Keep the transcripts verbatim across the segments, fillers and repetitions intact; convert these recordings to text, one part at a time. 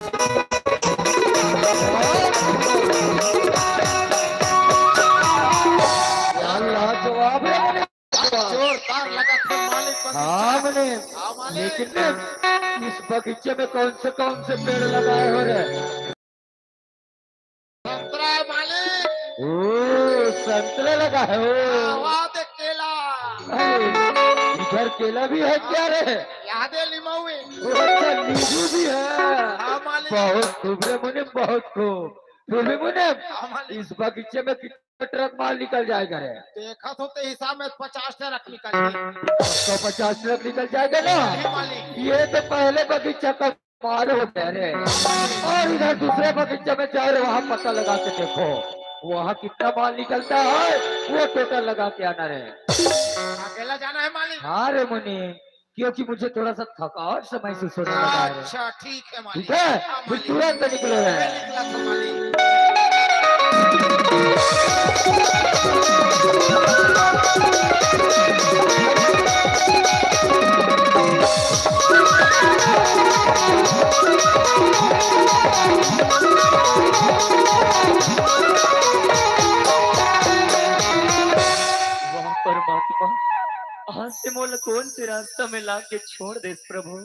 क्या लाजवाब है। जोरदार लगा था मालिक बगीचा। हाँ, मने। हाँ, मालिक। लेकिन ना, इस बगीचे में कौन से, कौन से पेड़ लगाए हो रे? संतरा है, मालिक। ओ, संतरा लगा है, ओ। हाँ, वहाँ देख, केला। अरे, इधर केला भी है क्या रे? यहाँ दे, लीमऊ है। ओ, अच्छा, नींबू भी है। हाँ, मालिक। बहुत खूब रे मुनीम, बहुत खूब। फिर भी मुनीम, हाँ, मालिक। इस बगीचे में कितना ट्रक माल निकल जाएगा रे? देखा तो, तो हिसाब में पचास ट्रक निकल गए। तो पचास ट्रक निकल जाएगा ना? नहीं, मालिक। ये तो पहले बगीचा का माल हो गया रे। और इधर दूसरे बगीचे में जा रहे, वहाँ पता लगा के देखो, वहाँ कितना माल निकलता है, वो टोटल लगा के आना रे। अकेला जाना है, मालिक? हाँ रे मुनीम, क्योंकि मुझे थोड़ा सा थकावट सा महसूस होने लगा है। अच्छा, ठीक है, मालिक। ठीक है? हाँ, फिर मालिक। तुरंत निकलो रे। मैं निकला था, मालिक। वाह परमात्मा, आज ते मोला कौन से रास्ता में ला के छोड़ देस प्रभु।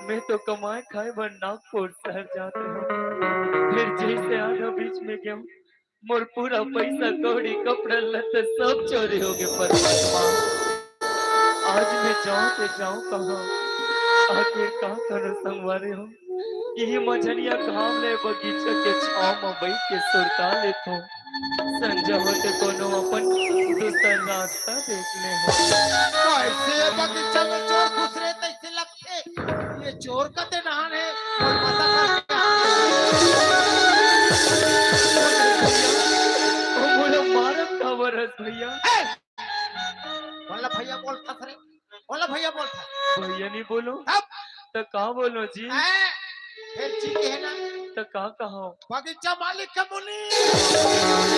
मैं तो कमाए खाए बर नागपुर शहर जात रहेंव, फिर जैसे आधा बीच में गेंव, मोर पूरा पैसा कौड़ी, कपड़ा लत्ता सब चोरी हो गे परमात्मा। आज मैं जांव ते जांव कहां, आखिर का करो संगवारी हो। इही मझनिया घाम ले बगीचा के छांव म बइठ के सुरता लेथों। संझा होते कोनो अपन दूसर रास्ता देख लेहूं। कैसे बगीचा में चोर घुस रे तैसे लगथे। ये चोर कते डहान हे, मोर पता करके आ। ओ मोला मारत काबर हस भैया? ए! बोला भैया बोलथस रे, बोला भैया बोलथस। भैया नहीं बोलूं? तब? त का बोलूं जी? ए, फिर जी के है ना? त का कहो? बगीचा मालिक के मुनीम।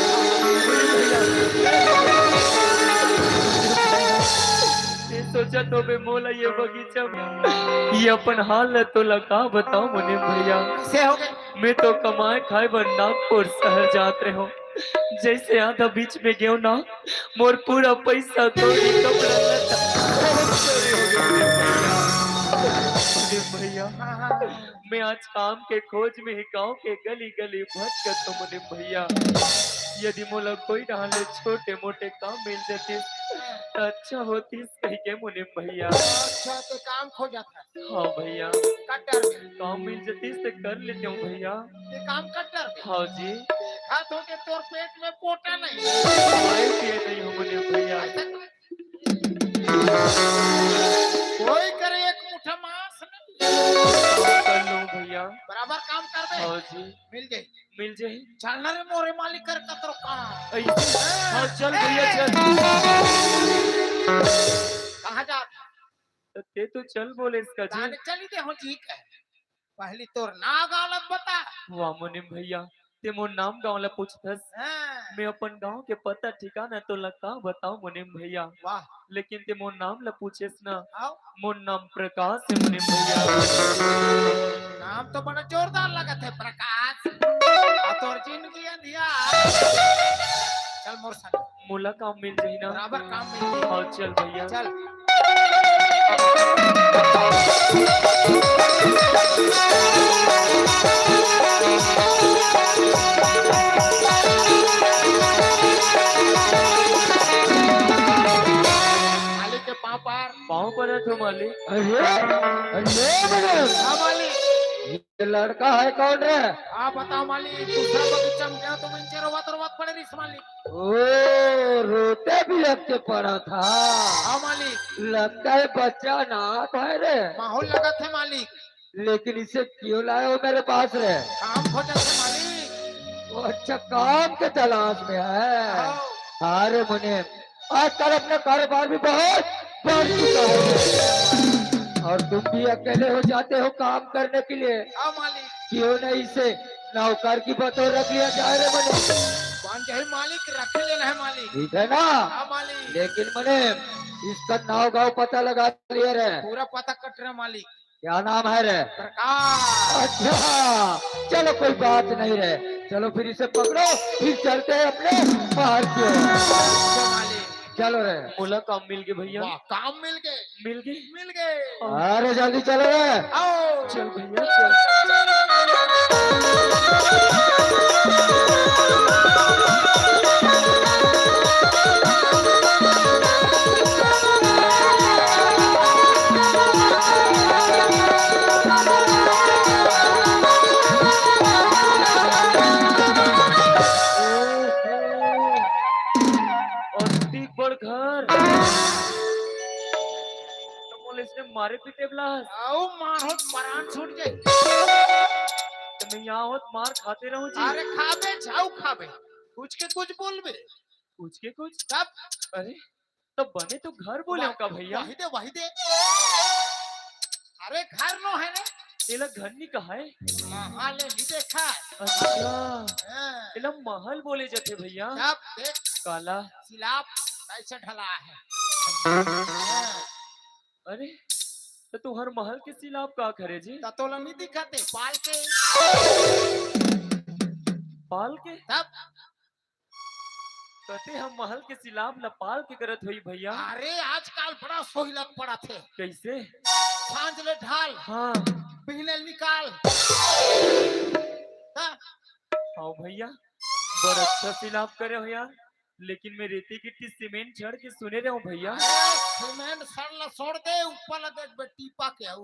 ये सोचा तो बे मोला ये बगीचा में, ये अपन हाल है तो ला का बताओ मुनीम भैया। से हो गए। मैं तो कमाए खाए बर नागपुर शहर जात रहेंव। जैसे आधा बीच में गेंव ना, मोर पूरा पैसा कौड़ी कपड़ा लत्ता सब चोरी हो गए भैया। अरे भैया, मैं आज काम के खोज में ही गांव के गली गली भटकत हों मुनीम भैया। यदि मोला कोई डहान ले छोटे मोटे काम मिल जातिस त अच्छा होतिस कहिके मुनीम भैया। अच्छा, तो काम खोजत हस? हाँ भैया। कटर में। काम मिल जातिस त कर लेतेंव भैया। ये काम कटर में? हाँ जी। देखा तो के तोर पेट में पोटा नहीं। भाई के नहीं हो मुनीम भैया। ऐसा कोई, कोई करे एक मुट्ठा मांस नहीं। कर लूं भैया। बराबर काम करबे? हाँ जी। मिल जाई। मिल जाई। चल ना रे मोरे मालिक कर कतरो काम। ऐसे? हाँ, चल भैया, चल। कहाँ जा? त ते तो चल बोले इसका जी। ताने चली दे हो जी के। पहली तोर नाव गाँव ला बता। वाह मुनीम भैया, ते मोर नाम गाँव ला पूछथस। हाँ। मैं अपन गाँव के पता ठिकाना तो ला का बताओ मुनीम भैया। वाह। लेकिन ते मोर नाम ला पूछेस ना, आओ। मोर नाम प्रकाश हे मुनीम भैया। नाम तो बड़ा जोरदार लगत हे प्रकाश। आ तोर जिंदगी अंधियार। चल मोर संग। मोला काम मिल जाही ना? बराबर काम मिल जाही। हाँ, चल भैया। चल। मालिक के पाँव पर। पाँव परत हों मालिक। अरे, अरे, बड़े। हाँ, मालिक। ये लड़का है कौन रे? हाँ, बताओ मालिक, दूसरा बगीचा में गया तो वहीं से रोवत रोवत पड़े रहिस मालिक। ओ, रोते भी अब के पड़ा था। हाँ मालिक। लगता है बच्चा अनाथ है रे। माहौल लगत हे मालिक। लेकिन इसे क्यों लाए हो मेरे पास रे? काम खोजत हे मालिक। वो अच्छा काम के तलाश में है। हाँ। अरे मुनीम, आजकल अपना कारोबार भी बहुत बढ़ चुका है और तुम भी अकेले हो जाते हो काम करने के लिए। हाँ मालिक। क्यों नहीं इसे नौकर की बतौर रख लिया जाए रे मुनीम? बन जाही मालिक, रख लेना है मालिक। ठीक है ना? हाँ मालिक। लेकिन मुनीम, इसका नाव गाँव पता लगा लिया रे। पूरा पता कट रहा मालिक। क्या नाम है रे? प्रकाश। अच्छा, चलो कोई बात नहीं रे, चलो फिर इसे पकड़ो, फिर चलते हैं अपने मार्केट। चलो रे। मोला काम मिल गए भैया। वाह, काम मिल गए। मिल गए। मिल गए। अरे जल्दी चलो रे। आओ। चल भैया चल। अतिक बड़ घर। तो बोले इसने मारे पीटे बलास। आओ मार होत परान छूट जाए। तो मैं यहाँ होत मार खाते रहूं जी। अरे खाबे झाऊ खाबे। कुछ के कुछ बोलबे। कुछ के कुछ? तब? अरे तो बने तो घर बोले का भैया? वही दे, वही दे। अरे घर नो है रे। तेला घर नहीं कहा है। महल नहीं देखा। अच्छा। हाँ। एला महल बोले जाथे भैया। तब देख। काला। सिलाप कैसे ढला है। हाँ। अरे तो तुहर महल के सिलाप का करे जी? त तोला नहीं दिखते पाल के। पाल के? तब कते हम महल के सिलाब ल पाल के करत होई भैया। अरे आजकल बड़ा सोहिलत पड़त हे। कैसे? सांझ ले ढाल। हाँ। बिहने ले निकाल। हाँ। हाँ भैया, बड़ अच्छा सिलाब करे हो यार, लेकिन मैं रेती गिट्टी सीमेंट छड़ के सुने रहे हूँ भैया। अरे सीमेंट सड़ ला छोड़ दे, ऊपर ला देख बे टीपा के आऊ।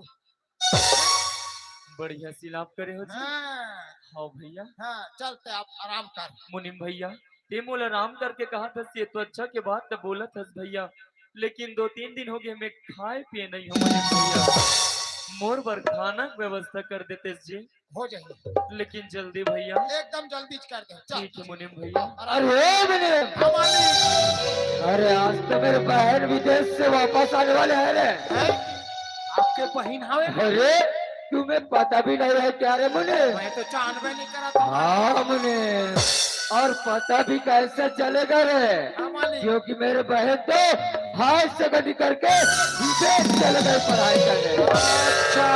बढ़िया सिलाब करे हो जी। हाँ। हाँ भैया। हाँ, चल ते आप आराम कर। मुनीम भैया, ते मोला आराम करके कहा था, ये तो अच्छा के बात तो बोलत हस भैया, लेकिन दो तीन दिन हो गए मैं खाए पिए नहीं हूँ मुनीम भैया। मोर बर खाना के व्यवस्था कर देते जी। हो जाएगी। लेकिन जल्दी भैया। एकदम जल्दी कर दे। चल। ठीक है मुनीम भैया। अरे मुनीम। हाँ, मालिक। अरे आज तो मेरे बहन विदेश से वापस आने वाले हैं रे। हैं? आपके बहन हवे? अरे तुम्हें पता भी नहीं है क्या रे मुनीम? मैं तो जानबे नहीं करा था। हाँ मुनीम, और पता भी कैसे चलेगा रे? हाँ, मालिक। क्योंकि मेरे बहन तो हाई सेकेंडरी करके विदेश चले गए पढ़ाई करने। अच्छा,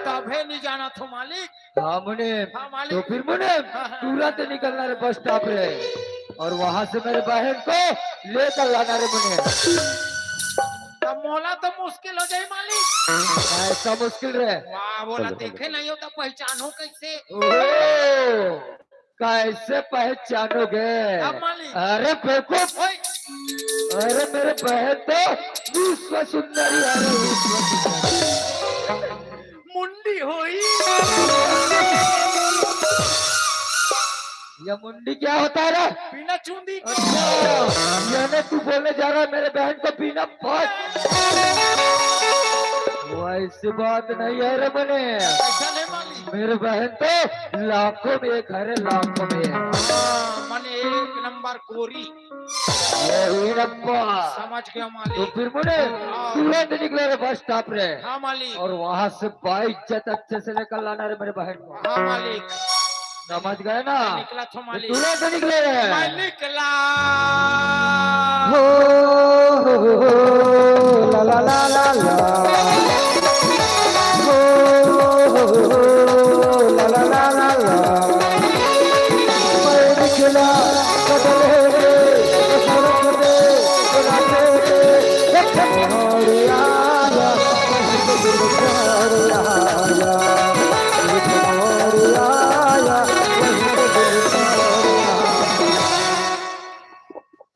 तभे नहीं जाना था मालिक। हाँ मुनीम। हाँ, मालिक। तो फिर मुनीम, हाँ, हाँ। तुरंत निकलना रे बस स्टॉप रे, और वहां से मेरे बहन को लेकर लाना रे मुनीम। तब मोला तो मुश्किल हो जाए मालिक। ऐसा मुश्किल रे। वाह, बोला चलो, देखे चलो। नहीं हो तो पहचानो कैसे? ओहो, कैसे पहचानोगे? अब मालिक। अरे बेवकूफ। ओए। अरे मेरे बहन तो विश्व सुंदरी है रे, विश्व सुंदरी। मुंडी होई। ये मुंडी क्या होता है रे? बिना चुंदी के। अच्छा, यानी तू बोलने जा रहा है मेरे बहन को बिना बात। वैसी बात नहीं है रे मुनीम। ऐसा नहीं मालिक। मेरे बहन तो लाखों में एक है रे, लाखों में एक। हाँ, मने एक नंबर गोरी। ये हीरप्पा। समझ गया तो मालिक। फिर मुनीम हाँ। तुरंत निकले रे बस स्टॉप रे। हाँ मालिक। और वहां से बाइज्जत अच्छे से लेकर लाना रे मेरे बहन को। हाँ मालिक। समझ गए ना? निकला तो मालिक। तुरंत निकले रे। मैं निकला। हो, हो, हो, हो, ला, ला, ला, ला, ला। हो, हो, हो, हो, ला, ला, ला, ला, ला। मैं निकला बदले में, सड़क पे, रास्ते पे, देख मोड़ आया, मोड़ आया, मोड़ आया।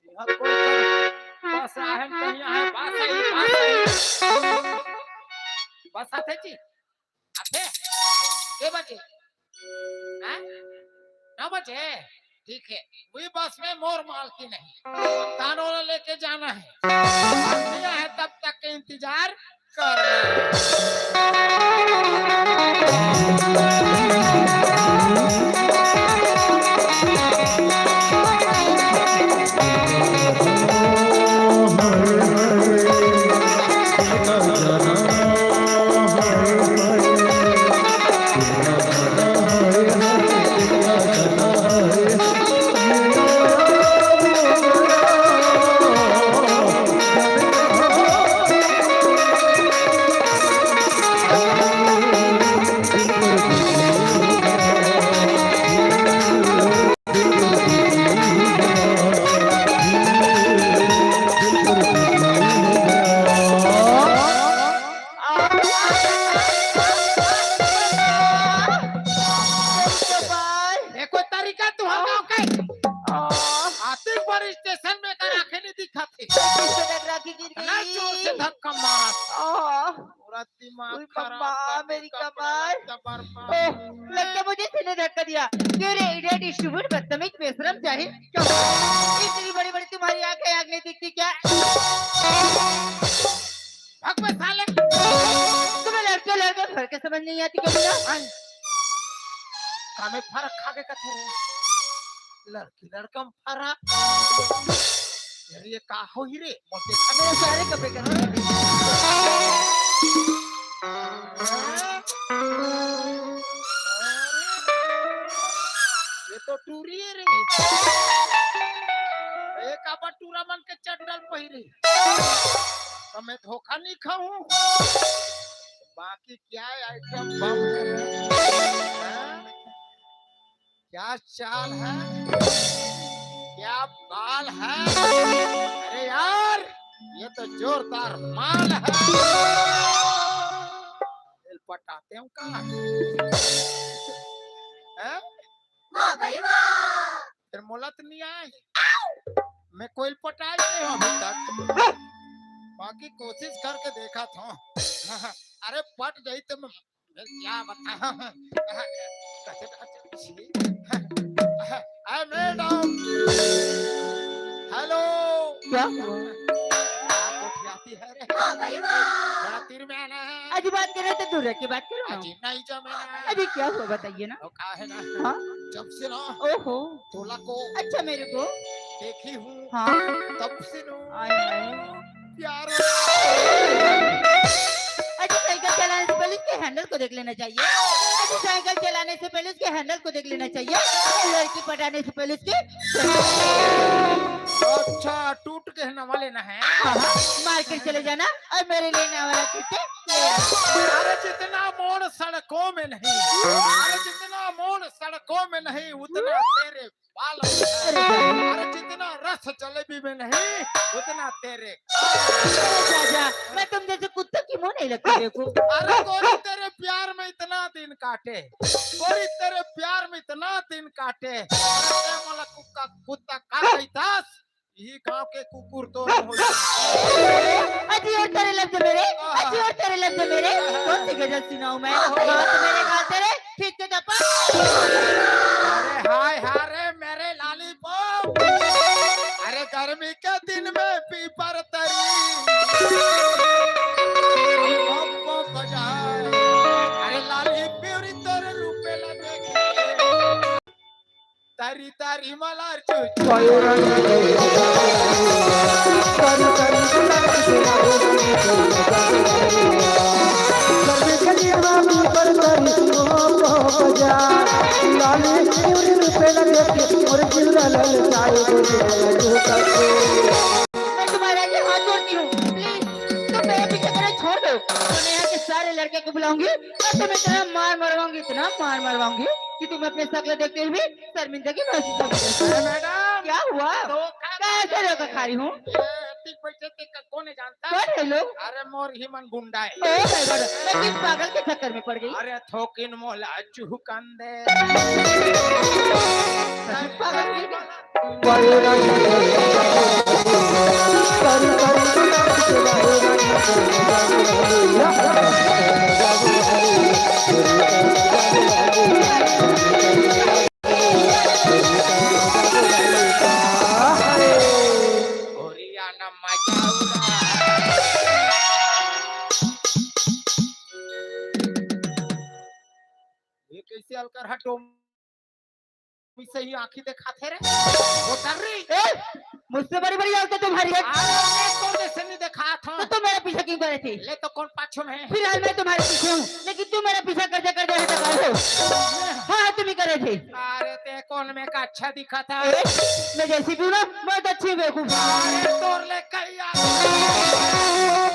यहाँ कोई बस आहे, कहीं आहे, बस आई, बस आई। बस आथे जी। आथे? के बजे? हैं? नौ बजे? ठीक है। वही बस में मोर मालकिन है। तानो ला लेके जाना है। हम नहीं आए तब तक के इंतजार कर रहे हैं। दिमाग उई खराब बम्मा, कर दे, मेरी कपड़ा कमर। लत्ता बर्बाद। ओह, लगता मुझे इसने धक्का दिया। क्यों रे, idiot, stupid, बदतमीज, बेशरम, जाहिल, क्या हुआ? इतनी बड़ी-बड़ी तुम्हारी आंखें, आंख नहीं दिखती क्या? भाग बे साले। तुम्हें लड़के, लड़के फर्क समझ नहीं आती क्या भैया? हाँ। कामे फरक खा के कथे रे। लड़की लड़का में फरक। यार, ये का होही रे? मोर देखा मेरे सारे कपड़े कर ये तो टूरी है रे। एक आपा टूरा मन के चड्डल पहिरे। तो मैं धोखा नहीं खाऊं। बाकी क्या आइटम बम है? हाँ? क्या चाल है, क्या बाल है? अरे यार, ये तो जोरदार माल है। दिल पटाते हो का? हैं? फिर मोला तो नहीं आए, मैं कोई पटाई नहीं हूँ अभी तक, बाकी कोशिश करके देखा था। अरे पट गई तो मैं क्या बताऊं? अरे मैडम, हेलो। क्या हुआ? आप गोठियाती है रे। बड़ा तीर में आना है। अजी बात करे तो दूर रह के बात करो ना। अजी नहीं जमे ना। अजी क्या हुआ बताइए ना। तो का है ना? हाँ? जब से ना ओहो। तोला को अच्छा मेरे को देखी हूँ। हाँ। तब से नो आए हाय। प्यार। अच्छा, साइकिल चलाने से पहले उसके हैंडल को देख लेना चाहिए। अच्छा, साइकिल चलाने से पहले उसके हैंडल को देख लेना चाहिए। और लड़की पटाने से पहले उसके अच्छा, टूट के नवा लेना है। हाँ, हाँ, मार्केट चले जाना और मेरे लिए नया वाला जूते ले आना। अरे जितना मोड़ सड़कों में नहीं, अरे जितना मोड़ सड़कों में नहीं, उतना तेरे बालों में है। अरे जितना रस जलेबी में नहीं, उतना तेरे। जा, जा, मैं तुम जैसे कुत्ते की मुंह नहीं लगती देखो। अरे गोरी, तेरे प्यार में इतना दिन काटे, गोरी, तेरे प्यार में इतना दिन काटे। अरे मोला कुत्ता, कुत्ता का कहितास, ये गांव के कुकुर तो हो। अजी और तेरे लफ्ज मेरे, अजी और तेरे लफ्ज मेरे, कौन सी गजल सुनाऊं मैं? बात मेरे, बात तेरे, खींच के चप्पल। अरे हाय हाय रे मेरे लालीपॉप, अरे गर्मी के दिन में पीपर तरी, पॉप पॉप बजाए, अरे लाली प्यूरी तोरे रूपे ला देख। तारी तारी मलार चुच। मैं तुम्हारे आगे हाथ जोड़ती हूँ, प्लीज तुम मेरे पीछे पड़े छोड़ दो, वरना यहाँ के सारे लड़के को बुलाऊंगी और तुम इतना मार मरवाऊंगी, इतना मार मरवाऊंगी कि तुम अपने शक्ल देखते हुए शर्मिंदगी महसूस होगी। अरे मैडम, क्या हुआ? धोखा कैसे धोखा खा रही हूँ? ये ठीक बैठे थे, क-, कौन है जानता? कौन है लोग? अरे मोर ही मन गुंडा है। Oh my God, मैं किस पागल के चक्कर में पड़ गई? अरे थोकिन मोला चुहकन दे। पागल की ये कैसे अलकर हटो? सही आंखी दिखाथे रे। वो तर रही। ए, मुझसे बड़ी बड़ी औरतें तुम्हारी है। अरे, मैं तो जैसे नहीं देखा था। तो तुम मेरे पीछे क्यों करे थे? ले तो कौन पाछू में है? फिलहाल मैं तुम्हारे पीछे हूँ, लेकिन तुम मेरा पीछा करते करते यहाँ तक आए हो। हाँ, हाँ, तुम ही करे थे। अरे, ते कौन में का अच्छा दिखा था? ए, मैं जैसी भी हूँ ना, मैं तो अच्छी बेवकूफ हूँ। अरे, तोर ले कई आ-,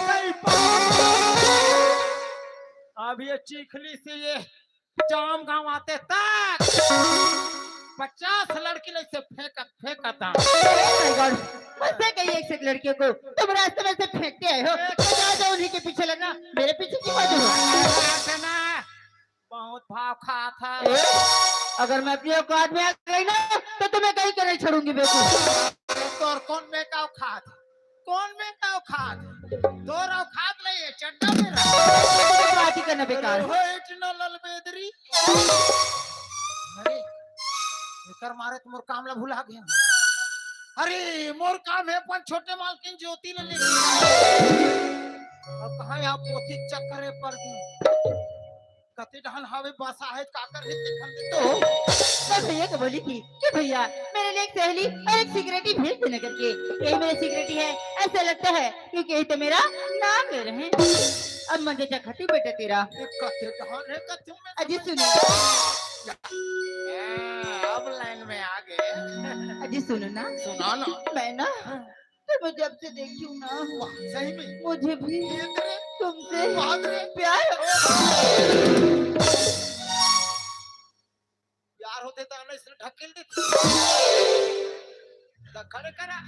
कई पा-, अब ये चीखली से ये जाम गांव आते तक पचास लड़की ले से फेंकत, फेंकत आ। Oh my God, मुझसे कही एक से एक लड़कियों को तुम रास्ते में से फेंकते आए हो, तो जाओ, जाओ उन्हीं के पीछे लगना, मेरे पीछे क्यों आते हो? ना, बहुत भाव खात है। ए, अगर मैं अपनी औकात में आ गई ना, तो तुम्हें कहीं के नहीं छोड़ूंगी बेवकूफ। तोर कौन में का औकात? कौन में का औकात? तोर औकात नहीं है, चड्डा में रह। ना बेकार। अरे, हट ना ललबेदरी। अरे, एकर मारे तो मोर काम ला भुला गया। अरे, मोर काम है अपन छोटे मालकिन ज्योति ले लेके। अब कहाँ यहाँ पोथी चक्कर है पड़ गई। कते डहन हावे बसा है, का कर है, देखन दे तो। मैं भैया को बोली थी कि भैया, मेरे लिए एक सहेली और एक सिगरेटी भेज देना करके। यही मेरी सिगरेटी है, ऐसा लगता है क्योंकि यही तो मेरा नाम ले रहे हैं। अब मन जैसा खटी बेटा तेरा। ये कते डहन है, कते में अजी समझ सुनो। हाँ, अब लाइन में आ गए। अजी सुनो ना। सुना ना। मैं ना, तुम्हें जब से देखी हूँ ना, वाह, सही में। मुझे भी ये तेरे तुमसे बाप रे। प्यार। प्यार होते तो ना इसने ढकेल देते। तो खड़े करा।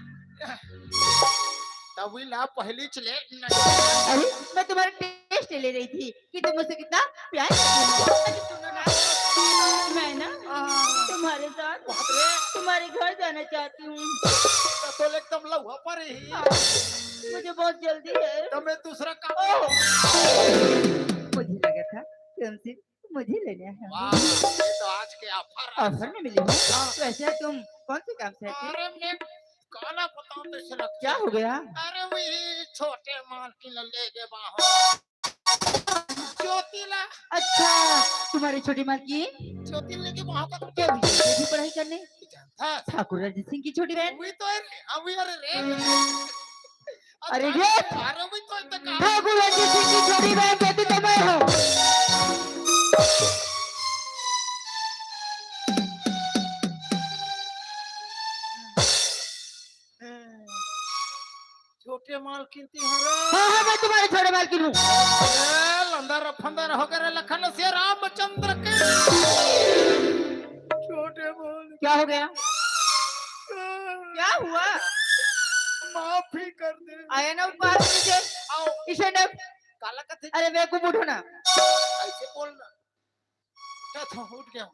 तभी ला पहली चले। अरे, मैं तुम्हारा टेस्ट ले रही थी कि तुम मुझसे कितना प्यार करते हो। अरे सुनो ना, मैं ना हाँ। तुम्हारे साथ बाप रे। तुम्हारे घर जाना चाहती हूँ। तो, तो एकदम लहुआ पर ही। हाँ, मुझे बहुत जल्दी है। तो मैं दूसरा काम ओह! मुझे लगा था तुमसे मुझे लेने आया हूँ। वाह, ये तो आज के ऑफर है। ऑफर में मिली हूँ। हाँ। तो ऐसे तुम कौन से काम से आए थे? अरे मैं काला बताऊं तो इसने क्या हो गया? अरे वही छोटे मालकिन ले गए बाहर। ज्योति ला। अच्छा, तुम्हारी छोटी मालकिन ज्योति लेके वहां पर क्या हुई? ये भी पढ़ाई करने? जानता? ठाकुर रणजीत सिंह की छोटी बहन। वही तो है रे, हाँ, वही, अरे रे। अरे अच्छा, रे। अरे वही तो इतना काम। ठाकुर रणजीत सिंह की छोटी बहन ज्योति तो मैं हूँ। छोटे मालकिन ती हरे। हाँ, हाँ, मैं तुम्हारे छोटे मालकिन हूँ। अरे, लंदर फंदर हो गए रे लखन से रामचंद्र के। छोटे मालकिन। क्या हो गया? क्या हुआ? माफी कर दे। आया ना उपहार मुझे। आओ। इसे न काला कथे। अरे बेवकूफ, उठो ना। ऐसे बोलना। क्या था, उठ गया हूँ।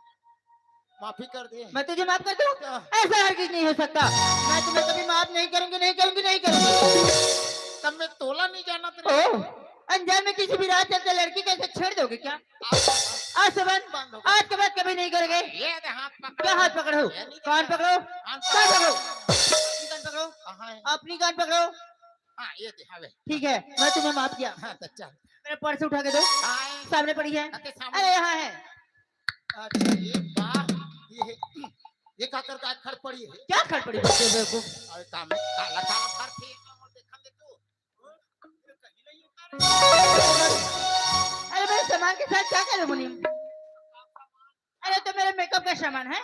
माफी कर दे। मैं तुझे माफ कर दूँ? क्या? ऐसा हरगिज नहीं हो सकता। मैं तुम्हें कभी माफ नहीं करूंगी, नहीं करूंगी, नहीं करूंगी। तब मैं तोला नहीं जाना तेरे। ओ, अनजान में किसी भी राह चलते लड़की कैसे छेड़ दोगे क्या? आज से बंद। बंद हो गया। आज के बाद कभी नहीं करोगे। ये दे हाथ पकड़ो। क्या हाथ पकड़ो? ये नहीं कान देखा। पकड़ो। कान कान पकड़ो। पकड़ो। अपनी कान पकड़ो। कहाँ है? अपनी कान पकड़ो। हाँ, ये दे, हाँ बे। ठीक है, मैं तुम्हें माफ किया। हाँ, तो चल। मेरा पर्स उठा के दो। हाँ, ये सामने पड़ी है। अरे, सामने। अरे, यहाँ है। अच्छा, ये बात, ये है। ये का कर का खड़ पड़ी है? क्या खड़ पड़ी बच्चे बेवकूफ? अरे, काम है, काला, काला भर थे, ये काम और देखा दे तू। अरे, मेरे सामान के साथ क्या करूँ, मुनीम? अरे, तो मेरे मेकअप का सामान है।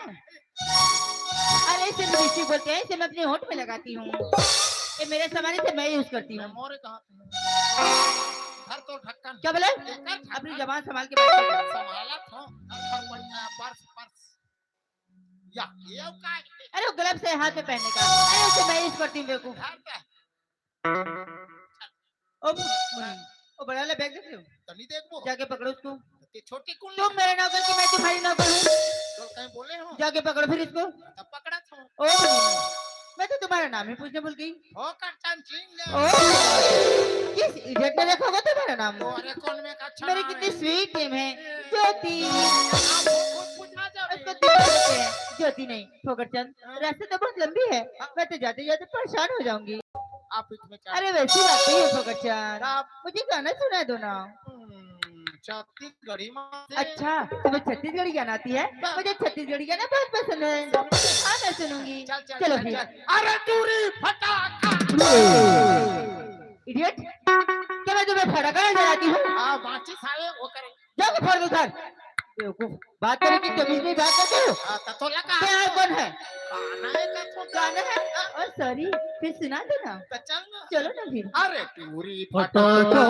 अरे, इसे लिपस्टिक बोलते हैं, इसे मैं अपने होंठ में लगाती हूँ। ये मेरा सामान, इसे मैं यूज करती हूँ। मोरे कहाँ थे? धर तो ढक्कन। क्या बोले? ये कर ढक्कन। अपनी जबान संभाल के बात कर। संभाला था। धर, धर, पर्स, पर्स। या, ये अब का है? अरे, वो ग्लव्स है हाथ में पहनने का। अरे, उसे मैं यूज करती हूँ, बेवकूफ। धर, धर। ओ, ओ, बड़ा वाला बैग देख रहे हो? तनी देखबो। जाके पकड़ो उसको। ते छोटी कौन तुम ले? मेरा नौकर कि मैं तुम्हारी नौकर हूँ? तो कहीं बोले हो? जाके पकड़ो फिर इसको। तब पकड़ा था। ओ, मैं तो तुम्हारा नाम ही पूछने भूल गई। हो करचन सिंह ले। ओ, किस इडियट ने रखा होगा तुम्हारा नाम? तो अरे कौन में का अच्छा मेरी नाम कितनी है? स्वीट नेम है, ए, ज्योति। आप वो खुद पूछना चाहते उसको हैं? दिल से कहते हैं, ज्योति नहीं, फोकट चंद। हाँ। रास्ता तो बहुत लंबी है, हाँ। मैं तो जाते जाते परेशान हो जाऊंगी। आप इसमें क्या? अरे वैसी बात नहीं है फोकट चंद, आप मुझे गाना सुना दो ना। हम्म, छत्तीसगढ़ी माँ से। अच्छा, तुम्हें छत्तीसगढ़ी गाना आती है? हाँ। मुझे छत्तीसगढ़ी गाना बहुत पसंद है। हाँ, मैं सुनूंगी। चल, चल, चलो चल, फिर। चल। अरे टूरी फटाका। इडियट, क्या मैं तुम्हें फटाका नजर आती हूँ? हाँ, बांची साले वो करे। जाओ, फोड़ दो उधर। बेवकूफ, बात करने की तमीज नहीं, बात करते हो? हाँ, तो तोला का? क्या है, कौन है? गाना है का तो गाना है? हाँ। ओ सॉरी, फिर सुना दो ना। तो चल ना। चलो ना फिर। अरे टूरी फटाका।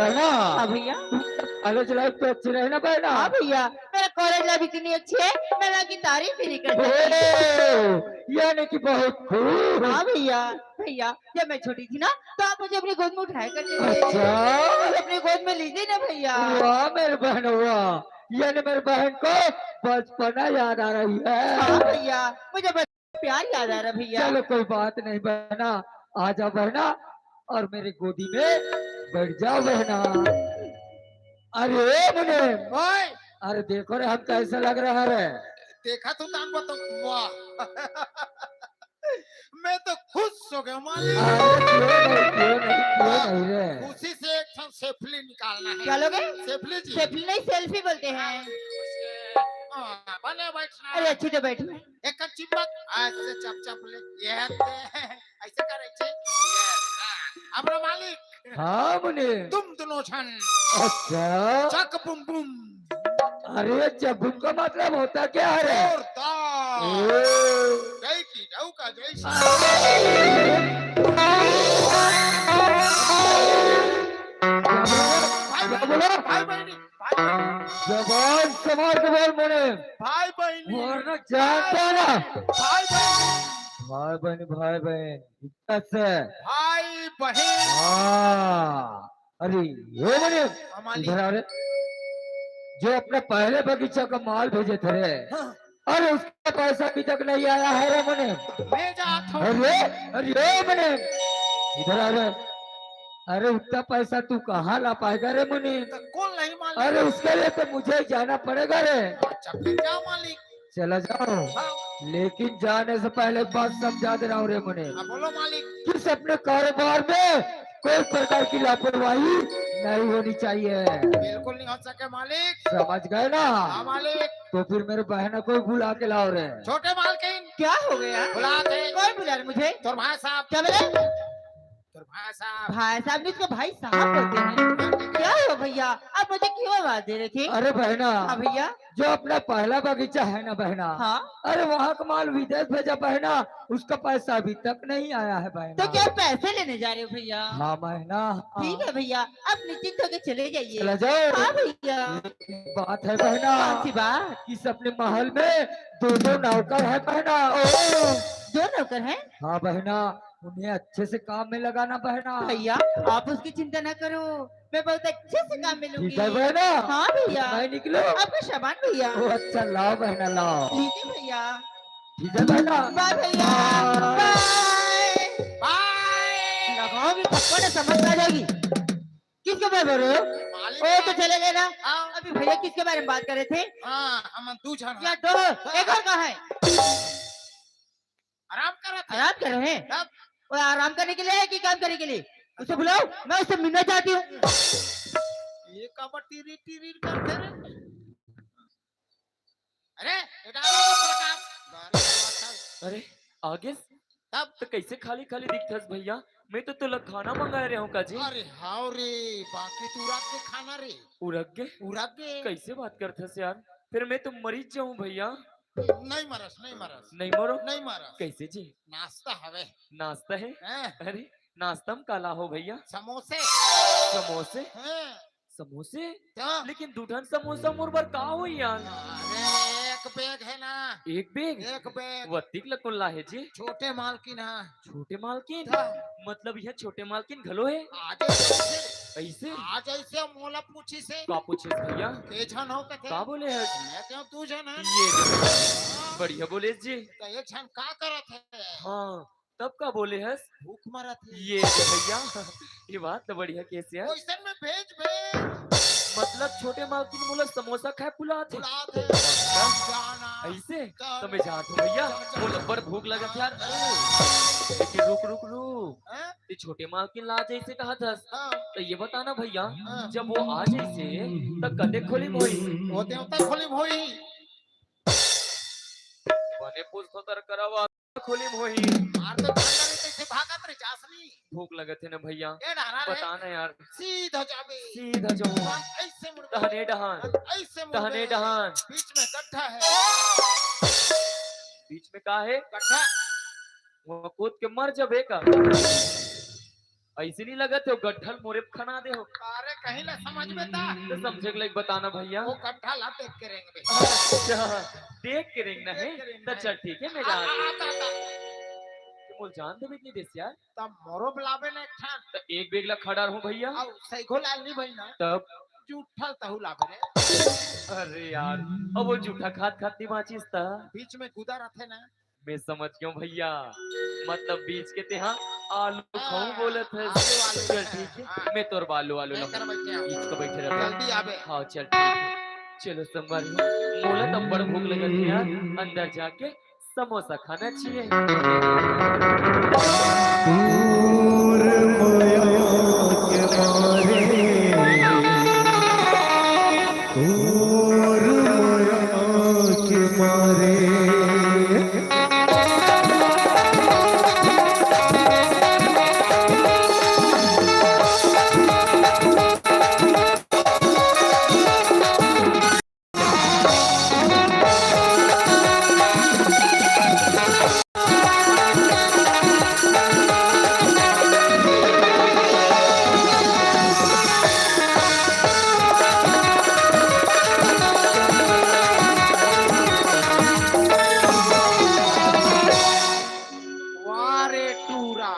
है ना? हाँ भैया। कॉलेज लाइफ तो अच्छी रहे ना बहना? हाँ भैया, मेरा कॉलेज लाइफ इतनी अच्छी है, मैं लोगों की तारीफ भी नहीं कर सकती। ओ, यानी कि बहुत खूब। हाँ भैया। भैया, जब मैं छोटी थी ना, तो आप मुझे अपनी गोद में उठाया करते थे। अच्छा। मुझे अपनी गोद में लीजिए ना भैया। वाह मेरे बहन, वाह। यानी मेरे बहन को बचपना याद आ रही है। हाँ भैया, मुझे बस प्यार याद आ रहा भैया। चलो, कोई बात नहीं बहना, आ जाओ बहना और मेरे गोदी में बैठ जाओ बहना। अरे मुने, ओए, अरे देखो रे, हम कैसे लग रहा है रे? देखा तू तान को तो, वाह। मैं तो खुश हो गया मालिक। अरे क्यों नहीं, क्यों नहीं, क्यों नहीं रे? खुशी से एक ठन सेफली निकालना है। क्या लोगे? सेफली जी। सेफली नहीं, सेल्फी बोलते हैं। हाँ, बने बैठना। अरे अच्छे से बैठो। एक कन चिपक, ऐसे चप चप ले, ये हत्ते, ऐसे करे छे, ये, हाँ। अब रे मालिक, हाँ मुने। तुम दोनों झन अच्छा। चक बुम बुम। अरे चक बुम का मतलब होता क्या है रे? जोरदार। ओ। जय की जाऊ का जय श्री। भाई क्या बहन, बोला? भाई बहनी, भाई बहनी। जबान संभाल के बोल मुने। भाई बहनी। वरना जानता ना। भाई बहनी। भाई बहन, भाई बहन, इज्जत से। भाई बहन। हाँ। अरे ये मुने, हमारी इधर आ रे। जो अपना पहले बगीचा का माल भेजे थे रे, हाँ। अरे उसका पैसा अभी तक नहीं आया है रे मुने। मैं जाता हूँ। अरे, अरे मुने, इधर आ रे। अरे उतना पैसा तू कहाँ ला पाएगा रे मुने? तो कौन नहीं मालिक? अरे उसके लिए तो मुझे ही जाना पड़ेगा रे। अच्छा फिर जाओ मालिक। चला जाओ, हाँ, लेकिन जाने से पहले बात समझा दे रहा हूँ रे मुने। हाँ, बोलो मालिक। किस अपने कारोबार में कोई प्रकार की लापरवाही नहीं होनी चाहिए। बिल्कुल नहीं हो सके मालिक। समझ गए ना? हाँ मालिक। तो फिर मेरे बहना को बुला के लाओ रे। छोटे मालकिन क्या हो गया? बुला दे। कौन बुला रहे मुझे? तोर भाई साहब। क्या बोले? तोर भाई साहब। भाई साहब नहीं, उसको भाई साहब बोलते हैं। क्या हुआ भैया, आप मुझे क्यों आवाज दे रहे थे? अरे बहना, हाँ भैया। जो अपना पहला बगीचा है ना बहना, हाँ। अरे वहाँ का माल विदेश भेजा बहना, उसका पैसा अभी तक नहीं आया है बहना। तो क्या पैसे लेने जा रहे हो भैया? हाँ बहना, हाँ। ठीक है भैया, आप निश्चिंत होकर चले जाइए। चला जाओ। हाँ भैया। बात है बहना, कौन सी बात? इस अपने महल में दो दो नौकर है बहना। ओ, दो नौकर हैं? हाँ बहना, उन्हें अच्छे से काम में लगाना बहना। भैया, आप उसकी चिंता ना करो, मैं बहुत अच्छे से काम में लूंगी। ठीक है बहना। हाँ भैया। मैं निकलो। आपका सामान भैया। ओ अच्छा, लाओ बहना लाओ। ठीक है भैया। ठीक है बहना। बाय भैया। हाँ। बाय। बाय। लगाओ भी थप्पड़, समझ आ जाएगी। किसके बारे में बोल रहे हो? मालिक ओ तो चले गए ना। हाँ। अभी भैया किसके बारे में बात कर रहे थे? हाँ, हम दू झन या हैं। दो, एक घर का है। आराम करत है। आराम कर रहे हैं। तब वो आराम करने के लिए है कि काम करने के लिए? उसे बुलाओ, मैं उससे मिलना चाहती हूँ। ये काबर टीरी टीरी करते रे? अरे, ये डालो प्रकाश। गाड़ी वाला था। अरे, आगे तब तो कैसे खाली खाली दिखथस भैया? मैं तो तोला खाना मंगाए रहे हूँ काजी। अरे हाव रे, बाकी तू रात के खाना रे। उरग गे? उरग गे। कैसे बात करथस यार? फिर मैं तो मरीज जाऊँ भैया। नहीं मरस, नहीं मरस। नहीं मरो? नहीं मरस। कैसे जी? नाश्ता हवे। नाश्ता है? हैं? अरे, नाश्ता में काला हो भैया? समोसे। समोसे? हैं? समोसे? क्या? लेकिन दू ठन समोसा मोर बर का हो यार? अरे एक बैग है ना। एक बैग? एक बैग। वत्तिक लकुन ला है जी? छोटे मालकिन है। छोटे मालकिन? हाँ। मतलब यह छोटे मालकिन घलो है? आज ऐसे, ऐसे? आज ऐसे मोला पूछी से। का पूछे भैया? के झन हो कथे? का बोले है? मैं क्यों तू झन है? ये बढ़िया बोले जी। तो एक झन का करत है? हाँ, तब का बोले हस? भूख मरत है। ये भैया, ये बात तो बढ़िया केस यार। क्वेश्चन में भेज भेज। मतलब छोटे मालकिन मोला समोसा खाए बुलात है। बुलात है। अच्छा। जाना। ऐसे? तो मैं जात हूँ भैया, मोला बड़ भूख लगत यार। लेकिन रुक रुक रुक, हैं? ये छोटे मालकिन ला जैसे कहा था, हाँ। तो ये बताना भैया, हाँ। जब वो आ जैसे, तो कदे खोली मोई? वो देवता खोली भोई। बने पूछ तो तर करावा खोली मोई। मार तो ठंडा नहीं तो इसे भागत रे जासनी। भूख लगत है ना भैया, ए डहना रे। बताना यार। सीधा जाबे। सीधा जाऊँ। ऐसे मुड़। तहने डहान, ऐसे मुड़। तहने डहान। बीच में गड्ढा है। बीच में का है? गड्ढा। वो कूद के मर जबे का। ऐसे नहीं लगत हो, गड्ढल मोरे पे खना दे हो। अरे कहीं ला समझ में ता। तो समझे के लायक बताना भैया। वो गड्ढा ला देख के रेंगबे। अच्छा, देख के रेंगना है। देख के रेंगना तो है। चल ठीक है, मैं आ, जा आ, आता, आता। मोल जान दे भी नहीं देस यार। तब मोरो बुलाबे ना एक ठान। तो एक बेग ला खड़ा रहूं भैया। अब सैगो लाल नहीं भाई ना। तब जूठा तहू लाबे रे। अरे यार, अब वो जूठा खात खात नहीं बांचिस ता। बीच में गुदा रहते ना। मैं समझ गयो भैया, मतलब बीच के तेहा आलू खाऊं हाँ, बोलत है। आलू, आलू चल है। ठीक है, हाँ। मैं तोर बालू आलू लेकर लाऊं। बैठे हैं। बीच को बैठे रहो। जल्दी आबे। हाँ चल ठीक है। चलो संगवारी, मोला तो बड़ भूख लगत है यार, अंदर जाके समोसा खाना चाहिए। दूर मया के मारे, दूर मया के मारे। वाह रे टूरा,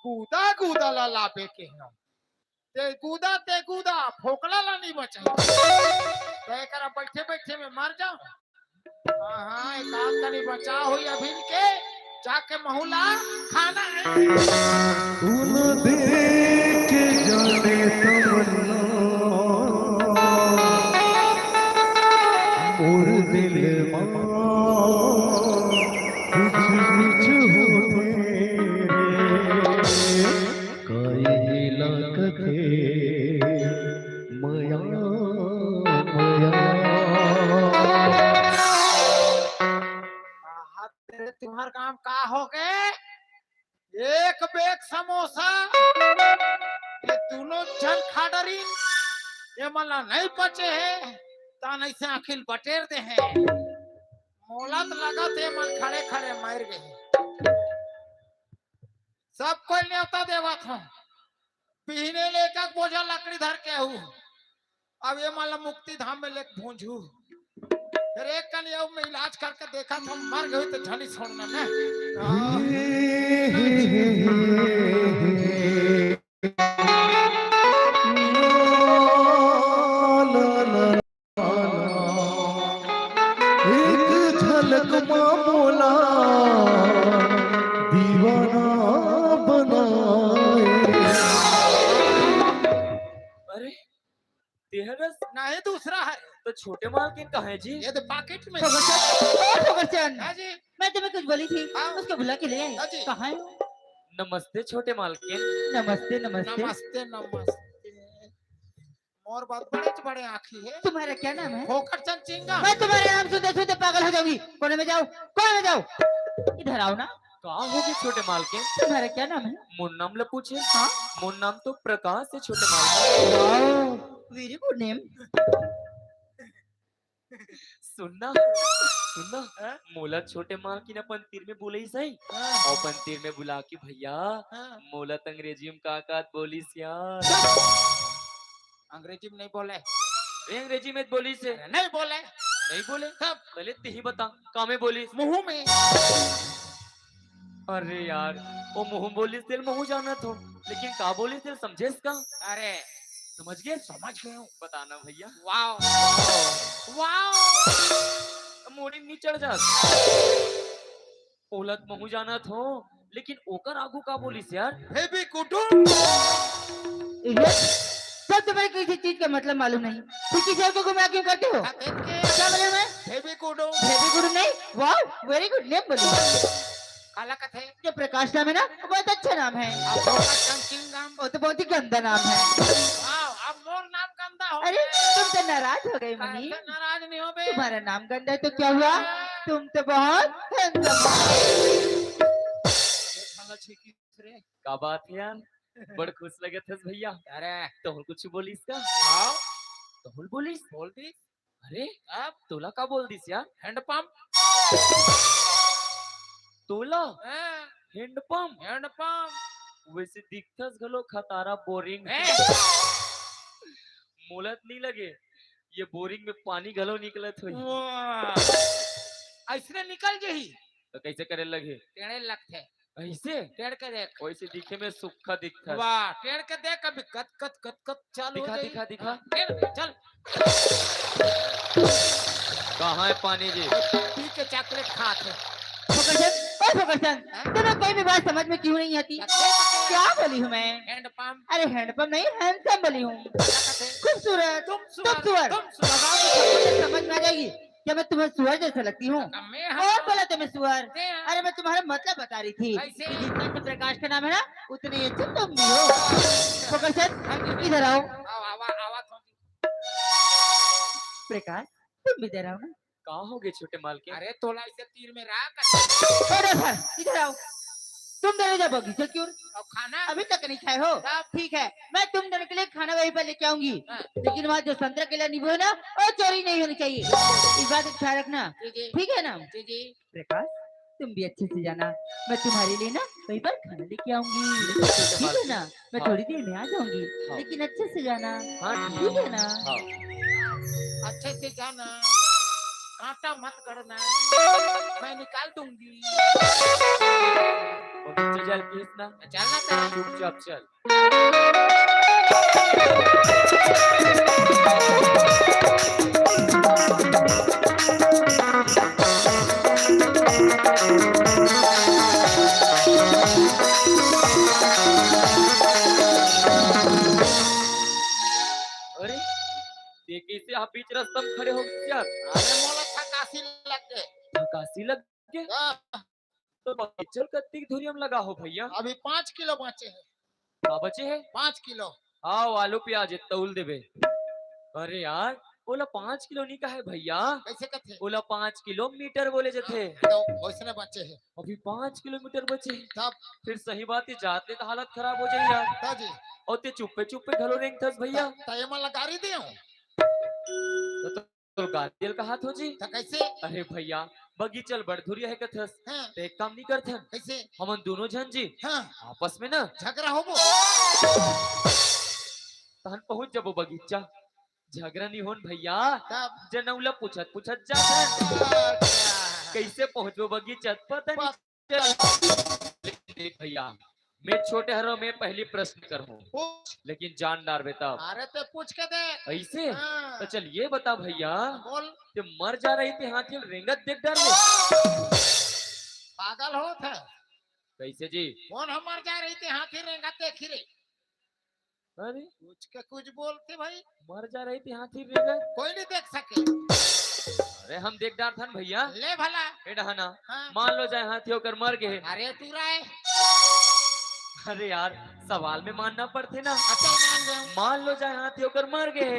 गुदा गुदा ला लाबे के हम। ते गुदा, ते गुदा, फोकला ला नहीं बचाई। तो एकरा बैठे बैठे में मर जाओ। हाँ, हाँ, एक आध कनी बचा होई अभिन के, जाके महू ला खाना है। तू न देख जाने तमन्ना, मोर दिल मा कुछ कुछ होथे रे। काई ला कथे मया, मया। आहा, तेरे तुम्हार काम का हो गए? एक बेग समोसा, ये दोनों झन खा डरिन, ये मन ला नहीं पचे हे, तान ऐसे आँखी ल बटेर दे हे। मोला त लगत हे, ये मन खड़े खड़े मर गए। सब कोई नेवता देवत हूँ, बिहने ले एक एक बोझा लकड़ी धर के आहू। अब ये मन ला मुक्ति धाम में लेके भूंजू। फिर एक कन ये में इलाज करके देखा था, मर गई तो झनी छोड़ना ना। हाँ। एक झलक मा मोला दीवाना बनाए। अरे, तेहरस? नहीं, दूसरा है। तो छोटे मालकिन कहाँ है जी? ये तो पाकेट में। ठोकर चंद, ओ ठोकर चंद। हाँ जी। मैं तुम्हें कुछ बोली थी, हाँ। उसको बुला के ले आए। हाँ जी। कहाँ है वो? नमस्ते छोटे मालकिन। नमस्ते, नमस्ते। नमस्ते, नमस्ते। मोर बहुत बड़े से बड़े आँखी है। तुम्हारा क्या नाम है? ठोकर चंद चिंगा। मैं तुम्हारे नाम सुनते सुनते पागल हो जाऊंगी। कोने में जाओ, कोने में जाओ। इधर आओ ना। का होगे छोटे मालकिन? तुम्हारा क्या नाम है? मोर नाम ल पूछे? हाँ? मोर नाम तो प्रकाश है छोटे मालकिन। Wow, very good name। सुनना, सुनना, हाँ? मोला छोटे मालकिन अपन तीर में बुलाइस हे। हाँ। अउ अपन तीर में बुला के भैया, हाँ। मोला त अंग्रेजी में का का बोलिस यार। अंग्रेजी में नहीं बोले। ए, अंग्रेजी में बोलिस हे। अरे, नहीं बोले। नहीं बोले? तब? पहले तिही बता, का में बोलिस? मुंह में। अरे यार, वो मुंह बोलिस तेल मुंह जानत हो, लेकिन का बोलिस तेल समझेस का? अरे, समझ गए? समझ गए हूँ। बताना भैया। Wow। Wow। अब मोड़ी में नहीं चढ़ जात। ओला त महूं जानत हो, लेकिन ओकर आगू का बोलिस यार? हे भी कुटुम। ये सब तुम्हें किसी चीज का मतलब मालूम नहीं, फिर किसी और को गुमराह क्यों करते हो? का देख के क्या बोले मैं? हे भी कुटुम। Very good नहीं, wow, very good name बोली। काला कथे? जो प्रकाश नाम है ना, वो बहुत अच्छा नाम है। अब होगा चंचिंगम। वो तो बहुत ही गंदा नाम है। Wow, अब मोर नाम गंदा हो अरे, गया। तुम तो नाराज हो गए मुनि। कैसे नाराज नहीं हो बे? तुम्हारा नाम गंदा है तो क्या हुआ? हाँ। तुम तो बहुत handsome हो। ये खाला छेकी रे। का बात है यार? बड़ खुश लगत हस भैया। अरे। तोहल कुछ बोलिस का? हाँ। तोहल बोलिस? बोल दी। अरे, अब? तोला का बोल दिस यार? Hand pump। तोला? हाँ। Hand pump? Hand pump। वैसे दिखथस घलो खतारा boring। ए, मोला त नहीं लगे, ये बोरिंग में पानी घलो निकलत होही। वाह, अइसने निकल जही। तो कैसे करे लगे? टेढ़े लगथे। ऐसे? टेढ़ के देख। वैसे दिखे में सुक्खा दिखता। वाह, टेढ़ के देख, अभी कत कत कत कत चालू हो दिखा, जाई। दिखा, दिखा। हाँ, टेढ़, चल। कहाँ है पानी जी? पी के चॉकलेट खात हे। फोकरचंद, ओए फोकरचंद, हाँ? तुम्हें कोई भी बात समझ में क्यों नहीं आती? अच्छा, तो क्या बोली हूँ मैं? हैंडपंप। अरे हैंडपंप नहीं, हैंडसम बोली हूँ। क्या कहते? खूबसूरत। तुम सुअर, तुम सुअर। तुम सुअर। लगाओ तो सब कुछ समझ में आ जाएगी। क्या मैं तुम्हें सुअर जैसा लगती हूँ? तो मैं हाँ। कौन बोला तुम्हें सुअर? दे हाँ। अरे मैं तुम्हारा मतलब बता रही थी। कैसे? कि जितना अच्छा प्रकाश का नाम है ना, उतने ही अच्छे तुम भी हो। फोकरचंद, हाँ जी। इधर आओ। आओ, आवा, आवा, थोड़ी। प्रकाश, तुम भी इधर आओ ना। का हो गए छोटे मालकिन? अरे तोला इसे तीर में रख। अरे सर, इधर आओ। तुम दोनों जा बगीचा की ओर। और खाना? अभी तक नहीं खाए हो? तब? ठीक है, मैं तुम दोनों के लिए खाना वहीं पर लेके आऊंगी। हाँ। लेकिन वहाँ जो संतरा केला नींबू है ना, वो चोरी नहीं होनी चाहिए। इस बात का ख्याल रखना। जी, जी। ठीक है ना? जी, जी। प्रकाश, तुम भी अच्छे से जाना, मैं तुम्हारे लिए ना वहीं पर खाना लेके आऊंगी। ठीक है ना? मैं हाँ। थोड़ी देर में आ जाऊंगी, हाँ। लेकिन अच्छे से जाना। हाँ, ठीक ठीक है ना? हाँ। अच्छे से जाना, कांटा मत गड़ना, मैं निकाल दूंगी। वो नीचे चल, please ना। चलना था। चुपचाप चल। अरे, ये कैसे आप बीच रास्ता में खड़े हो गए यार? अरे, मोला थकासी लग गए। थकासी लग गए? हाँ। तो बगीचा ल कत्ती दूरी में लगा हो भैया? अभी पाँच किलो बाँचे हे। का बचे हे? पाँच किलो। आओ, आलू प्याज तौल देबे। अरे यार, ओला पाँच किलो नहीं कहे भैया। कैसे कथे? ओला पाँच किलोमीटर बोले जथे। तो वैसने बाँचे हे। अभी पाँच किलोमीटर बचे हे। तब? फिर सही बात हे, जात ले तो हालत खराब हो जाही यार। हाँ जी। और ते चुप्पे चुप्पे घलो रेंगथस भैया। त-, त एमा ला गारी देव। तो, तो तो गाड़ी ल कहात हो जी। त कैसे? अरे भैया, बगीचा ल बड़ दूरी हे कथस। हाँ। त एक काम नहीं करथन। कैसे? हमन दोनों झन जी हाँ। आपस में ना झगड़ा होबो। तहन पहुंच जाबो बगीचा। झगड़ा नहीं होन भैया। तब? जनऊ ला पूछत पूछत जाथन। अच्छा। कैसे पहुंचबो बगीचा? पता नहीं। चल, देख भैया, मैं छोटे हरों में पहली प्रश्न करहूँ, पूछ। लेकिन जान डारबे तब। अरे ते पूछ के देख। ऐसे? हाँ। तो चल ये बता भैया, बोल। ते मर जा रही थी हाथी ल रेंगत देख डार ले। पागल होत हे। कैसे जी? कौन हम मर जा रही थी हाथी रेंगत देखी रे? अरे? पूछ के कुछ बोलते भाई। मर जा रही थी हाथी रेंगत। कोई नहीं देख सके। अरे हम देख डारथन भैया। ले भला। ए डहना। हाँ। मान लो जाए हाथी ओकर मर गए। अरे टूरा हे। अरे यार, सवाल में मानना पड़थे ना। अच्छा, मान गया। मान लो जाए हाथी ओकर मर गए।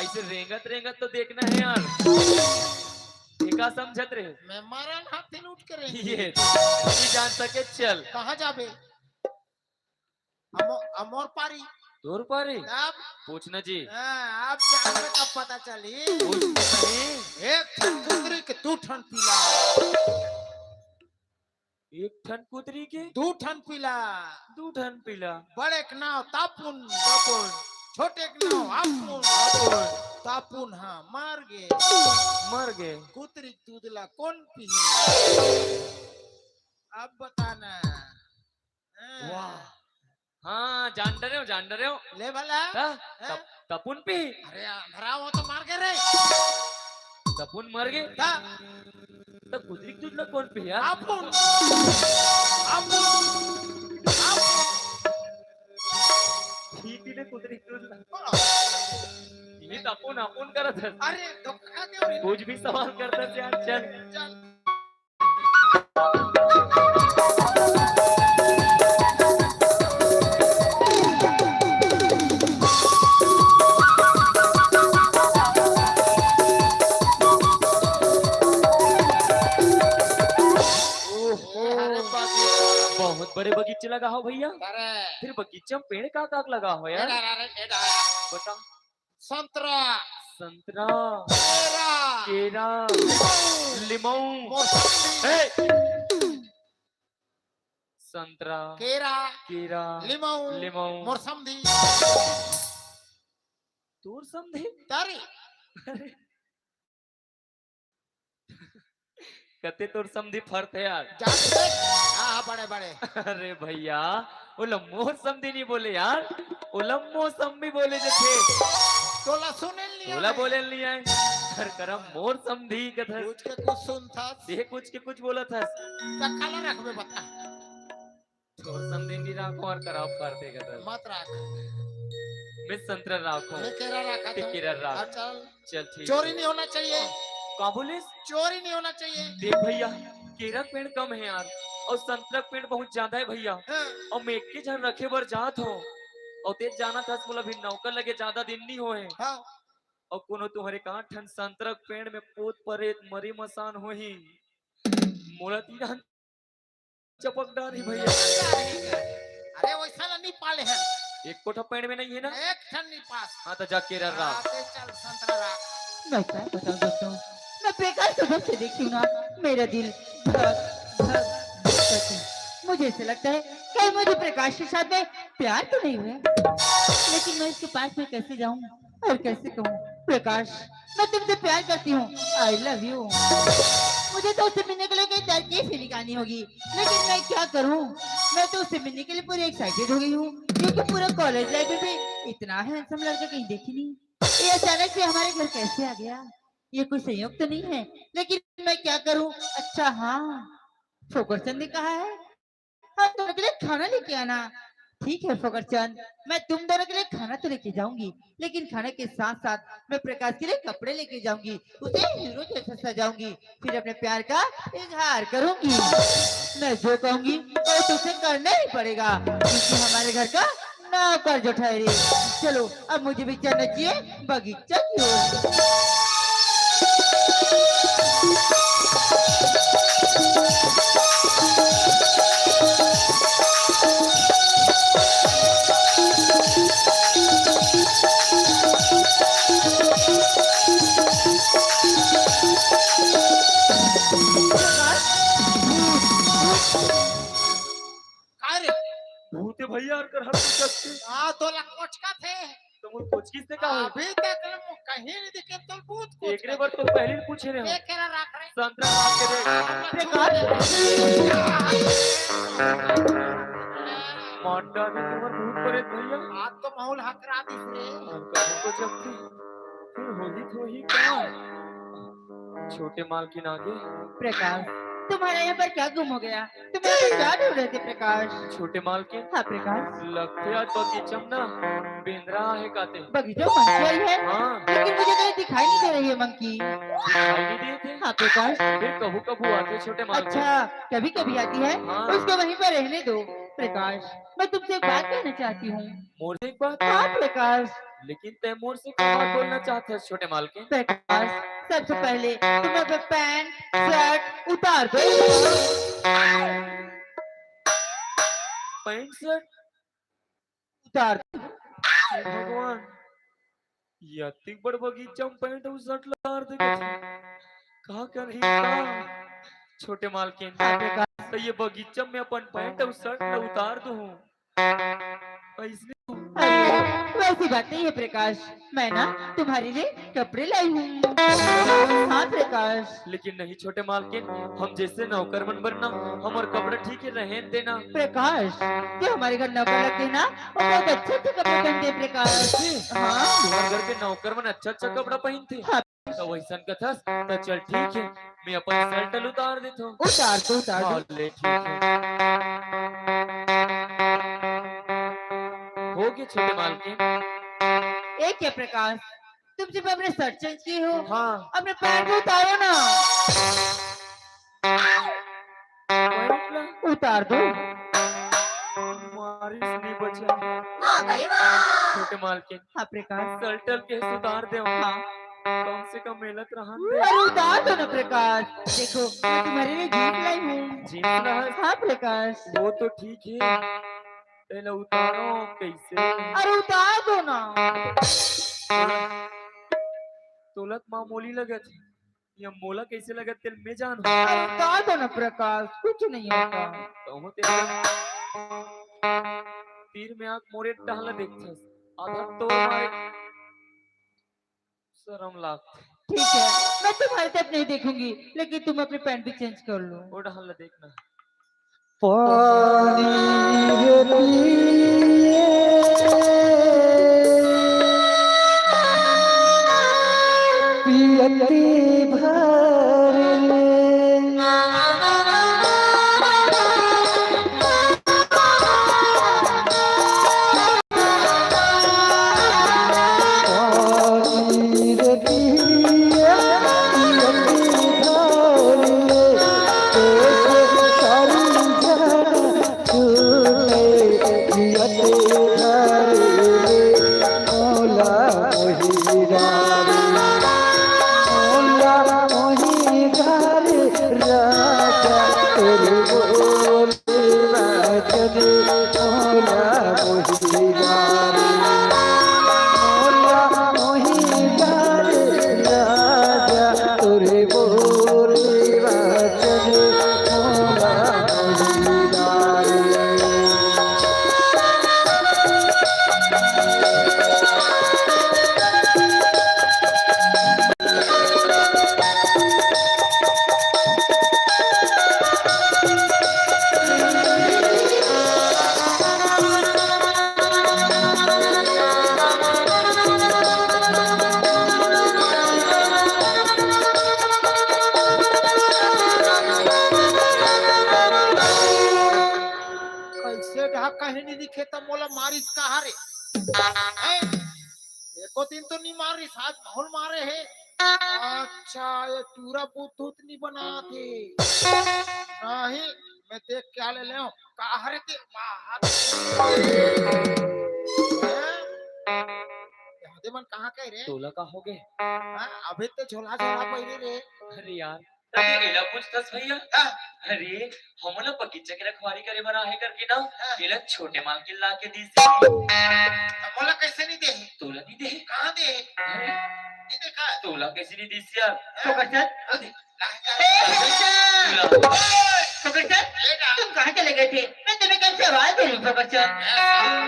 ऐसे रेंगत रेंगत तो देखना हे यार। ये का समझत रहे? मैं मरन हाथी ल उठ के रेंग। ये नहीं जान सके, चल। कहाँ जाबे? अमो-, अमोर पारी। तोर पारी? अब? पूछना जी। हाँ, अब जानबे तब पता चली। पूछ नहीं। एक ठन कुतरी के दू ठन पीला। एक ठन कुतरी के? दू ठन पीला। दू ठन पीला। बड़े के नाव तापुन। तापुन। छोटे के नाव आपुन। आपुन। तापुन, हाँ, मर गे। मर गे। कुतरी के दूध ला कौन पीही? अब बताना। हाँ। वाह। हाँ, जान डरे हो, जान डरे हो। ले भला। हाँ? हाँ? तप-, तपुन पी। अरे, अंधरा हो तो मर गे रे। तपुन मर गे। हाँ। तो कुतरी के दूध ला कौन पी यार? आपुन। आपुन। आपुन। पी, पी ले कुतरी के दूध ला। बोलो। ये तपुन, अपुन करत हे। अरे, धोखा क्यों रे? कुछ भी सवाल करत हे यार, चल। चल। ओहो, अरे बाप रे। बहुत बड़े बगीचे लगा हो भैया। अरे। फिर बगीचे में पेड़ का का लगा हो यार? अरे, अरे, अरे, अरे। बता। संतरा। संतरा। केरा। केरा। लिमऊ। लिमऊ। मौसम्बी। ए! संतरा। केरा। केरा। लिमऊ। लिमऊ। मौसम्बी। तोर समधी? तारी। कते तोर समधी फरत हे यार। जान देख। हाँ, हाँ, बड़े बड़े। अरे भैया, ओला मोर समधी नहीं बोले यार, ओला मौसमी बोले जथे। तोला सुने लिया ओला बोले नहीं आए। हर करम मोर समधी कथस। कुछ के कुछ सुन था। ये कुछ के कुछ बोला था। तो काला रखबे बता। तोर समधी नहीं राखो और खराब कर देगा तो। मत रख। मैं संतरा राखो। मैं केरा रखा ते था। केरा राख। अब चल। चल ठीक। चोरी नहीं होना चाहिए। का बोलिस? चोरी नहीं होना चाहिए। देख भैया, केरा के पेड़ कम है यार, और संतरा के पेड़ बहुत ज्यादा है भैया। हाँ, और मैं एक झन रखे बर जात हो, और ते जाना था मोला भी नौकर लगे ज्यादा दिन नहीं होए। हाँ। और कोनो तुम्हारे कहाँ ठन संतरा के पेड़ में पूत परेत मरी मसान होही, मोला तीन चपक डारी भैया। अरे वैसा ला नहीं पाले हैं। एक कोठा पेड़ में नहीं है ना? एक ठन नहीं पास। हाँ तो जा केरा राख। आते चल संतरा राख। मैं क्या बताऊं दोस्तों, मैं प्रकाश को जब से देखी हूँ ना, मेरा दिल धक धक धड़कता है। मुझे ऐसा लगता है कहीं मुझे प्रकाश के साथ में प्यार तो नहीं हुआ, लेकिन मैं उसके पास में कैसे जाऊं और कैसे कहूं, प्रकाश, मैं तुमसे प्यार करती हूँ, आई लव यू। मुझे तो उससे मिलने के लिए कहीं दरकीफ ही निकालनी होगी, लेकिन मैं क्या करूँ, मैं तो उससे मिलने के लिए पूरी एक्साइटेड हो गई हूँ, क्योंकि पूरा कॉलेज लाइफ में भी इतना हैंडसम लड़का कहीं देखी नहीं। ये अचानक से हमारे घर कैसे आ गया? ये कोई संयोग तो नहीं है? लेकिन मैं क्या करूं? अच्छा हाँ, फोकरचंद ने कहा है हम दोनों के लिए खाना लेके आना। ठीक है फोकरचंद, मैं तुम दोनों के लिए खाना तो लेके जाऊंगी, लेकिन खाने के साथ साथ मैं प्रकाश के लिए कपड़े लेके जाऊंगी, उसे हीरो जैसा सजाऊंगी, फिर अपने प्यार का इजहार करूंगी। मैं जो कहूंगी वो तुझसे करना ही पड़ेगा, क्योंकि हमारे घर का नौकर जो ठहरे। चलो, अब मुझे भी चलना चाहिए बगीचा की ओर। का रे? भूत है भैया, और कर हर कुछ अच्छे। आ तोला कोचका थे। तो वो कोचकी से का हो? अभी तक ले मु कहीं नहीं देखे तो भूत कोचका। एकरे बार तो पहले ही पूछे रहे हो। देख के रख रहे। संतरा खा के देख। प्रकाश, मांडा भी तुम्हार भूत परेत भैया। आज तो माहौल हकरा दिस रे। और कभी तो जब फिर होही तो होही का? छोटे मालकिन आगे। प्रकाश, तुम्हारा यहाँ पर क्या गुम हो गया? तुम यहाँ पर क्या ढूंढ रहे थे प्रकाश? छोटे मालकिन, हाँ प्रकाश। लगथे आज बगीचा में ना बेंदरा आहे काते। बगीचा मंकी आई है, हाँ। लेकिन मुझे कहीं दिखाई नहीं दे रही है मंकी। दिखाई नहीं देते। हाँ प्रकाश। फिर कभू कभू आथे छोटे मालकिन। अच्छा, कभी कभी आती है, हाँ। उसको वहीं पर रहने दो प्रकाश। मैं तुमसे एक बात कहना चाहती हूँ। मोर से एक बात। हाँ प्रकाश। लेकिन तय मोर से का बात बोलना चाहत हस छोटे मालकिन? प्रकाश, सबसे पहले तुम अपने पैंट शर्ट उतार दो। Pant shirt? उतार दो। हे भगवान, ये अतिक बड़ बगीचा में पैंट अउ शर्ट ला उतार दे कथे। का करही का? छोटे मालकिन, हाँ प्रकाश। तो ये बगीचा में अपन पैंट अउ शर्ट ला उतार दूं। ऐसने अरे, वैसी बात नहीं है प्रकाश, मैं ना तुम्हारे लिए कपड़े लाई हूँ। हाँ प्रकाश। लेकिन नहीं छोटे मालकिन, हम जैसे नौकर मन बर ना, हमर कपड़ा ठीक है, रहन देना। प्रकाश, जो हमारे घर नौकर लगते हैं ना, वो बहुत अच्छे अच्छे कपड़े पहनते हैं प्रकाश। हाँ। तुम्हारे घर के नौकर मन अच्छा अच्छा कपड़ा पहनथे। हाँ। तो वैसन कथस, तो चल ठीक है, मैं अपन शर्ट ल उतार देथो। उतार दो, उतार दो। हाँ, ले ठीक है। हो गए छोटे मालकिन। ये क्या प्रकाश, तुम सिर्फ अपने शर्ट चेंज किए हो, हाँ। अपने पैंट उतारो ना। पैंट ला उतार दो। मारिस नहीं बचा। छोटे मालकिन, हाँ प्रकाश। शर्ट ल के सुधार दे। हाँ। कम से कम मेहनत रहन दे। अरे उतार दो ना प्रकाश, देखो मैं तुम्हारे लिए जींस लाई हूँ। जींस ला है, हाँ प्रकाश। वो तो ठीक है, तेला उतारो कैसे? अरे उतार दो ना। तोला त मामूली लगत, ये मोला कैसे लगत तेल मैं जानहूँ। अरे उतार दो ना प्रकाश, कुछ नहीं होता। कहूँ तेरे तीर में आंख मोरे डाल देखथस, आधा तो मारे शरम लागथे। ठीक है, मैं तुम्हारी तरफ नहीं देखूंगी, लेकिन तुम अपनी पैंट भी चेंज कर लो। ओ डहन ला देखना। पानी रे पिए, पियती भर ले। कइसे ढाक कहीं नहीं दिखे त मोला मारिस कहा रे? हैं? एको दिन तो नहीं मारिस, आज बहुत मारे हे। अच्छा, ये टूरा बुद्धूत नहीं बनात हे। नहीं, मैं देख क्या ले ले हूँ। कहा रे ते बाहर। हैं? ये हदे मन कहाँ के रे? तोला का हो गए? हाँ, अभी तो झोला झोला पहिरे रे। अरे यार, तभी एला पूछथस भैया। हाँ। अरे, हमन ला बगीचा के रखवारी करे बर आहे करके ना, हाँ। एला छोटे मालकिन ला के दीस। त मोला कैसे नहीं दे? तोला नहीं दे? कहाँ दे? अरे, नहीं देखा। तोला कैसे नहीं दीस यार? हाँ। तो कैसे? अरे, ला जा। ए, तोला। ए, तो कैसे? ए, ना। तुम कहाँ चले गए थे? मैं तुम्हें कब से आवाज दे रही हूँ, फकरचंद। ए,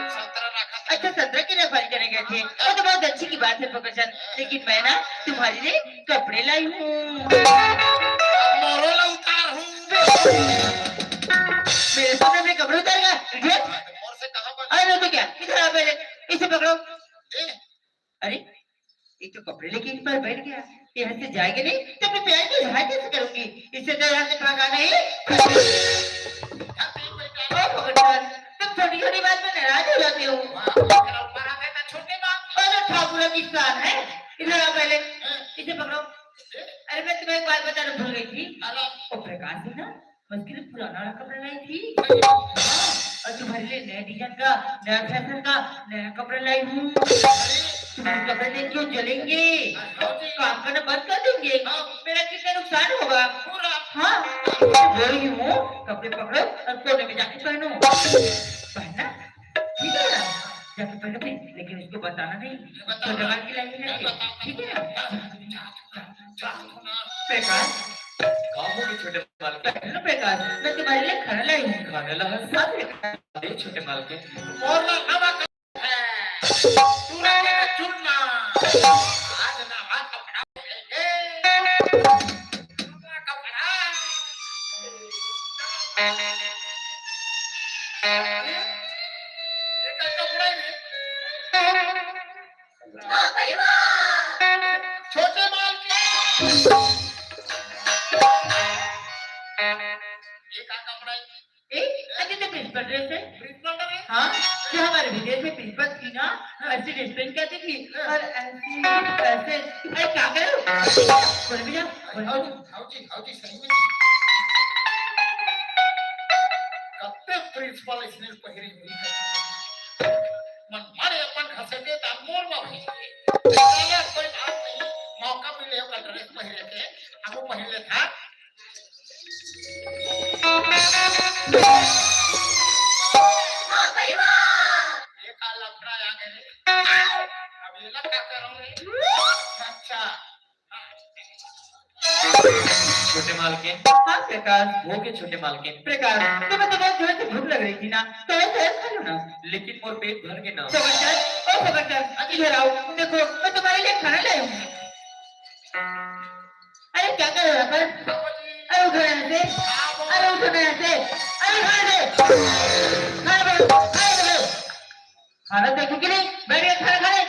संतरा रखा था। अच्छा, संतरा की रखवारी करने गए थे। वो तो बहुत अच्छी की बात है, फकरचंद। लेकिन मैं ना तुम्हारे लिए कपड़े लाई हूँ। अब मोरो ला उतार हूँ। मेरे सामने अपने कपड़े उतारेगा, idiot। मोर से कहाँ बन- अरे, तो क्या? इधर आ पहले, इसे पकड़ो। ए। अरे, ये तो कपड़े लेके इस पर बैठ गया। यहाँ से जाएगा नहीं, तो अपने प्यार के इजहार कैसे करूंगी? इससे तो यहाँ से भागा नहीं। ओ भगवान, तुम छोटी-छोटी बात में नाराज हो जाते हो। वाह, तेरा ऊपर आ गया था छोटे बाप। अरे ठाकुर की शान है, इधर आ पहले, हाँ। इसे पकड़ो। अरे मैं तुम्हें एक बात बताना भूल गई थी। अरे। वो प्रकाश है ना, मैं उसके लिए पुराना वाला कपड़ा लाई थी। हाँ, और तुम्हारे लिए नया डिजाइन का, नया फैशन का, नया कपड़ा लाई हूँ। तुम्हारे कपड़े देख के वो जलेंगे, काम करना बंद कर देंगे। मेरा कितना नुकसान होगा। हाँ, मैं बोल रही हूँ, कपड़े पकड़ो और कोने में जाके पहनो। पहनना, ठीक है ना? जाके पहनो भाई, लेकिन उसको बताना नहीं। छोटे माल की लाई है, ठीक है ना? प्रकाश। का हो गए छोटे मालकिन? पहन लो प्रकाश, मैं तुम्हारे लिए खाना लाई हूँ। खाना ला है? हाँ प्रकाश। अरे छोटे मालकिन। और ना नवा कपड़ा है। तू रखेगा चुन्ना। आज नवा कपड़ा पहनेंगे। नवा कपड़ा। ये, ये का कपड़ा है? छोटे माल के। ये का कपड़ा है? ए, अरे तो प्रिंसिपल ड्रेस है। Principal dress? हाँ, जो हमारे विदेश में प्रिंसिपल थी ना, हाँ। ऐसी ड्रेस पहन के आती थी। हाँ। और ऐसी, ऐसे, अरे क्या करे? बोल भी जा, बोल भी जा। हाउजी, हाउजी, सही में। कत्ते प्रिंसिपल इसने पहिरे हुई है। मन मारे अपन घसेटे ता मोर मा भेज दे। चला कोई बात नहीं, मौका मिले ओकर ड्रेस पहिरे के, हमू पहिर लेथा। ये का लफड़ा आ गए रे? अब ये ला का करो रे? अच्छा। छोटे मालकिन। हाँ प्रकाश। वो के छोटे मालकिन। प्रकाश, तुम्हें तो बहुत जोर से भूख लग रही थी ना, तो ऐसे खा लो ना। लेकिन मोर पेट भर के ना। सफरचंद, ओ सफरचंद, इधर आओ, देखो मैं तुम्हारे लिए खाना लाई हूँ। अरे क्या कर रहे हो यहाँ पर? अरे उठो यहाँ से। अरे उठो ना यहाँ से। अरे उठो यहाँ से। खाना बनाओ, खाना बनाओ। खाना देखे कि नहीं? बैठ के खाना खा ले।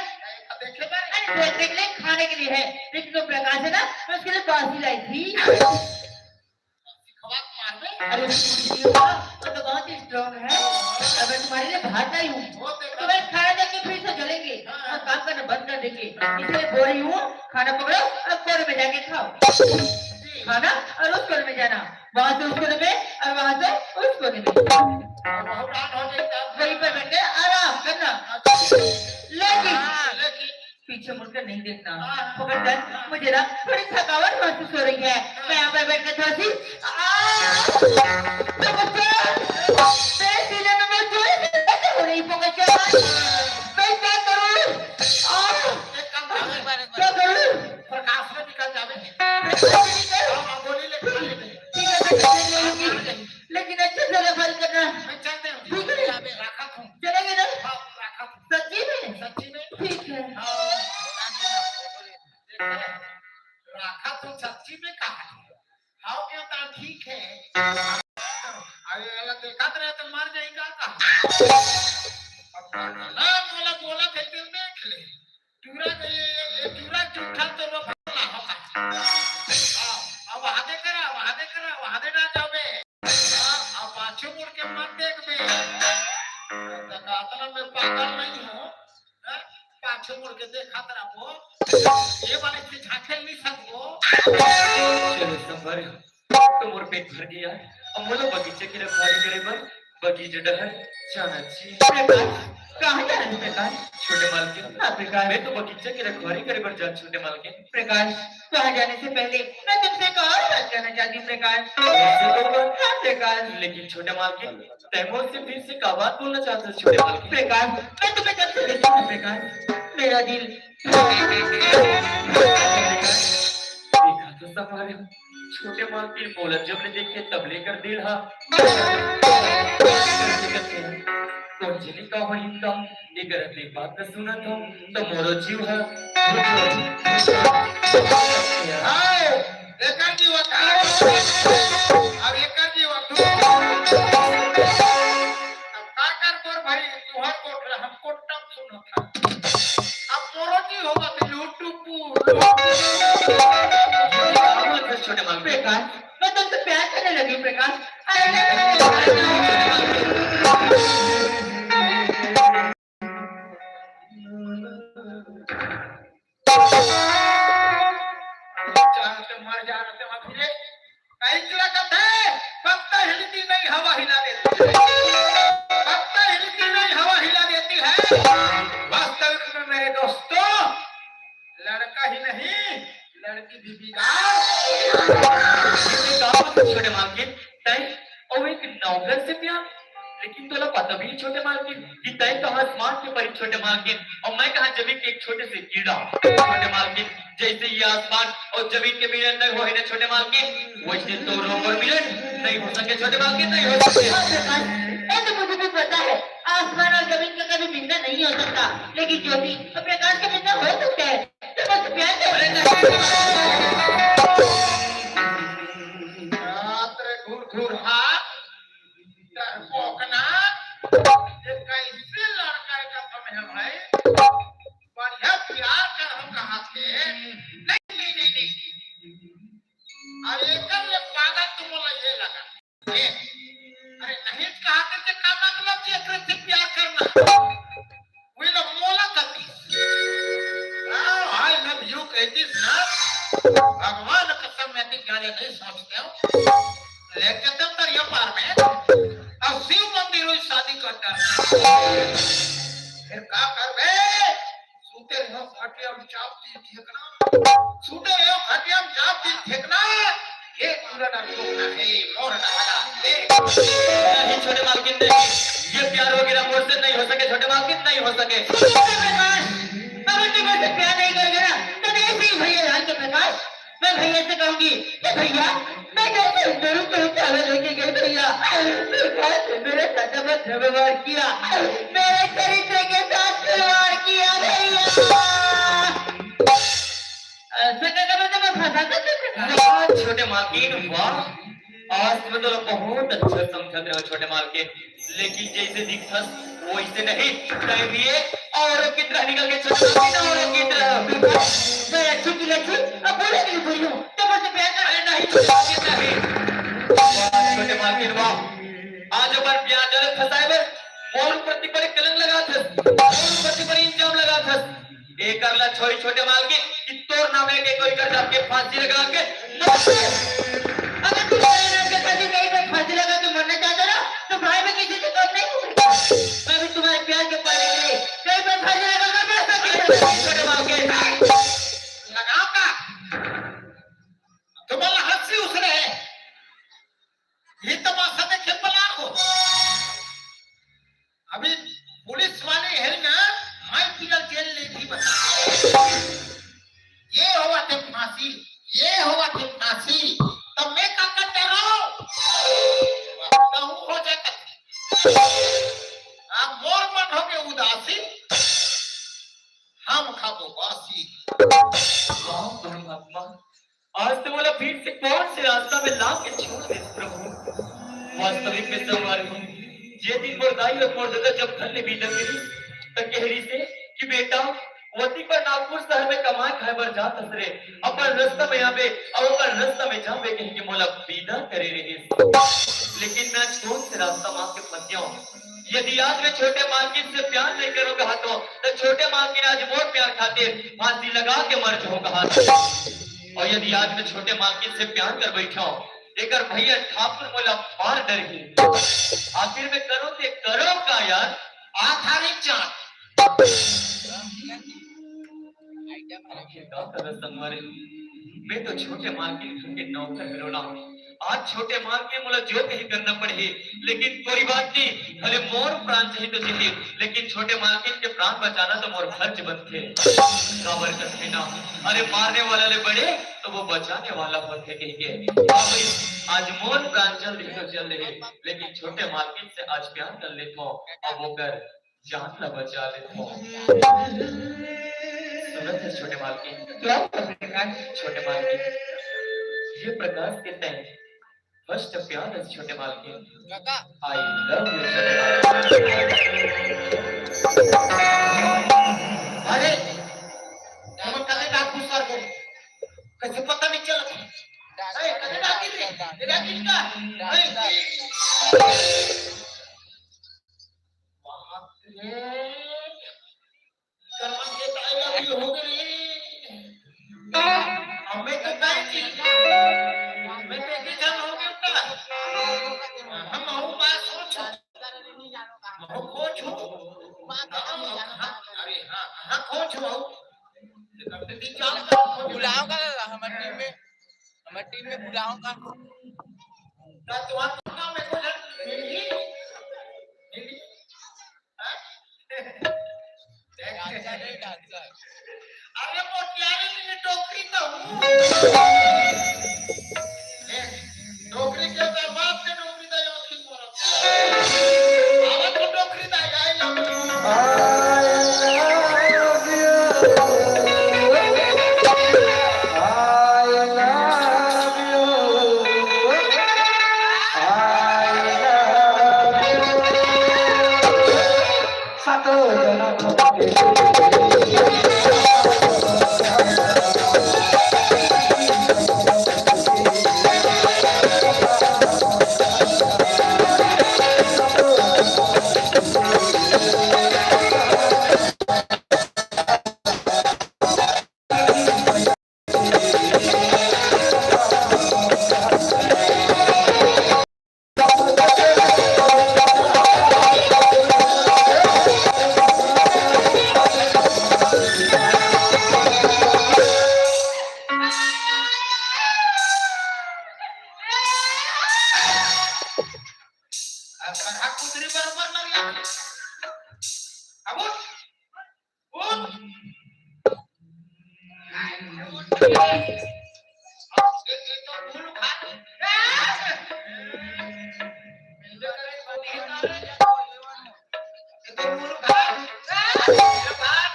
देखे भाई। अरे देख, देख ले, खाने के लिए है। लेकिन वो प्रकाश है ना, मैं उसके लिए बासी लाई थी। सिखवा के मार दे। अरे वो तो बहुत ही स्ट्रांग है। अब मैं तुम्हारे लिए भात लाई हूँ। वो देखो। तुम्हें खाना देके फिर से जलेंगे। हाँ। और काम करना बंद कर देंगे। इसलिए बोल रही हूँ, खाना पकड़ो और कोने में जाके खाओ। खाना और उस कोने में जाना, वहां से उस कोने में और वहां से उस कोने में। वहीं पर बैठ के आराम करना। लेकिन पीछे मुड़कर नहीं देखना। पकड़ कर, मुझे ना थोड़ी थकावट महसूस हो रही है। मैं यहाँ पर बैठ कर थोड़ी सी, आ, तो बच्चा, मेरे सीने में बहुत जोर से दर्द हो रही, पकड़ कर। मैं क्या करूँ? आ, क्या करूँ? प्रकाश में निकल जावे। प्रकाश में निकल? हाँ, हाँ, गोली लेके आ लेते हैं। ठीक है, मैं चल रही हूँ। लेकिन अच्छे से रखवाली करना। मैं चलते हूँ। ठीक है। रखा हूँ। चलेंगे ना? हाँ, रखा हूँ। सच्ची में? सच्ची में। ठीक है। हाँ। देखे, रखा तो सच्ची में कहा है। हाँ, क्यों तो ठीक है। अरे, वाला देखा तो रहे तो मर जाएगा कहा। अब ना बोला, बोला थे, तेरे देख ले। टूरा के, ये, ये, ये टूरा जूठा तो वो भला होता। हाँ, अब आधे करा, अब आधे करा, अब आधे ना जावे। हाँ, अब पाछू मुड़ के मत देख बे। तो कातना में पागल नहीं हो। हाँ, पाछू मुड़ के देखा तेरा वो। ये वाले से झांके नहीं सकबो। चलो संभर, तो मोर पेट भर गया। अब मोला बगीचे के रखवारी करे बर बगीचे डहर जाना चाहिए। प्रकाश, कहाँ जा रहे हो प्रकाश? छोटे मालकिन। हाँ प्रकाश। मैं तो बगीचे के रखवारी करे बर जा, छोटे मालकिन। प्रकाश, वहाँ जाने से पहले मैं तुमसे एक और बात करना चाहती हूँ प्रकाश। मुझसे तो बात? हाँ प्रकाश। लेकिन छोटे मालकिन, तय मोर से फिर से का बात बोलना चाहते हो छोटे मालकिन? प्रकाश, मैं तुम्हें जब से देखा हूँ प्रकाश, मेरा दिल। देखा तो संभारे, छोटे मालकिन मोला जब ले देखे तब लेकर दिल हा। कौन जनी का हो हिंदा, ये गलत एक बात न सुनत हो, तो मोरो जीव हा। हाय, एकर जीव हा। अब एकर जीव हा। अब का कर तोर भाई, तुहर कोट रहा, हम कोट तब सुनत हा। अब मोरो जीव होगा तो लूटू पू, लूटू। छोटे मालकिन। प्रकाश, मैं तुमसे प्यार करने लगी प्रकाश। अरे, चाहते मर जा रहे थे वहां फिरे। कहीं चुरा करते, पत्ता हिलती नहीं, हवा हिला देती है। पत्ता हिलती नहीं, हवा हिला देती है। वास्तविक में मेरे दोस्तों, लड़का ही नहीं, लड़की भी बिगाड़। ये तो गाँव में छोटे मालकिन, तय और एक नौकर से प्यार। लेकिन तोला पता भी है छोटे मालकिन कि तय तो आसमान के परी छोटे मालकिन, और मैं कहा जमीन के एक छोटे से कीड़ा छोटे मालकिन। जैसे ये आसमान और जमीन के मिलन नहीं होए ना छोटे मालकिन, वैसे तो रोम और मिलन नहीं हो सके छोटे मालकिन, नहीं हो सके। हाँ प्रकाश, ये तो मुझे भी पता है, आसमान और जमीन का कभी मिलना नहीं हो सकता, लेकिन ज्योति और प्रकाश का मिलना हो सकता है। तो बस प्यार से अरे नहीं। रात रे घूर घूर हाथ, डरपोकना, ये कैसे लड़का है कसम है भाई? बढ़िया प्यार कर हम कहा थे। नहीं, नहीं, नहीं, नहीं। अरे एकर ले पागल तुम बोला ये लगा। ए, अरे नहीं कहा थे कि का मतलब जे एकरे से प्यार करना? वे लोग मोला कती। आ, I love you कहतीस ना। भगवान कसम मैं तो जाने नहीं सोचते हो। लेके तो दरिया पार में। अब शिव मंदिर हुई शादी करता है। फिर का करबे? सूते रहो खटिया में चाप दी ठेकना। सूते रहो खटिया में चाप दी ठेकना। ये पूरा ना ठोकना है, मोर ना हला। देख। नहीं छोटे मालकिन नहीं, ये प्यार वगैरह मोर से नहीं हो सके छोटे मालकिन, नहीं हो सके। अगर तुम ऐसे प्यार नहीं करोगे ना, तो मैं ऐसे ही भैया जान के प्रकाश, मैं भैया से कहूंगी कि भैया, मैं जैसे इंदौर को चावल लेके गई भैया, प्रकाश ने मेरे साथ बहुत दुर्व्यवहार किया, मेरे चरित्र के साथ खिलवाड़ किया भैया। ऐसे करके मैं तुम्हें फंसा कर देते। वाह, छोटे मालकिन, वाह। आज तो मैं तोला बहुत अच्छा समझत रहे हंव, छोटे मालकिन, लेकिन जैसे दिखथस, वैसे नहीं। तैं भी ये औरों की तरह निकल के चल रही ना, औरों की तरह। मैं अच्छी की अच्छी, अब बोले नहीं बोली हूँ, तो मुझसे प्यार कर। अरे नहीं, छोटे मालकिन, नहीं। वाह, छोटे मालकिन, वाह। आज अपन प्यार जाल फंसाए बर मोर प्रति बड़े कलंक लगाथस, मोर प्रति बड़े इल्जाम लगाथस। एकर ला छोड़ी, छोटे मालकिन, कि तोर नाम है कि कोई कर जाके फांसी लगा के मर। अगर तुम्हारे नाम के साथ कहीं पे फांसी लगा के मरना चाहते ना, तो भाई, मैं किसी से कम नहीं हूँ। मैं भी तुम्हारे प्यार के पानी के लिए कहीं पे फांसी लगा कर मर सकती हूँ। छोटे मालकिन, लगाओ का? तुम्हारा हंसी उस रहे। ये तमाशा देखे पलार हो। अभी पुलिस वाले है ना, हाई फिगर जेल ले भी बता। ये होवथे फांसी, ये होवथे फांसी। तो मैं का कर रहा हूँ? कहूँ हो जाता। अब मोर मन हो गए उदासी, हम खाबो बासी। वाह परमात्मा, आज तो मोला फिर से कौन से रास्ता में ला के छोड़ दे प्रभु। वास्तविक में संगवारी हो, जे दिन मोर दाई और मोर ददा जब घर ले बिदा करिस, त कह रहिस हे कि बेटा, वती पर नागपुर शहर में कमाए खाए बर जात हस रे, अपन रास्ता में आबे, अउ अपन रास्ता में जाबे कह के मोला बिदा करे रहिस। लेकिन मैं आज कौन से रास्ता मा के फंसिया हूँ? यदि आज मैं छोटे मालकिन से प्यार नहीं करूंगा तो, तो छोटे मालकिन आज मोर प्यार खातिर फांसी लगा के मर जाऊंगा। और यदि आज मैं छोटे मालकिन से प्यार कर बैठा हूँ, एकर भैया ठाकुर मोला मार डरही। आखिर मैं करूँ ते करूँ का यार? आधारी चांद। आखिर का करत संगवारी, मैं तो छोटे मालकिन घर के नौकर बिरोला हूँ। आज छोटे मालकिन मोला जो कही करना पड़ही, लेकिन कोई बात नहीं, भले मोर प्राण चाही तो चाही, लेकिन छोटे मालकिन के प्राण बचाना तो मोर फर्ज बनथे। काबर कथे ना, अरे मारने वाला ले बड़े तो वो बचाने वाला होथे कहिके। हाँ भाई, आज मोर प्राण चल रही तो चल रही, लेकिन छोटे मालकिन से आज प्यार कर लेथो, अब ओकर जान ला बचा लेथो। सुनत हस छोटे मालकिन? क्या बात है? छोटे मालकिन, ये प्रकाश के तय फर्स्ट प्यार है छोटे मालकिन। काका। I love you छोटे मालकिन। अरे, हम कदे डाकू सर को कैसे पता नहीं चला? ए, कदे डाकी रे? ये डाकी का? ए, बाप रे। करम के ताई लगी हो गई। हमें तो काई चीज। मैं तो एक ही जन हो गया था। हम हूँ बात सोच। हम खोज हूँ। हम, हम, अरे हाँ, हाँ खोज हूँ। बुलाओ का हमारे टीम में, हमारे टीम में बुलाओ का। ना तुम्हारा नाम है कुछ? मिली? मिली? हाँ? अरे मोटियारी नहीं, डोकरी तो हूँ। डोकरी के तो बाप के डोकरी तो यो ठीक बोला। अब तो डोकरी तो आई love you। अब कथा कुतरी बरोबर लग लग। अब उठ। उठ। ये, ये तो भूल खा। ये तो भूल खा। ये भाग।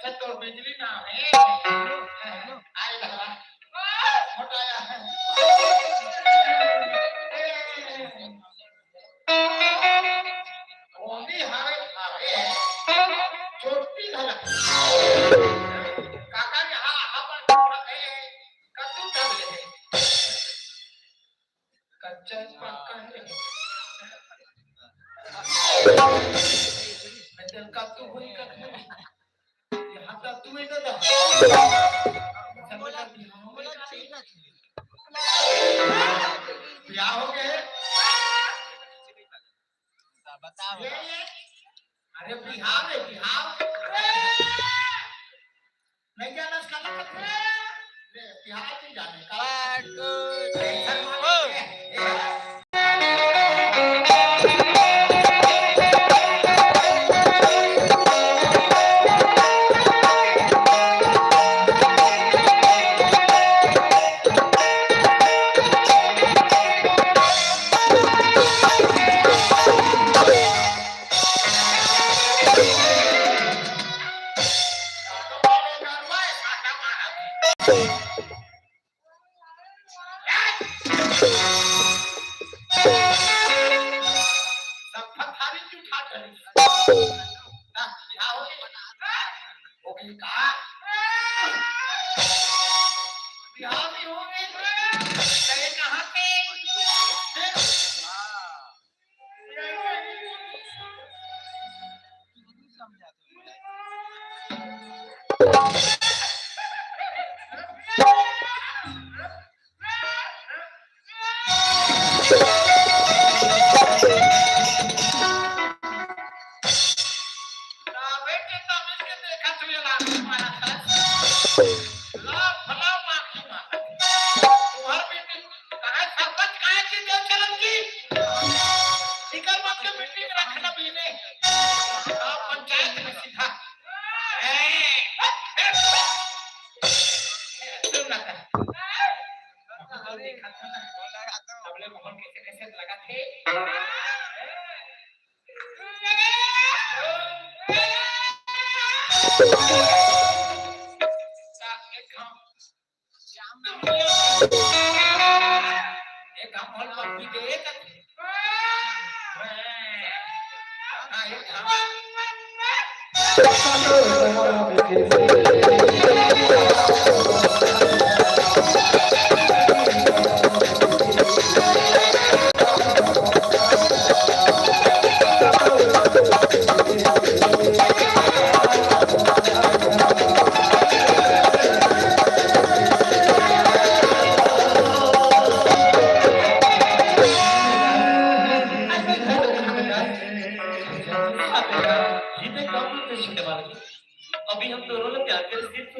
तो बिजली ना है। आए दादा। मोटा आया है। ओनी हवे, हवे। चोटी घला। काका ने हा, हा पर है। कद्दू डाल ले। कच्चा है, पक्का है। मैं तेरे कद्दू हुई कद्दू। ये हाथ का तू ही दे दे। सब बेटा बिहाव हो गए। बिहाव हो गए। ये, ये। अरे बिहाव है, बिहाव। नहीं जाना इसका मतलब है। ले, बिहाव नहीं जाने का। One, two, three, four। सब फथारी की उठा कर। ना, बिहाव हो गई। हो गई का? बिहाव नहीं हो गई। कहे कहाँ पे? तुम्हार बेटी काहे सरपंच काहे की देव चलन की? निकल मत के मीटिंग रखना भी ने। आप पंचायत में सीधा। ए, ए, सुन ना। अब देखा था ना। अबले मोहन कैसे कैसे लगा थे। अभी हम दोनों ने प्यार करे सिर्फ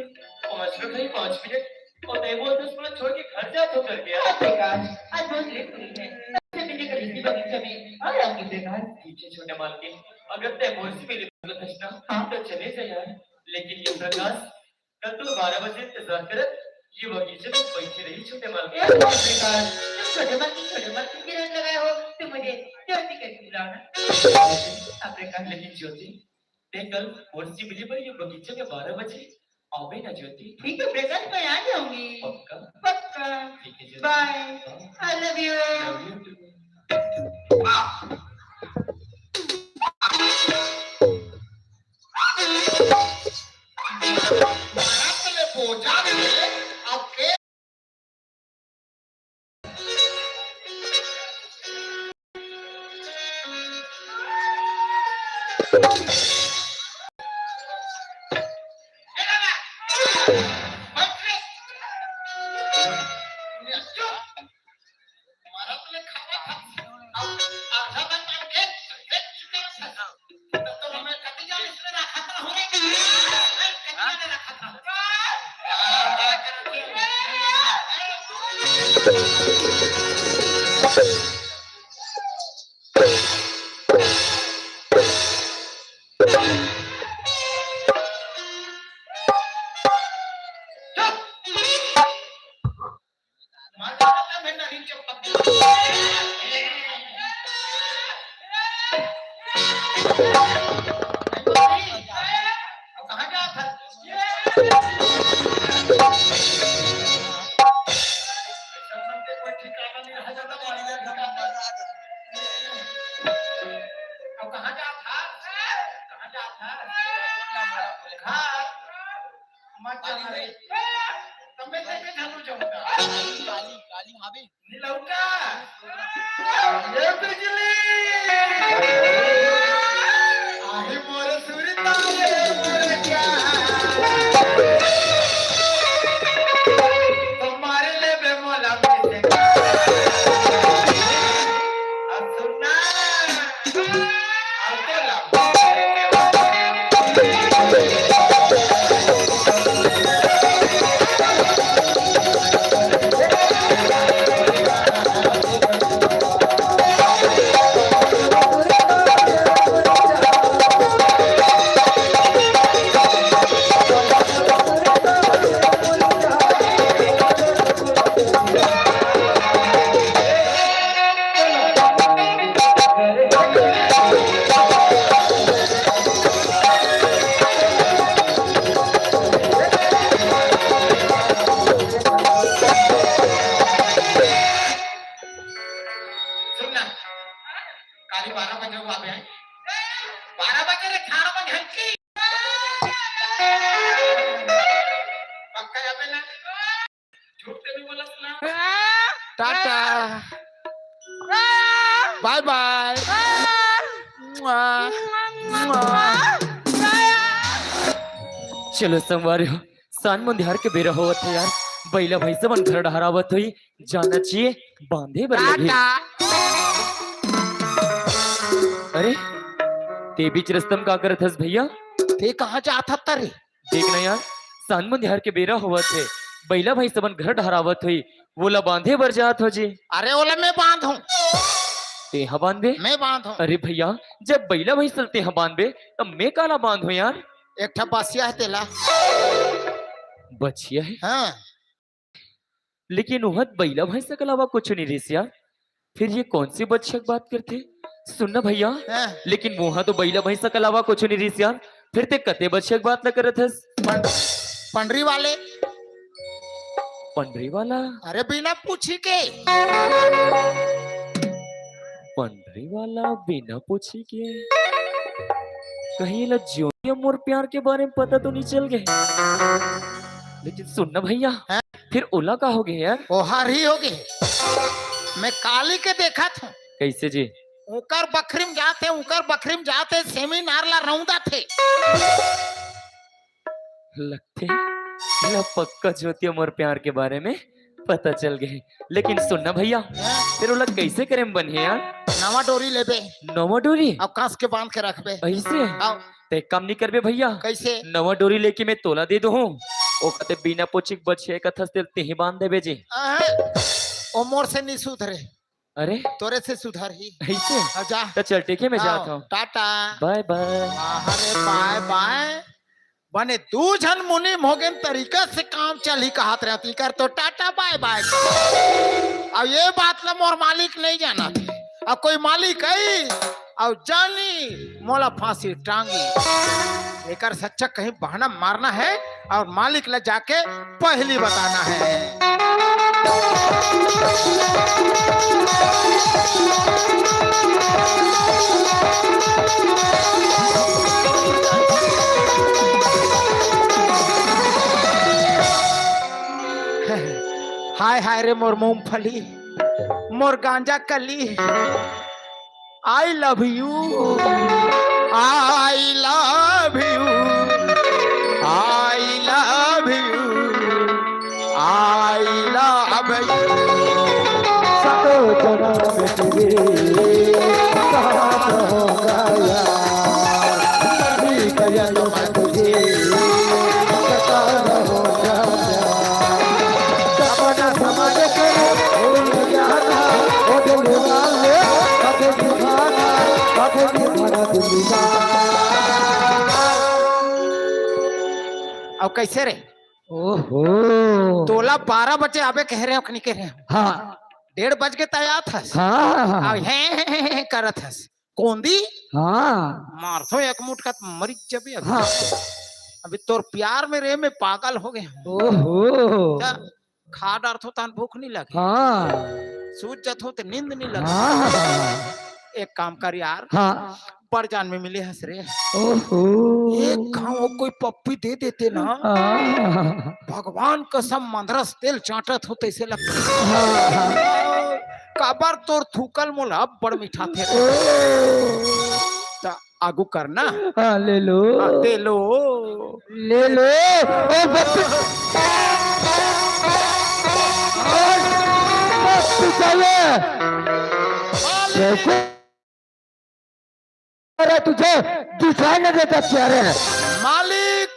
पाँच मिनट, नहीं, पाँच मिनट, और तय बोलते उसको छोड़ के घर जा तो कर दिया। आज बहुत लेट हो गई है। सबसे मिलने का इसी बगीचे में। हाँ यार, मुझे कहा, ठीक है छोटे मालकिन, अगर तय बोल से मेरी मदद हंसना, हाँ। तो चले जा यार, लेकिन ये प्रकाश, कल तो बारह बजे इंतजार करत ये बगीचे में बैठी रही छोटे मालकिन। ए, प्रकाश, तुम छोटे मालकिन, छोटे मालकिन की रट लगाए हो, तुम मुझे ज्योति करके बुलाओ ना। हाँ प्रकाश। लेकिन ज्योति, तय कल मोर से मिले बर ये बगीचे में बारह बजे आवे ना ज्योति। ठीक है प्रकाश, मैं आ जाऊंगी। पक्का? पक्का। ठीक है ज्योति। Bye। हाँ। I love you। Love you too। कोई ठिकाना नहीं रहा जाता, मारी जाता। अब कहाँ जात हस? कहाँ जात हस? घर। मत जा रे। तब मैं तेरे घर जाऊंगा। काली, काली, काली, हाँ बे। नीलौटा। ये बिजली। आहे मोर सुरता रे मोर क्या। तुम्हारे ले बे मोला पीछे। अब सुनना। अब तो ला। सुन ना, काली बारह बजे हुआ बे। बारह बजे रे, खाना में घंटी। पक्का जाबे ना? झूठ तो नहीं बोला सुना? टाटा। बाय बाय। मुआ। मुआ। चलो संगवारी हो, सान मुंधियार के बेरा होवत हे यार, बइला भैंसा मन घर डहरावत होही, जाना चाहिए, बांधे बर लगही। टाटा। अरे, ते बीच रस्ता म का करत हस भैया? ते कहाँ जात हस रे? देख ना यार, सान मुंधियार के बेरा होवत हे, बइला भैंसा मन घर डहरावत होही, वोला बांधे बर जात हो जी। अरे ओला मैं बांधहूं। ते ह बांधबे? मैं बांधहूं। अरे भैया, जब बइला भैंसा ल ते ह बांधबे, तब मैं काला बांधहूं यार? एक ठा बछिया हे तेला। बछिया हे? हाँ। लेकिन उहत बइला भैंसा के अलावा कुछ नहीं रिहिस यार। फिर ये कौन सी बछिया के बात करथे? सुन ना भैया, हाँ। लेकिन वहां तो बइला भैंसा के अलावा कुछ नहीं रिहिस यार। फिर ते कते बछिया के बात ल करत हस? पंड-, पंडरी वाले। पंडरी वाला? अरे बिना पूछी के। पंडरी वाला बिना पूछी के? कहीं ला ज्योतिया मोर प्यार के बारे में पता तो नहीं चल गए? लेकिन सुन ना भैया, हाँ? फिर ओला का हो गए यार? ओहार ही हो गए। मैं काली के देखत हूँ। कैसे जी? ओकर बखरी म जात हे, ओकर बखरी म जात हे, सेमी नार ला रौंदत हे। लगथे, एला पक्का ज्योतिया मोर प्यार के बारे में पता चल गए। लेकिन सुन ना भैया, हाँ? फिर ओला कैसे करे म बनही यार? नवा डोरी लेबे। नवा डोरी? अब कस के बांध के रखबे। ऐसे? अब ते काम नहीं करबे भैया। कैसे? नवा डोरी लेके मैं तोला दे दूँ। ओ कते बिना पूछी के बछिया कथस तेल तेही बांध देबे जी। अहं, ओ मोर से नहीं सुधरे। अरे? तोरे से सुधरही। ऐसे? अब जा। तो चल ठीक है, मैं जात हूँ। टाटा। बाय बाय। अरे बाय बाय। बने दू झन मुनीम होगेन, तरीका से काम चलही कहत रहत, इकर तो टाटा बाय बाय। अब ये बात ला मोर मालिक नहीं जानत हे। अब कोई मालिक आई, अउ जानी मोला फांसी टांगी। एकर से अच्छा कहीं बहाना मारना हे अउ मालिक ला जाके पहली बताना हे। हाय हाय रे मोर मूंगफली, मोर गांजा कली। I love you। I love you। I love you। I love you। सतो जन्म में तुझे साथ होगा यार। कभी गया तो मैं तुझे करता रहूंगा यार। सपना समझ के उड़ जाना, ओ दिल वाले, कभी निभाना, कभी निभाना दिल का। अब कैसे रे? ओहो। तोला बारह बजे आबे कहे रहेंव कि नहीं कहे रहेंव? हाँ। डेढ़ बज के तैयार थस। हाँ। अब हें, हें, हें, हें करत हस। कोंदी? हाँ। मारथों एक मुटका त मरी जबे अभी। हाँ। अभी तोर प्यार में रे, मैं पागल हो गया हूँ। ओहो। त खा डरथो तहन भूख नहीं लगे। हाँ। सूत जथो त नींद नहीं लगे। हाँ। एक काम कर यार। हाँ। बड़ जान में मिले हस रे। ओहो। एक घाव कोई पप्पी दे देते ना। हाँ। भगवान कसम मंदरस तेल चाटत हो तैसे लगता। हाँ। काबर तोर थूकल मोला अब बड़ मिठाथे। ओ। त आगू करना। हाँ, ले लो। हाँ, दे लो। ले लो। ओ, बस। ओ, बस, चले। देखो, अरे, तुझे दिखाई नहीं देता क्या रे? मालिक।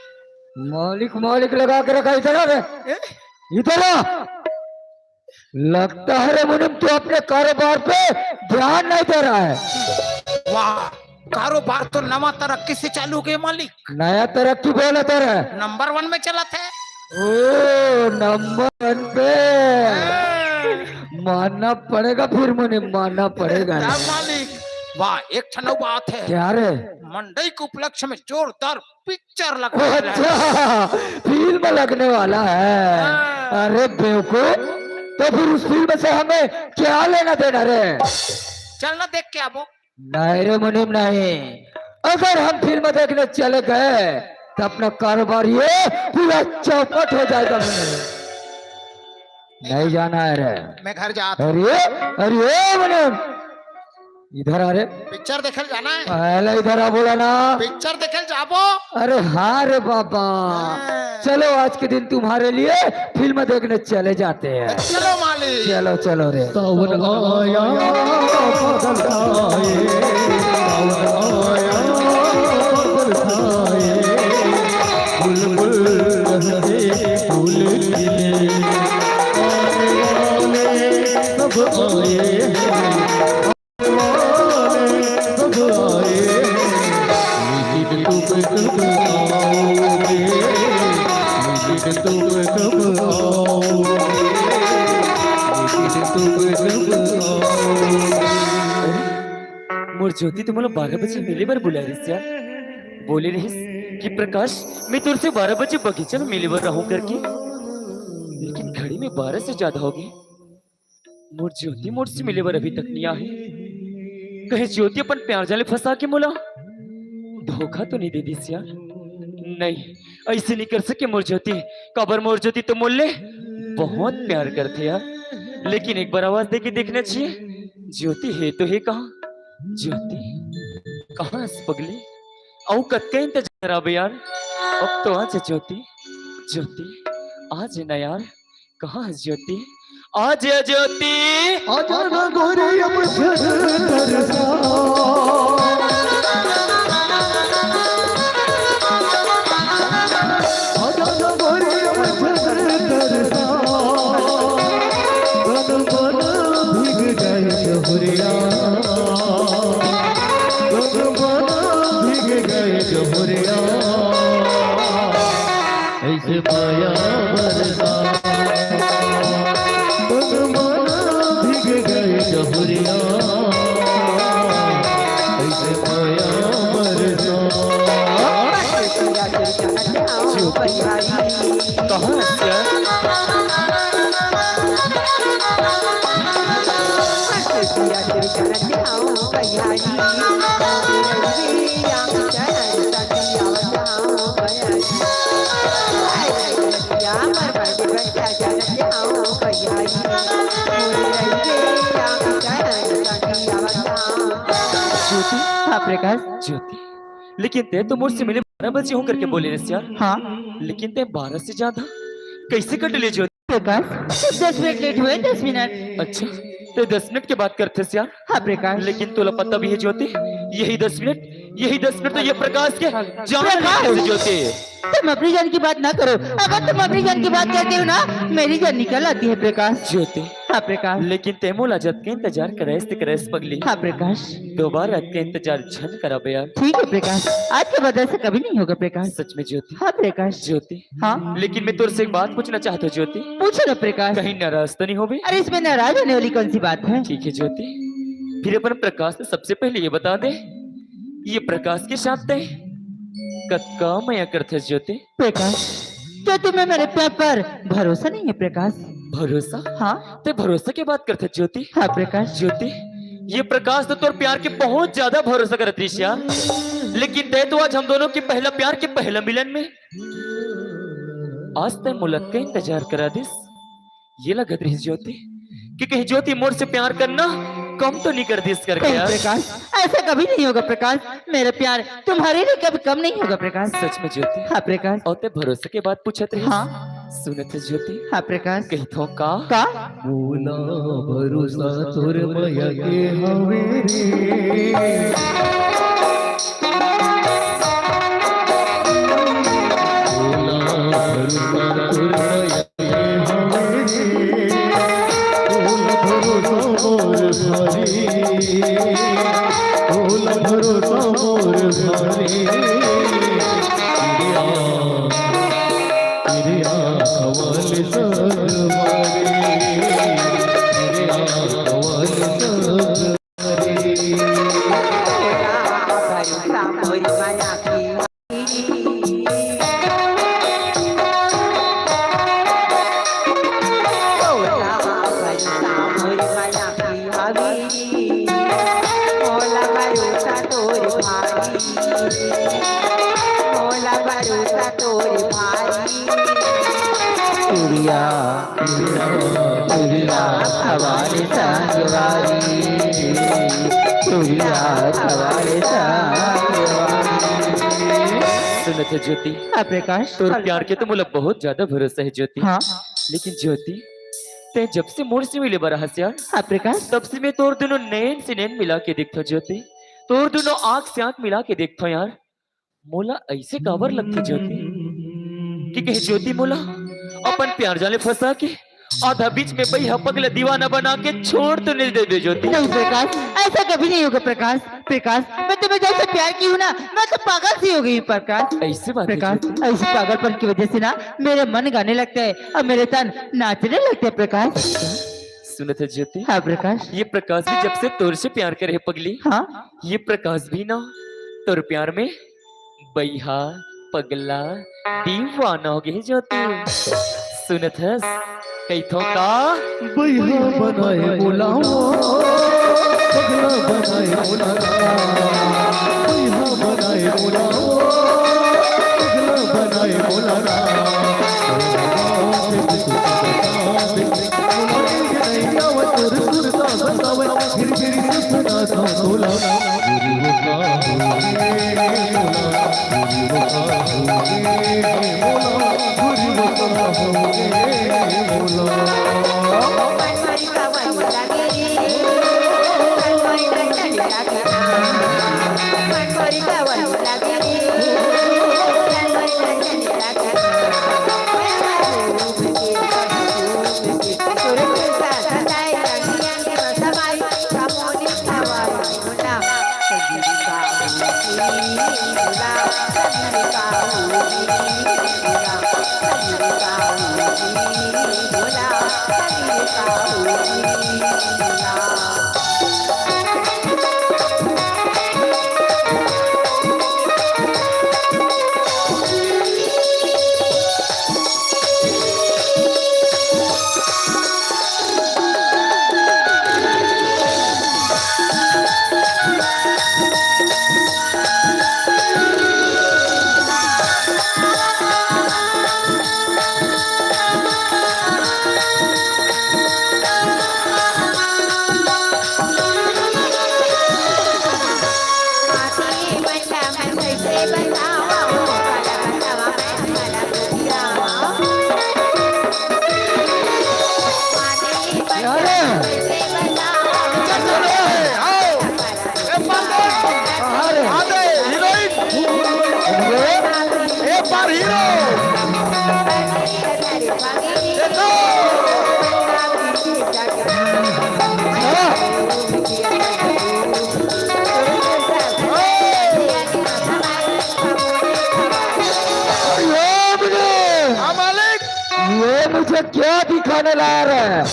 मालिक, मालिक लगा के रखा, इधर आ रे। ए? इधर आ। लगता है रे मुनीम, तू अपने कारोबार पे ध्यान नहीं दे रहा है। वाह, कारोबार तो नवा तरक्की से चालू हो गया मालिक। नया तरक्की बोला तो रे। नंबर वन में चला थे। ओ, नंबर वन पे। हाँ। मानना पड़ेगा फिर मुनीम, मानना पड़ेगा। क्या मालिक? वाह, एक ठन अउ बात है। क्या रे? मंडई के उपलक्ष्य में जोरदार पिक्चर लगने वाला है। अच्छा, फिल्म लगने वाला है। हाँ। अरे बेवकूफ, तो फिर उस फिल्म से हमें क्या लेना देना रे? चल ना देख के आबो। नहीं रे मुनीम, नहीं। अगर हम फिल्म देखने चले गए तो अपना कारोबार ये पूरा चौपट हो जाएगा मुनीम। नहीं जाना है रे। मैं घर जाता हूँ। अरे, अरे मुनीम, इधर आ रे। पिक्चर देखल जाना है। पहले इधर आ, बोला ना। पिक्चर देखल जाबो। अरे हाँ रे बाबा, हाँ। चलो आज के दिन तुम्हारे लिए फिल्म देखने चले जाते हैं। चलो मालिक। चलो, चलो रे। सावन आया, बादल छाए, सावन आया, बादल छाए, बुलबुल हंसे, फूल खिले, आने वाले सब आए हैं। मोर ज्योति तो मोला बारह बजे मिले बर बुलाए रहिस यार। बोले रहिस कि प्रकाश, मैं तोर से बारह बजे बगीचा में मिले बर रहूं करके, लेकिन घड़ी में बारह से ज्यादा हो गए। मोर ज्योति मोर से मिले बर अभी तक नहीं आहे। कहीं ज्योति अपन प्यार जाल में फंसा के मोला धोखा तो नहीं दे दिस यार? नहीं, ऐसे नहीं कर सके मोर ज्योति। काबर मोर ज्योति तो मोर ले बहुत प्यार करथे यार। लेकिन एक बार आवाज दे के देखना चाहिए, ज्योति है तो है कहाँ? ज्योति कहाँ है पगली? अउ कतका इंतजार कराबे यार, अब तो आ जा ज्योति, ज्योति आ जा ना यार। कहाँ है ज्योति? आ जा ज्योति। आ जा ना गोरी अब जरा तरसा। आ जा ना गोरी अब जरा तरसा। तन मन भीग गए जहुरिया। तन मन भीग गए जहुरिया। ऐसे माया बरसा, तन मन भीग गए जहुरिया, ऐसे माया बरसा। कहाँ से? ज्योति। हाँ प्रकाश। ज्योति, लेकिन तैं तो मोर से मिले बारह बजे हों करके बोले रहिस यार। हाँ। लेकिन तैं बारह से ज्यादा कैसे कट ले ज्योति? प्रकाश, दस मिनट लेट हुए, दस मिनट। अच्छा, तैं दस मिनट के बात करथस यार। हाँ प्रकाश। लेकिन तोला पता भी है ज्योति, यही दस मिनट, यही दस मिनट तो ये प्रकाश के जान प्रकाश। लेने से ज्योति। तुम अपनी जान की बात ना करो, अगर तुम अपनी जान की बात करते हो ना, मेरी जान निकल आती है प्रकाश। ज्योति। हाँ प्रकाश। लेकिन तैं मोला जतके इंतजार कराइस ते कराइस पगली। हाँ प्रकाश। दोबारा अतके इंतजार झन कराबे यार। ठीक है प्रकाश, आज के बाद ऐसा कभी नहीं होगा प्रकाश। सच में ज्योति। हाँ प्रकाश। ज्योति। हाँ। लेकिन मैं तोर से एक बात पूछना चाहता हूँ ज्योति। पूछो ना प्रकाश। कहीं नाराज तो नहीं होबे? अरे इसमें नाराज होने वाली कौन सी बात है? ठीक है ज्योति, फिर अपन प्रकाश से सबसे पहले ये बता दे, ये प्रकाश के साथ तैं कतका मया करथस ज्योति? प्रकाश, क्या तुम्हें मेरे प्यार पर भरोसा नहीं है प्रकाश? भरोसा? हाँ। ते भरोसा के बात करथस ज्योति? हाँ प्रकाश। ज्योति, ये प्रकाश तो तोर प्यार के बहुत ज्यादा भरोसा करत रहिस यार, लेकिन ते तो आज हम दोनों के पहला प्यार के पहला मिलन में आज ते मुलाकात का इंतजार करा दिस। ये लगत रहिस ज्योति कि कहीं ज्योति मोर से प्यार करना कम तो नहीं कर दिस करके नहीं यार। प्रकाश, ऐसा कभी नहीं होगा प्रकाश। मेरा प्यार तुम्हारे लिए कभी कम नहीं होगा प्रकाश। सच में ज्योति? हाँ प्रकाश। अउ ते भरोसा के बात पूछत रहिस। हाँ। सुनत हस ज्योति? हाँ प्रकाश। कहिथों का? का? मोला भरोसा तोर मया के हवे रे। मोला भरोसा तोर मया के हवे रे। मोला भरोसा मोर भारी। मोला भरोसा मोर भारी। तेरे आ, तेरे आ सवाल सवारी। तेरे आ सवाल सवारी। चुड़िया, चुड़िया, हमारी संगवारी, चुड़िया, हमारी संगवारी। सुनत हस ज्योति? हाँ प्रकाश। तोर प्यार के तो मोला बहुत ज्यादा भरोसा हे ज्योति। हाँ। लेकिन ज्योति, ते जब से मोर से मिले बर हस यार, हाँ प्रकाश। तब से मैं तोर दोनों नैन से नैन मिला के देखथों ज्योति, तोर दोनों आंख से आंख मिला के देखथों यार। मोला ऐसे काबर लगथे ज्योति कि कहीं ज्योति मोला अपन प्यार जाल में फंसा के आधा बीच में बइहा पगला दीवाना बना के छोड़ तो नहीं देबे ज्योति? नहीं प्रकाश, ऐसा कभी नहीं होगा प्रकाश। प्रकाश, मैं तुम्हें जैसे प्यार की हूँ ना, मैं तो पागल सी हो गई हूँ प्रकाश। ऐसी बात है प्रकाश, ज्योति? ऐसी पागलपन की वजह से ना मेरे मन गाने लगता है और मेरे तन नाचने लगते हैं प्रकाश। सुनत हस ज्योति? हाँ प्रकाश। ये प्रकाश भी जब से तोर से प्यार करे हे पगली, हाँ। ये प्रकाश भी ना तोर प्यार में बइहा पगला दीवाना हो गे हे ज्योति। सुनत हस? कहिथों का? बइहा बनाए मोला, पगला बनाए मोला, बइहा बनाए मोला, पगला बनाए मोला। अरे, आओ। ए, पागल। अरे। आ दे, हीरोइन। ए, पर हीरो। देखो। हाँ। ये मुझे, हाँ, मालिक। ये मुझे क्या दिखाने ला रहा है?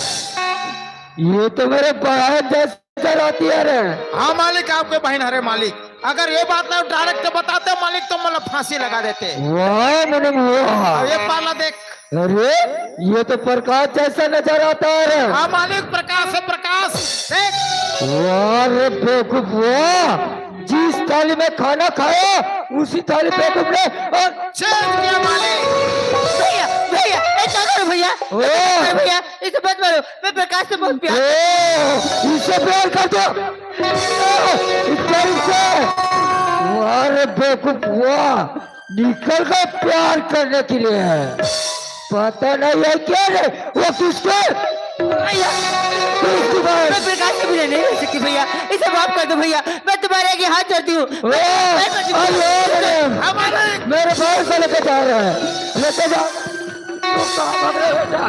ये तो मेरे बहन जैसे डराती है रे। हाँ मालिक, आपके बहन हरे मालिक। अगर ये बात ना डायरेक्ट बताते मालिक तो मतलब फांसी लगा देते। वाह मैडम, वाह। अब ये पाला देख। अरे, ये तो प्रकाश जैसा नजर आता है। हाँ मालिक, प्रकाश है, प्रकाश। देख। वाह रे बेवकूफ, वाह। जिस थाली में खाना खाया, उसी थाली बेवकूफ ने और चेंज किया मालिक। भैया, भैया, ऐसा करो भैया। ओ। भैया, इसे मत मारो, मैं प्रकाश से बहुत प्यार ओ, इससे प्यार कर दो। ओ, इस टाइम से। वाह रे बेवकूफ, वाह। निकल गए प्यार करने के लिए। पता नहीं है क्या रे, वो किसके? भैया, किसकी बात? मैं प्रकाश के बिना नहीं रह सकती भैया, इसे माफ कर दो भैया, मैं तुम्हारे आगे हाथ जोड़ती हूँ। ओ, मैं, मैं अरे, अरे, हमारे मेरे भाई को लेके जा रहा है, लेके जा। तू कहाँ भाग रहे हो बेटा?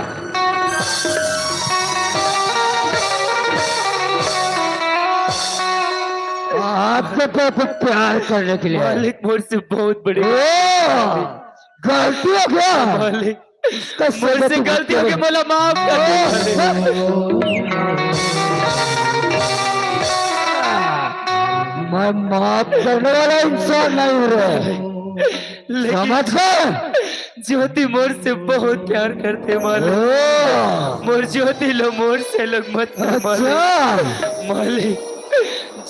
आपके पे तो प्यार करने के लिए। मालिक, मोर से बहुत बड़े ओ, गलती हो गया। मालिक, इसका मोर से समझ गलती हो गई, बोला माफ कर दे। मैं माफ करने वाला इंसान नहीं हूँ रे। लेकिन समझ गए? ज्योति मोर से बहुत प्यार करते मालिक। ओ। मोर ज्योति लो, मोर से अलग मत कर मालिक। अच्छा। मालिक,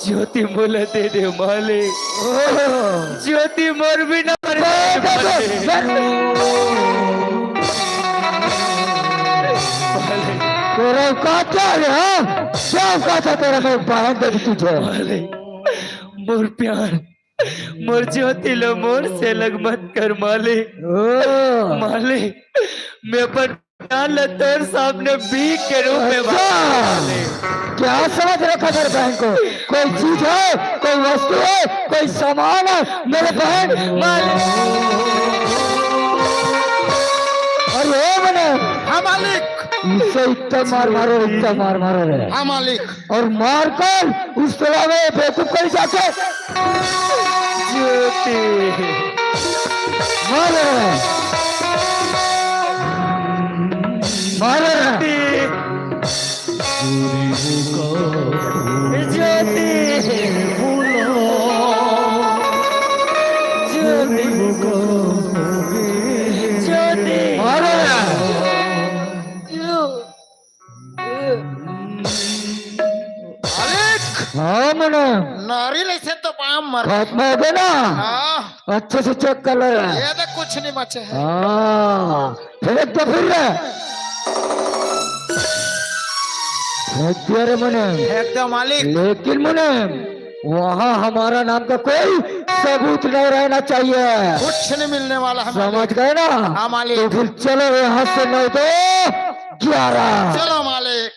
ज्योति मोला दे दे मालिक। ओ। ज्योति मोर बिना मर दे, जाए दे, दे, मालिक। दे। मालिक। तेरा औकात क्या है, हाँ? क्या औकात है तेरा, मैं बहन दे दी तुझे? मालिक, मोर प्यार मोर ज्योति लो मोर से अलग मत कर मालिक। ओ। मालिक, मैं अपन जान ला तोर सामने भीख के रूप में अच्छा। मांगता हूँ मालिक। क्या समझ रखा मेरे बहन को? कोई चीज है, कोई वस्तु है, कोई सामान है मेरे बहन? मालिक। अरे ओ मने। हाँ मालिक। इसे इतना मार मारो, इतना मार मारो रे। हाँ मालिक। और मारकर उस तलाब में बेवकूफ कर जाके ज्योति। मारो। मारो। ज्योति। ज्योति। ज्योति। मारो। अरे हाँ मने। नारी ले से तो पाम मर। खत्म हो गया ना? हाँ। अच्छे से चेक कर ले। ये तो कुछ नहीं बचे है। हाँ। फेंक दे फिर रे। फेंक दिया रे मने। फेंक दो मालिक। लेकिन मने वहाँ हमारा नाम का कोई सबूत नहीं रहना चाहिए। कुछ नहीं मिलने वाला है मालिक। समझ गए ना? हाँ मालिक। तो फिर चलो यहाँ से नौ दो ग्यारह। चलो मालिक।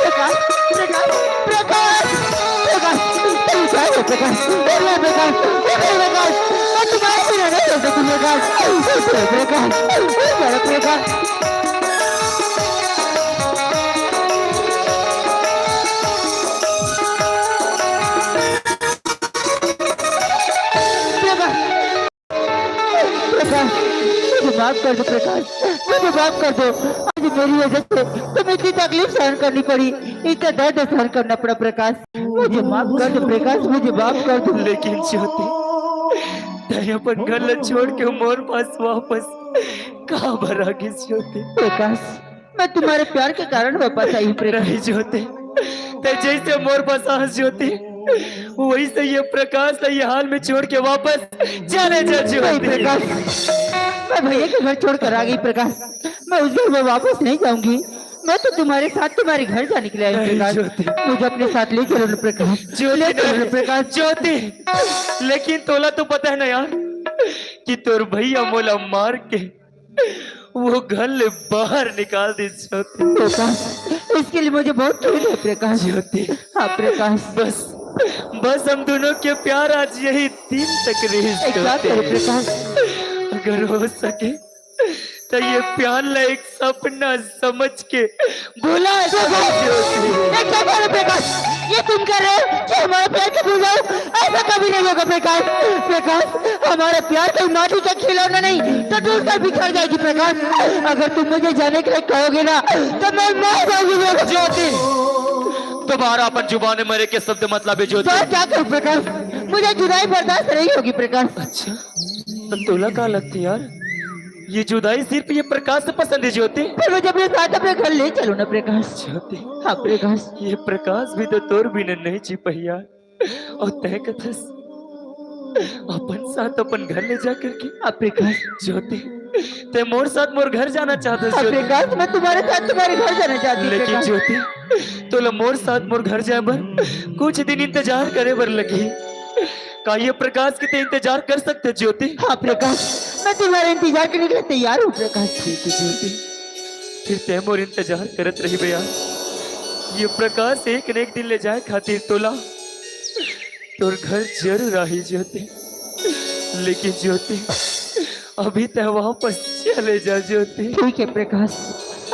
प्रकाश, प्रकाश, प्रकाश, प्रकाश, प्रकाश, प्रकाश, प्रकाश, प्रकाश, प्रकाश, मैं तुम्हारे बिना नहीं रह सकती प्रकाश, प्रकाश, प्रकाश। प्रकाश, मुझे माफ कर दो प्रकाश, मुझे माफ कर दो। आज मेरी वजह से तुम्हें इतनी तकलीफ सहन करनी पड़ी, इतना दर्द सहन करना पड़ा प्रकाश, मुझे माफ कर दो प्रकाश, मुझे माफ कर दो। लेकिन ज्योति, तैं अपन घर ला छोड़ के मोर पास वापस कहाँ बर आ गिस ज्योति? प्रकाश, मैं तुम्हारे प्यार के कारण वापस आई हूँ प्रकाश। नहीं ज्योति, तैं जैसे मोर पास आस ज्योति, वैसे ये प्रकाश ला ये हाल में छोड़ के वापस चले जा ज्योति। नहीं प्रकाश, मैं भैया के घर छोड़कर आ गई प्रकाश, मैं उस घर में वापस नहीं जाऊंगी। मैं तो तुम्हारे साथ तुम्हारे घर जाने के लिए आई हूँ नहीं प्रकाश। ज्योति। मुझे अपने साथ ले चलो ना प्रकाश, ज्योति ले चलो ना नहीं। प्रकाश। ज्योति, लेकिन तोला तो पता है ना यार कि तोर भैया मोला मार के वो घर ले बाहर निकाल दिस ज्योति। प्रकाश, इसके लिए मुझे बहुत खेद है प्रकाश। ज्योति। हाँ प्रकाश। बस, बस हम दोनों के प्यार आज यही दिन तक रहिस ए, क्या ज्योति। करे प्रकाश? अगर हो सके तो ये प्यार ला एक सपना समझ के भुला जाओ ज्योति। ये क्या कर रहे हो प्रकाश? ये तुम कर रहे हो कि हमारे प्यार को भुलाओ? ऐसा कभी नहीं होगा प्रकाश। प्रकाश, हमारे प्यार कोई माटी का खिलौना नहीं, तो टूट कर बिखर जाएगी प्रकाश। अगर तुम मुझे जाने के लिए कहोगे ना, तो मैं मर जाऊंगी प्रकाश। ज्योति, दोबारा अपन जुबान में मरे के शब्द मत लाबे ज्योति। तो क्या करूं प्रकाश, मुझे जुदाई बर्दाश्त नहीं होगी प्रकाश। अच्छा, तो तोला का लगती यार, ये जुदाई सिर्फ ये प्रकाश से पसंद है ज्योति। पर मुझे अपने साथ अपने घर ले चलो ना प्रकाश। ज्योति, हाँ प्रकाश। ये प्रकाश भी तो तोर बिना नहीं जी पाही यार। और तय कथस अपन साथ अपन घर ले जा करके। हाँ प्रकाश। ज्योति, ते मोर साथ मोर घर जाना चाहत हस हाँ ज्योति। प्रकाश, मैं तुम्हारे साथ तुम्हारे घर जाना चाहती हूँ लेकिन प्रकाश। ज्योति, तोला मोर साथ मोर घर जाए बर कुछ दिन इंतजार करे बर लगही। का ये प्रकाश के ते इंतजार कर सकते ज्योति? हाँ प्रकाश, मैं तुम्हारा इंतजार करने के लिए तैयार हूँ प्रकाश। ठीक है ज्योति, फिर ते मोर इंतजार करत रहिबे यार। ये प्रकाश एक न एक दिन ले जाए खातिर तोला तोर घर जरूर आही ज्योति। लेकिन ज्योति, अभी ते वापस चले जा ज्योति। ठीक है प्रकाश,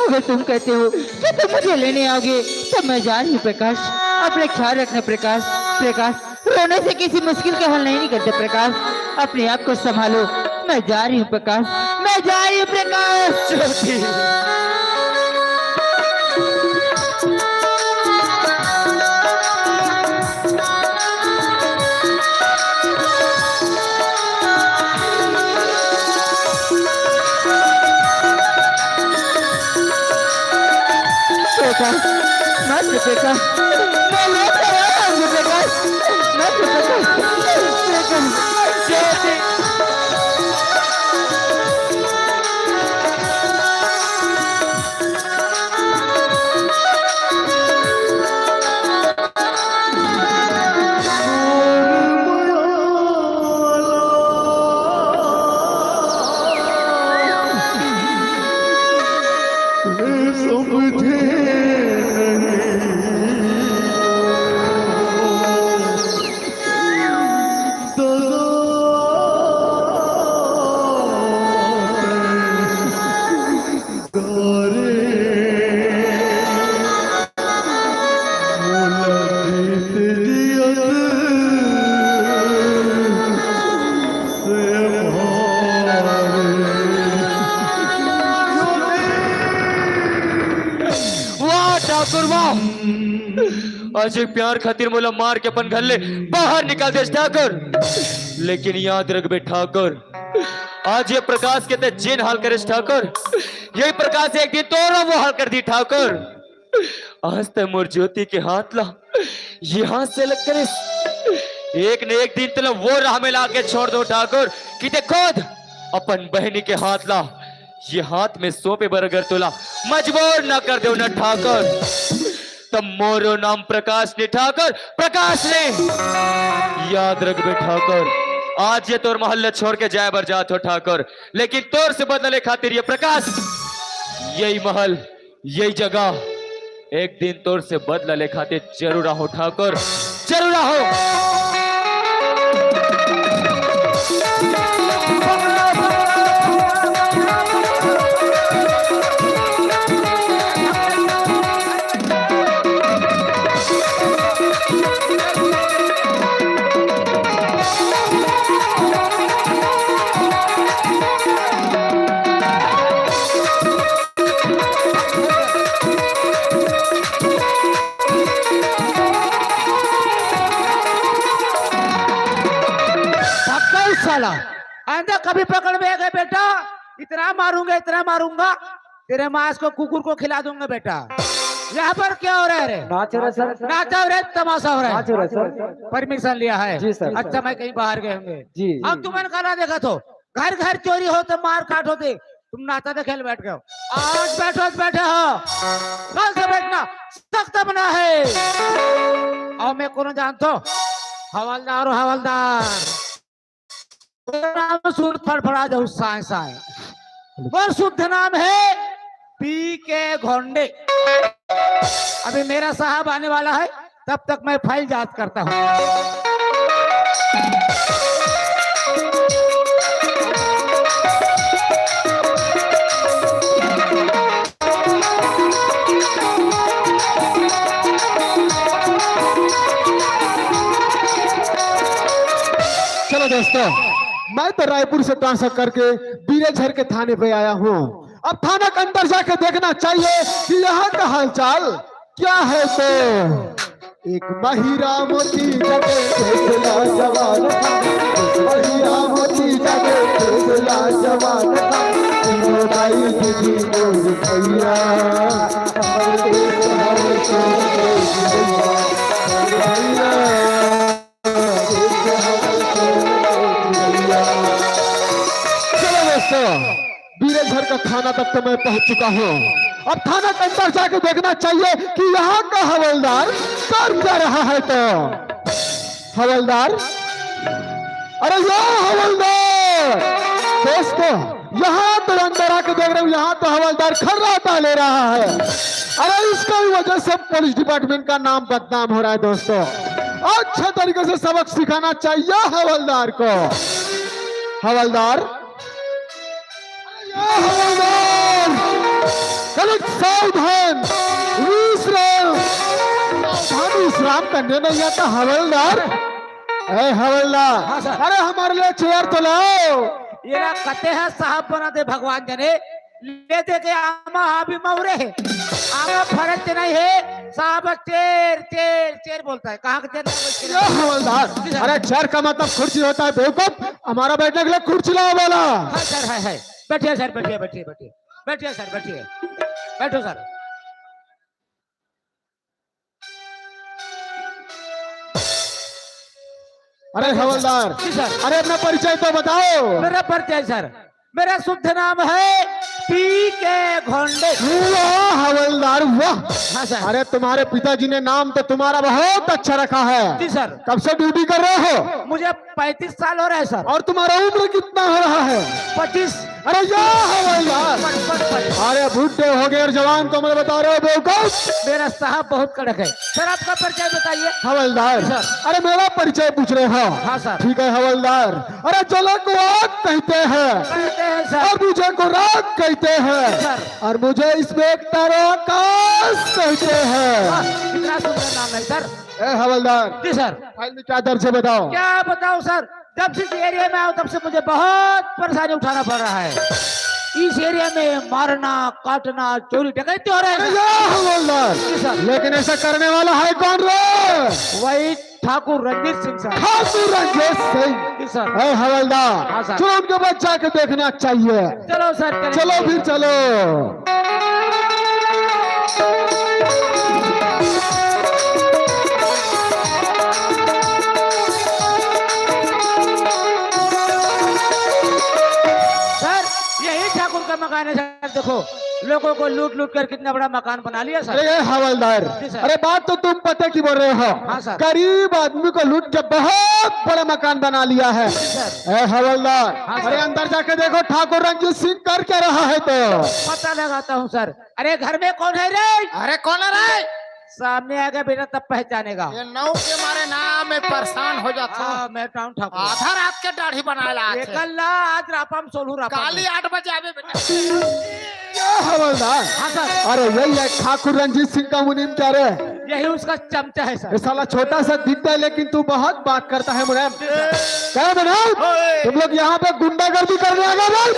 अगर तुम कहते हो कि तुम मुझे लेने आओगे, तो मैं जा रही हूँ प्रकाश। अपना ख्याल रखना प्रकाश। प्रकाश, रोने से किसी मुश्किल का हल नहीं निकलता प्रकाश। अपने आप को संभालो। मैं जा रही हूँ प्रकाश, मैं जा रही हूँ प्रकाश। ज्योति। बेटा, मत बेटा, मैं लेकर आ रहा हूँ बेटा, मत बेटा, बेटा, ज्योति। वाह ठाकुर वाह, आज ये प्यार खातिर मोला मार के अपन घर ले बाहर निकाल देस ठाकुर। लेकिन याद रखबे ठाकुर, आज ये प्रकाश के ते जेन हाल करेस ठाकुर, यही प्रकाश एक दिन तोरो वो हाल कर दी ठाकुर। आज ते मोर ज्योति के हाथ ला ये हाथ से अलग करेस, एक न एक दिन तोला वो राह में ला के छोड़ दो ठाकुर, कि ते खुद अपन बहनी के हाथ ला ये हाथ में सौंपे बर अगर तोला मजबूर ना कर दे ना ठाकुर, तब मोरो नाम प्रकाश नहीं ठाकुर, प्रकाश नहीं। याद रखबे ठाकुर, आज ये तोर महल ला छोड़ के जाए बर जात हो ठाकुर, लेकिन तोर से बदला ले खातिर ये प्रकाश, यही महल, यही जगह एक दिन तोर से बदला ले खातिर जरूर आहो ठाकुर, जरूर आहो। भक्कल साला, आइंदा कभी पकड़ में आ गए बेटा, इतना मारूंगा, इतना मारूंगा, तेरे मांस को कुकुर को खिला दूंगा बेटा। यहाँ पर क्या हो रहा है रे? नाच हो रहा है सर। नाचा हो रहा है, तमाशा हो रहा है। नाच हो रहा है सर। परमिशन लिया है। जी सर। अच्छा, मैं कहीं बाहर गए होंगे। जी। हम तुम्हें कल देखा तो घर घर चोरी होते, मार काट होते, तुम नाता देखे ले बैठ गए हो। आज बैठो, आज बैठे हो, कल से बैठना सख्त मना है। और मैं कौन जानता हूँ? हवलदार हो, हवलदार। नाम सुन फड़फड़ा जाऊ साए साए। वो शुद्ध नाम है पी के घोंडे। अभी मेरा साहब आने वाला है, तब तक मैं फाइल जांच करता हूँ। दोस्तों, मैं तो रायपुर से ट्रांसफर करके बीरेझर के थाने पे आया हूँ। अब थाना के अंदर जाके देखना चाहिए कि यहाँ का हालचाल क्या है। तो एक महिरा मोती जगे, एक लाजवाब था। एक महिरा मोती जगे, एक लाजवाब था। तीनों दाई दीदी मोर भैया। भैया। चलो दोस्तों, बीरेझर का थाना तक तो मैं पहुंच चुका हूँ। अब थाना के अंदर जाके देखना चाहिए कि यहाँ का हवलदार कर क्या रहा है। तो हवलदार, अरे यो हवलदार, दोस्तों, यहाँ तो अंदर आके देख रहे हो, यहाँ तो हवलदार खर्राटा ले रहा है। अरे इसका ही वजह से पुलिस डिपार्टमेंट का नाम बदनाम हो रहा है दोस्तों। अच्छे तरीके से सबक सिखाना चाहिए हवलदार को। हवलदार, अरे यो हवलदार, कनिक सावधान, विश्राम, सावधान विश्राम करने नहीं आता हवलदार। ए हवलदार, हाँ सर। अरे हमारे लिए चेयर तो लाओ। ये ना कहते हैं साहब बना दे भगवान जाने, ले दे के आमा हाबी मौरे है। आमा फरज नहीं है साहब, चेर चेर चेर बोलता है। कहाँ के चेर? ये हवलदार, जी सर। अरे चेयर का मतलब कुर्सी होता है बेवकूफ, हमारा बैठने के लिए कुर्सी लाओ बोला। हाँ सर, है है, बैठिए सर, बैठिए बैठिए बैठिए, बैठिए सर, बैठिए, बैठो सर। अरे हवलदार, जी सर। अरे अपना परिचय तो बताओ। मेरा परिचय सर, मेरा शुद्ध नाम है पी के घोंडे। वाह हवलदार वाह। हाँ सर। अरे तुम्हारे पिताजी ने नाम तो तुम्हारा बहुत अच्छा रखा है। जी सर। कब से ड्यूटी कर रहे हो? मुझे पैंतीस साल हो रहे हैं सर। और तुम्हारा उम्र कितना हो रहा है? पच्चीस। अरे या हवलदार। पचपन, पचपन। अरे बूढ़े हो गए और जवान को उम्र बता रहे हो बेवकूफ। मेरा साहब बहुत कड़क है सर, आपका परिचय बताइए। हवलदार। सर। अरे मेरा परिचय पूछ रहे हो? हाँ सर। ठीक है हवलदार। अरे जले को आग कहते हैं। कहते हैं सर। और बुझे को राख कहते हैं। सर। और मुझे इंस्पेक्टर आकाश कहते हैं। वाह, कितना सुंदर नाम है सर। ए हवलदार। जी सर। फाइल में क्या दर्ज है बताओ। क्या बताओ सर, जब से इस एरिया में आया हूँ तब से मुझे बहुत परेशानी उठाना पड़ रहा है। इस एरिया में मारना, काटना, चोरी, डकैती हो रहा है अरे सर। या हवलदार। जी सर। लेकिन ऐसा करने वाला है कौन रे? वही ठाकुर रंजीत सिंह सर। ठाकुर रंजीत सिंह। जी सर। ए हवलदार। हाँ सर। चलो उनके पास जाके देखना चाहिए। चलो सर, चलो। चलो फिर चलो। सर, यही ठाकुर का मकान है सर। देखो, लोगों को लूट लूट कर कितना बड़ा मकान बना लिया सर। अरे हवलदार, जी सर। अरे बात तो तुम पते की बोल रहे हो। हाँ सर। गरीब आदमी को लूट के बहुत बड़ा मकान बना लिया है। जी सर। ए हवलदार, हाँ सर। अरे अंदर जाके देखो ठाकुर रंजीत सिंह कर क्या रहा है। तो पता लगाता हूँ सर। अरे घर में कौन है रे? अरे कौन है रे? सामने आ गया बेटा, तब पहचानेगा। ये नौ के मारे ना मैं परेशान हो जाता हूँ। हाँ, मैं टाउन ठाकुर। आधा रात के दाढ़ी बनाए ला आथे। एकल ला आज रापा म सोलू रापा म। काली आठ बजे आवे बेटा। क्या हवलदार? हाँ सर। अरे यही है ठाकुर रंजीत सिंह का मुनीम क्या रे? यही उसका चमचा है सर। ये साला छोटा सा दिखता है लेकिन तू बहुत बात करता है मुनीम। क्या मुनीम? ओए। तुम लोग यहाँ पे गुंडागर्दी करने आ गए भाई?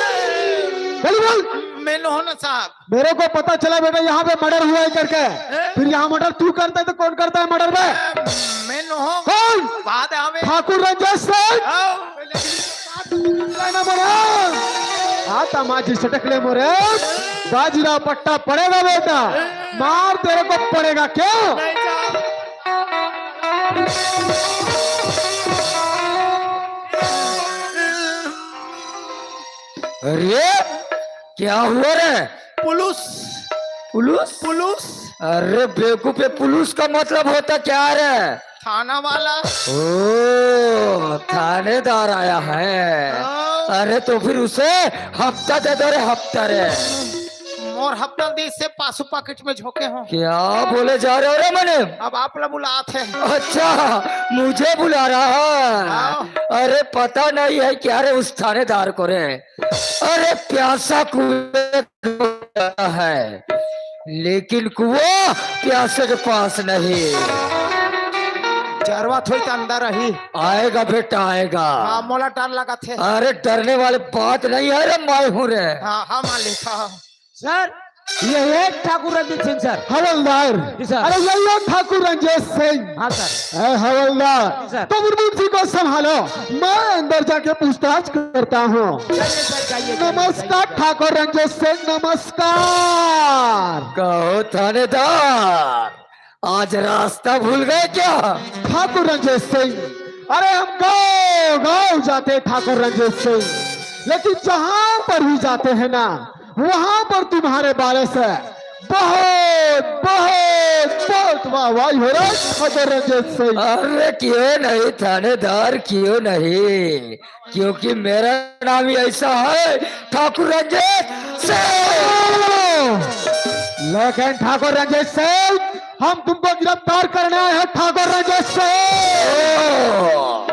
बोल बोल। मैं नोहन साहब। मेरे को पता चला बेटा यहाँ पे मर्डर हुआ है करके। हैं? फिर यहाँ मर्डर तू करता है तो कौन करता है मर्डर बे? मैं नोहन। कौन? बाद आवे। ठाकुर रंजीत सिंह। आओ। ना मरा। आता माझी सटकले मोरे। बाजीराव पट्टा पड़ेगा बेटा। मार तेरे को पड़ेगा क्यों? नहीं जाओ। अरे क्या हुआ रे? पुलिस। पुलिस? पुलिस। अरे बेवकूफ, ये पुलिस का मतलब होता क्या रे? थाना वाला। ओ, थानेदार आया है। हाँ। अरे तो फिर उसे हफ्ता दे दो रे, हफ्ता रे। मोर हफ्ता दे से पासू पाकिट में झोंके हो। क्या बोले जा रहे हो रे मने? अब आप ला बुलात है। अच्छा, मुझे बुला रहा है। हाँ। अरे पता नहीं है क्या रे उस थानेदार को रे। अरे प्यासा कुएं का है, लेकिन कुआं प्यासे के पास नहीं। डरवा थोड़ी त अंदर रही। आएगा बेटा, आएगा। हाँ, मोला डर लगत हे। अरे, डरने वाली बात नहीं है रे, मैं हूँ रे। हाँ, हाँ, मालिक, हाँ। सर, यही है ठाकुर रंजीत सिंह सर। हवलदार। जी सर। अरे, यही है ठाकुर रंजीत सिंह। हाँ सर। ए हवलदार, जी सर। तुम मुंशी को संभालो, मैं अंदर जाके पूछताछ करता हूँ। जाइए सर, जाइए, जाइए, नमस्कार जाइए। ठाकुर रंजीत सिंह, नमस्कार। कहो थानेदार, आज रास्ता भूल गए क्या? ठाकुर रंजीत सिंह, अरे हम गांव गांव जाते हैं ठाकुर रंजीत सिंह, लेकिन जहां पर भी जाते हैं ना, वहां पर तुम्हारे बारे से बहुत बहुत बहुत वाहवाही हो रहा है ठाकुर रंजीत सिंह। अरे क्यों नहीं थानेदार, क्यों नहीं, क्योंकि मेरा नाम ही ऐसा है, ठाकुर रंजीत सिंह। लेकिन ठाकुर रंजीत सिंह, हम तुमको गिरफ्तार करने आए हैं ठाकुर रंजीत सिंह। ओ,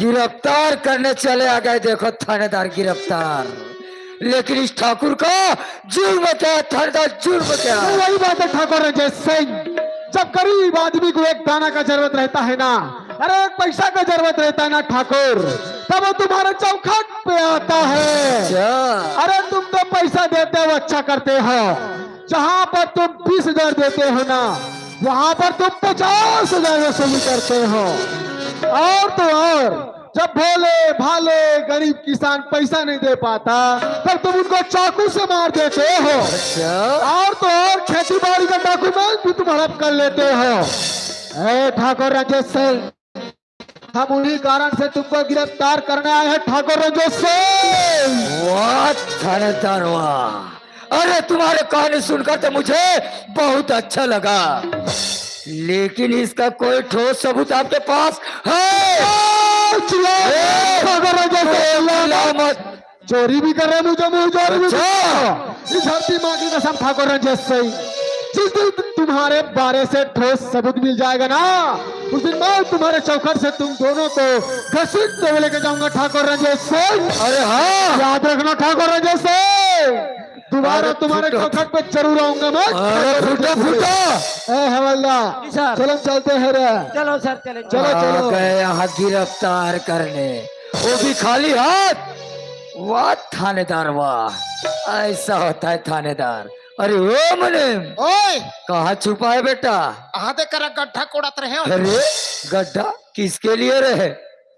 गिरफ्तार करने चले आ गए, देखो थानेदार गिरफ्तार, लेकिन इस ठाकुर का जुर्म क्या है थानेदार, जुर्म क्या है? वही बात है ठाकुर रंजीत सिंह, जब गरीब आदमी को एक दाना का जरूरत रहता है ना, अरे एक पैसा का जरूरत रहता है ना ठाकुर, तब वो तुम्हारे चौखट पे आता है। अच्छा। अरे तुम तो पैसा देते हो, अच्छा करते हो, जहाँ पर तुम बीस हजार देते हो ना, वहाँ पर तुम पचास हजार वसूली करते हो। और तो और, जब भोले भाले गरीब किसान पैसा नहीं दे पाता, तब तुम उनको चाकू से मार देते हो। अच्छा। और तो और, खेती बाड़ी का डॉक्यूमेंट भी तुम हड़प कर लेते हो। ए ठाकुर रंजीत सिंह, हम उन्हीं कारण से तुमको गिरफ्तार करने आए हैं ठाकुर रंजीत सिंह। वाह थानेदार वाह, अरे तुम्हारे कहानी सुनकर तो मुझे बहुत अच्छा लगा, लेकिन इसका कोई ठोस सबूत आपके पास है? ए! ठाकुर रंजीत सिंह, चिल्ला मत। चोरी भी कर रहे हैं मुझे, मुझे चोरी भी अच्छा। कर रहे हैं। इस धरती माँ की कसम ठाकुर रंजीत सिंह, जिस दिन तुम्हारे बारे से ठोस सबूत मिल जाएगा ना, उस दिन मैं तुम्हारे चौखट से तुम दोनों को घसीटते हुए लेके जाऊंगा ठाकुर रंजीत सिंह। अरे हाँ। याद रखना ठाकुर रंजीत सिंह, दोबारा अरे तुम्हारे फुटो। चौखट पे जरूर आऊंगा मैं। अरे फुटो, फुटो। ए हवलदार, जी सर। चलो चलते हैं रे। चलो सर, चलेंगे। चलो, आ चलो। गए यहाँ गिरफ्तार करने, वो भी खाली हाथ। वाह थानेदार वाह, ऐसा होता है थानेदार। अरे ओ मुनीम, ओए। कहाँ छुपा है बेटा? आहा दे करा गड्ढा कोड़त रहे हो। अरे गड्ढा किसके लिए रहे?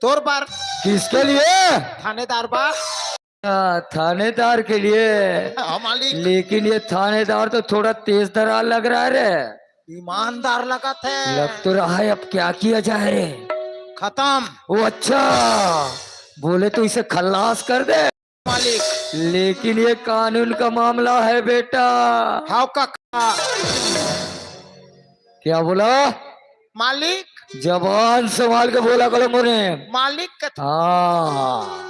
तोर बार। किसके लिए? थानेदार बा। आ, थानेदार के लिए। हाँ, मालिक। लेकिन ये थानेदार तो थोड़ा तेज तरार लग रहा है रे। ईमानदार लगत है। लग तो रहा है, अब क्या किया जाए रे? खत्म। वो अच्छा, बोले तो इसे खल्लास कर दे। मालिक। लेकिन ये कानून का मामला है बेटा। हाव काका। क्या बोला? मालिक। जबान संभाल के बोला करो मोरे। मालिक का हाँ।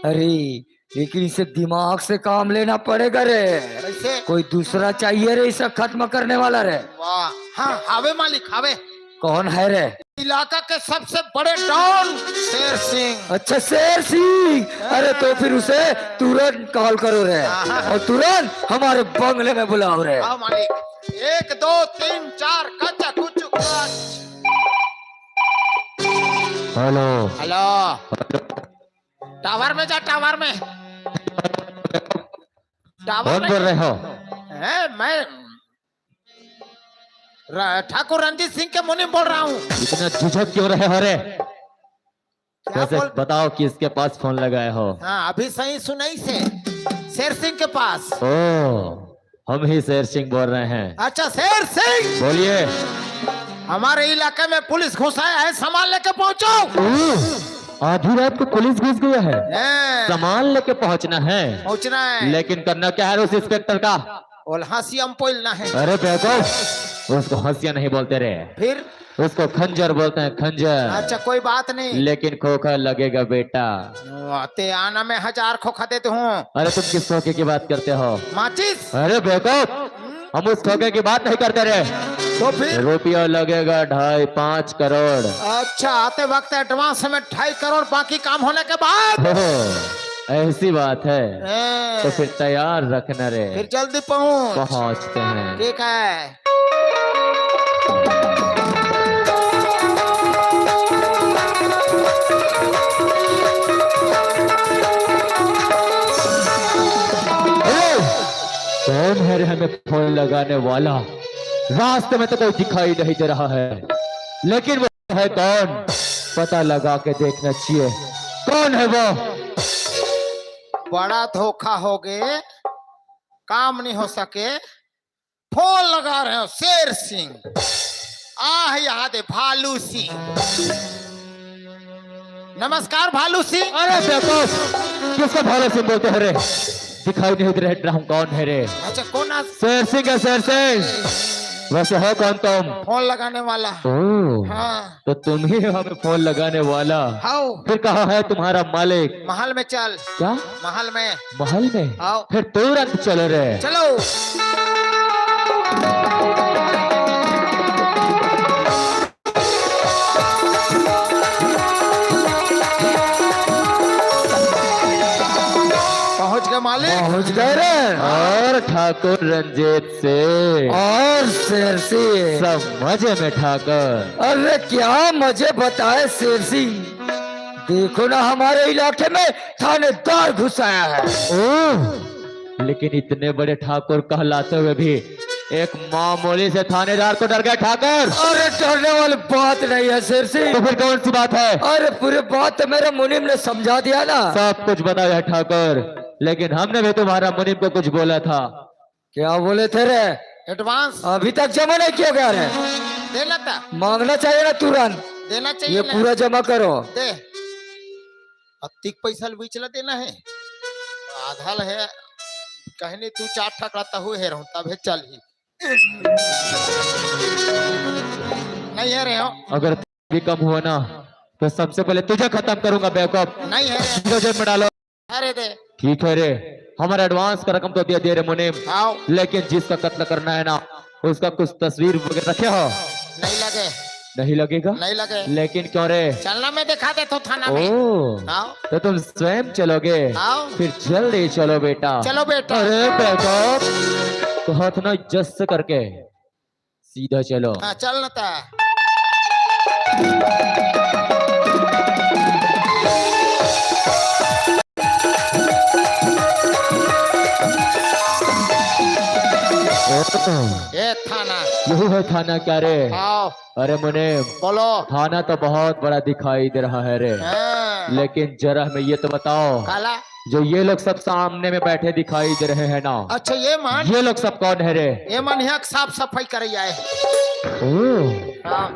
अरे, लेकिन इसे दिमाग से काम लेना पड़ेगा रे। कैसे? कोई दूसरा चाहिए रे, इसे खत्म करने वाला रे। वाह। हाँ, हावे मालिक, हावे। कौन है रे? इलाका के सबसे बड़े डॉन शेर सिंह। अच्छा, शेर सिंह। अरे, तो फिर उसे तुरंत कॉल करो रे। हाँ। और तुरंत हमारे बंगले में बुलाओ रे। हाँ, मालिक। एक, दो, तीन, चार, कच्चा कुचु कच। हेलो। हेलो। टावर में जा, टावर में। टावर कौन में। बोल रहे हो? है, मैं र-, ठाकुर रंजीत सिंह के मुनीम बोल रहा हूँ। इतना झिझक क्यों रहे हो रे? क्या वैसे बोल- बताओ, किसके पास फोन लगाए हो? हाँ, अभी सही सुनाई से। शेर सिंह के पास। ओ, हम ही शेर सिंह बोल रहे हैं। अच्छा, शेर सिंह। बोलिए। हमारे इलाके में पुलिस घुस आया है, सामान लेके पहुंचो। ओ, आधी रात को पुलिस घुस गया है, हैं। सामान लेके पहुंचना है। पहुंचना है। लेकिन करना क्या है उस इंस्पेक्टर का? ओला हंसिया में पोलना है। अरे बेवकूफ, उसको हंसिया नहीं बोलते रे। फिर? उसको खंजर बोलते हैं, खंजर। अच्छा, कोई बात नहीं। लेकिन खोखा लगेगा बेटा। वाह, ते आना, मैं हजार खोखा देते हूँ। अरे तुम किस खोखे की बात करते हो? माचिस। अरे बेवकूफ, हम्म? हम उस खोखे की बात नहीं करते रे। तो फिर? रुपया लगेगा ढाई पाँच करोड़। अच्छा, आते वक्त एडवांस में ढाई करोड़, बाकी काम होने के बाद। ओहो, ऐसी बात है। हैं। तो फिर तैयार रखना रे। फिर जल्दी पहुंच। पहुंचते हैं। ठीक है। ए, कौन है रे हमें फोन लगाने वाला? रास्ते में तो कोई दिखाई नहीं दे रहा है, लेकिन वो है कौन? पता लगा के देखना चाहिए, कौन है वो? बड़ा धोखा हो गए, काम नहीं हो सके। फोन लगा रहे हो शेर सिंह, आह याद है भालू सिंह। नमस्कार भालू सिंह। अरे बेवकूफ, किसको भालू सिंह बोलते हैं रे? दिखाई नहीं दे रहे, हम कौन है रे? अच्छा, कौन आ- शेर सिंह है, शेर सिंह। वैसे हो कौन तुम? फोन लगाने वाला। ओ, हाँ। तो तुम ही हो हमें फोन लगाने वाला। हाउ। फिर कहाँ है तुम्हारा मालिक? महल में चल। क्या? महल में। महल में? हाउ। फिर तुरंत चलो रे। चलो। पहुंच गए मालिक। पहुंच गए रे। और ठाकुर रंजीत से। और शेर से। सब मजे में ठाकुर। अरे क्या मजे बताए शेर सिंह, देखो ना हमारे इलाके में थानेदार घुस आया है। ओह, लेकिन इतने बड़े ठाकुर कहलाते हुए भी एक मामूली से थानेदार को डर गए ठाकुर। अरे डरने वाली बात नहीं है शेर सिंह। तो फिर कौन सी बात है? अरे पूरी बात तो मेरे मुनीम ने समझा दिया ना। सब कुछ बताया है ठाकुर, लेकिन हमने भी तुम्हारा मुनीम को कुछ बोला था। क्या बोले थे रे? एडवांस। अभी तक जमा नहीं किया गया रे। देना था। मांगना चाहिए ना तुरंत। देना चाहिए ये ना। पूरा जमा करो। दे। अतिक पैसा ल बीच ला देना है। आधा ल है। कहने तू चार ठकरा तहु है रहूं, तब है चल ही। नहीं है रे हो। अगर भी कम हुआ ना, तो सबसे पहले तुझे खत्म करूंगा बेवकूफ। नहीं है रे। सीधा जेल में डालो। अरे दे। ठीक है रे, हमारा एडवांस का रकम तो दे दिया रे मुनीम। आओ। लेकिन जिसका कत्ल करना है ना, उसका कुछ तस्वीर वगैरह रखे हो? नहीं लगे। नहीं लगेगा? नहीं लगे। लेकिन क्यों रे? चलना, मैं दिखा देता हूँ थाना में। ओ, आओ। तो तुम स्वयं चलोगे? आओ। फिर जल्दी चलो बेटा। चलो बेटा। अरे बेटा, तो हाथ ना इज्जत से करके सीधा चलो। हाँ, चल न ता। ए थाना। यही है थाना क्या रे? आओ। अरे मुनीम, बोलो। थाना तो बहुत बड़ा दिखाई दे रहा है रे। हाँ। लेकिन जरा हमें ये तो बताओ, काला? जो ये लोग सब सामने में बैठे दिखाई दे रहे हैं ना, अच्छा, ये मन? ये लोग सब कौन है रे? ये मन यहाँ साफ सफाई करे आए हैं। ओ, हाँ।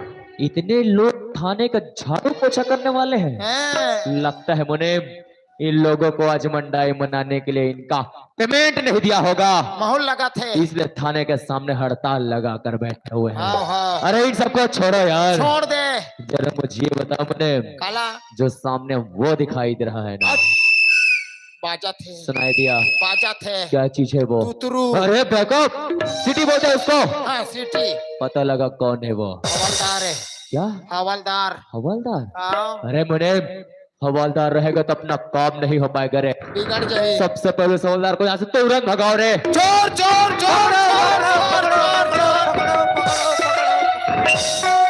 इतने लोग थाने का झाड़ू पोछा करने वाले हैं? हाँ। लगता है मुनीम, इन लोगों को आज मंडाई मनाने के लिए इनका पेमेंट नहीं दिया होगा, माहौल लगा थे। इसलिए थाने के सामने हड़ताल लगा कर बैठे हुए हैं। हाँ, हाँ। अरे इन सबको छोड़ो यार। छोड़ दे। जरा मुझे ये बताओ मुनीम, काला? जो सामने वो दिखाई दे रहा है ना, बाजा थे। सुनाई दिया? बाजा थे। क्या चीज है वो? तुतरू। अरे बेवकूफ, सीटी बोलते हैं उसको। हाँ, सीटी। पता लगा कौन है वो? हवलदार है। क्या? हवलदार। हवलदार? हाँ। अरे मुनीम, हवलदार रहेगा तो अपना काम नहीं हो पाएगा रे। बिगड़ जाए। सबसे पहले उस हवलदार को यहाँ से तुरंत भगाओ रे। चोर, चोर, चोर, चोर, चोर, चोर, चोर।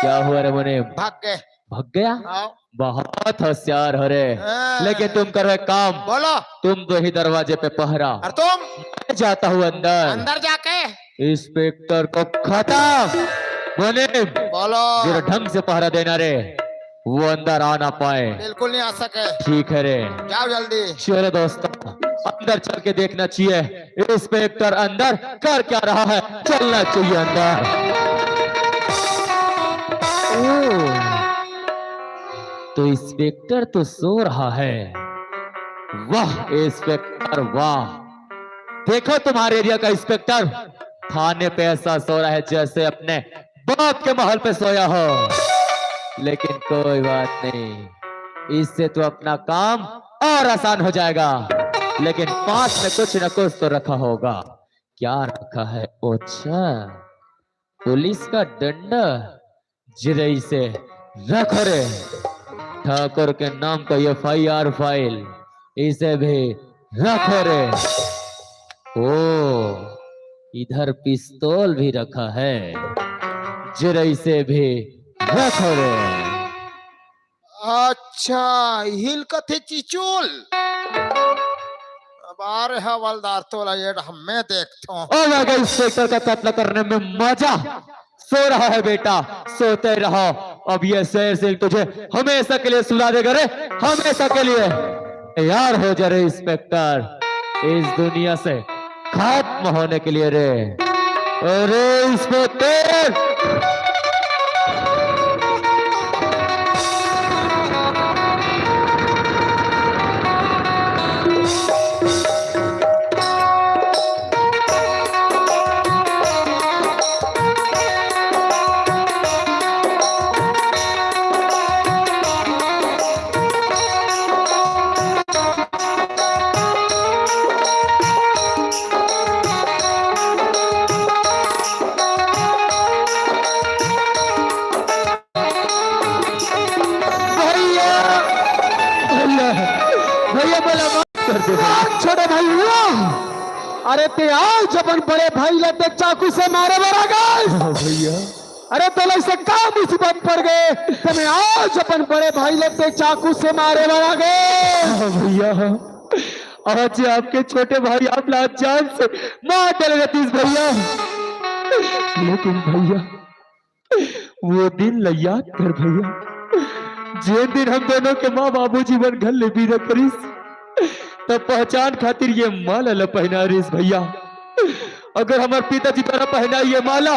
क्या हुआ रे मुनीम? भाग गए। भाग गया? हाँ। बहुत होशियार हो रे। हाँ। लेकिन तुम करो एक काम। बोलो। तुम दो ही दरवाजे पे पहरा। और तुम? मैं जाता हूँ अंदर। अंदर जाके? इंस्पेक्टर को खत्म। मुनीम, बोलो। जरा ढंग से पहरा देना रे, वो अंदर आ ना पाए। बिल्कुल नहीं आ सके। ठीक है रे। जाओ जल्दी। चलो दोस्तों, अंदर चल के देखना चाहिए इंस्पेक्टर अंदर कर क्या रहा है। चलना चाहिए अंदर। ओ, तो इंस्पेक्टर तो सो रहा है। वाह इंस्पेक्टर वाह, देखो तुम्हारे एरिया का इंस्पेक्टर थाने पे ऐसा सो रहा है जैसे अपने बाप के महल पे सोया हो। लेकिन कोई बात नहीं, इससे तो अपना काम और आसान हो जाएगा। लेकिन पास में कुछ न कुछ तो रखा होगा। क्या रखा है? अच्छा, पुलिस का डंडा। जरा इसे रखो रे। ठाकुर के नाम का एफआईआर फाइल, इसे भी रखो रे। ओ, इधर पिस्तौल भी रखा है, जरा इसे भी रखो रे। अच्छा, हिल कथे चिचुल। अब आ रे हवलदार, तोला ये हमें देखथों। अब आ गए इंस्पेक्टर का कत्ल करने में मजा। सो रहा है बेटा, सोते रहो। अब ये शेर सिंह तुझे हमेशा के लिए सुला देगा रे, हमेशा के लिए। तैयार हो जा रे इंस्पेक्टर, इस दुनिया से खत्म होने के लिए रे। अरे इंस्पेक्टर, भैया, भैया, भैया, मोला माफ कर दे भैया। छोटे भाई, वाह! अरे ते आज अपन बड़े भाई ला ते चाकू से मारे बर आ गए। हाँ भैया। अरे तोला इसे का मुसीबत पड़ गए, ते आज अपन बड़े भाई ला ते चाकू से मारे बर आ गए। हाँ भैया, आज ये आपके छोटे भाई आप ला जान से मार डाले रतीश भैया। लेकिन भैया, वो दिन ला याद कर भैया, जेन दिन हम दोनों के माँ बाबूजी मन घर ले विदा करिस, तब पहचान खातिर ये माला ला पहना रिस भैया। अगर हमर पिताजी द्वारा पहनाई ये माला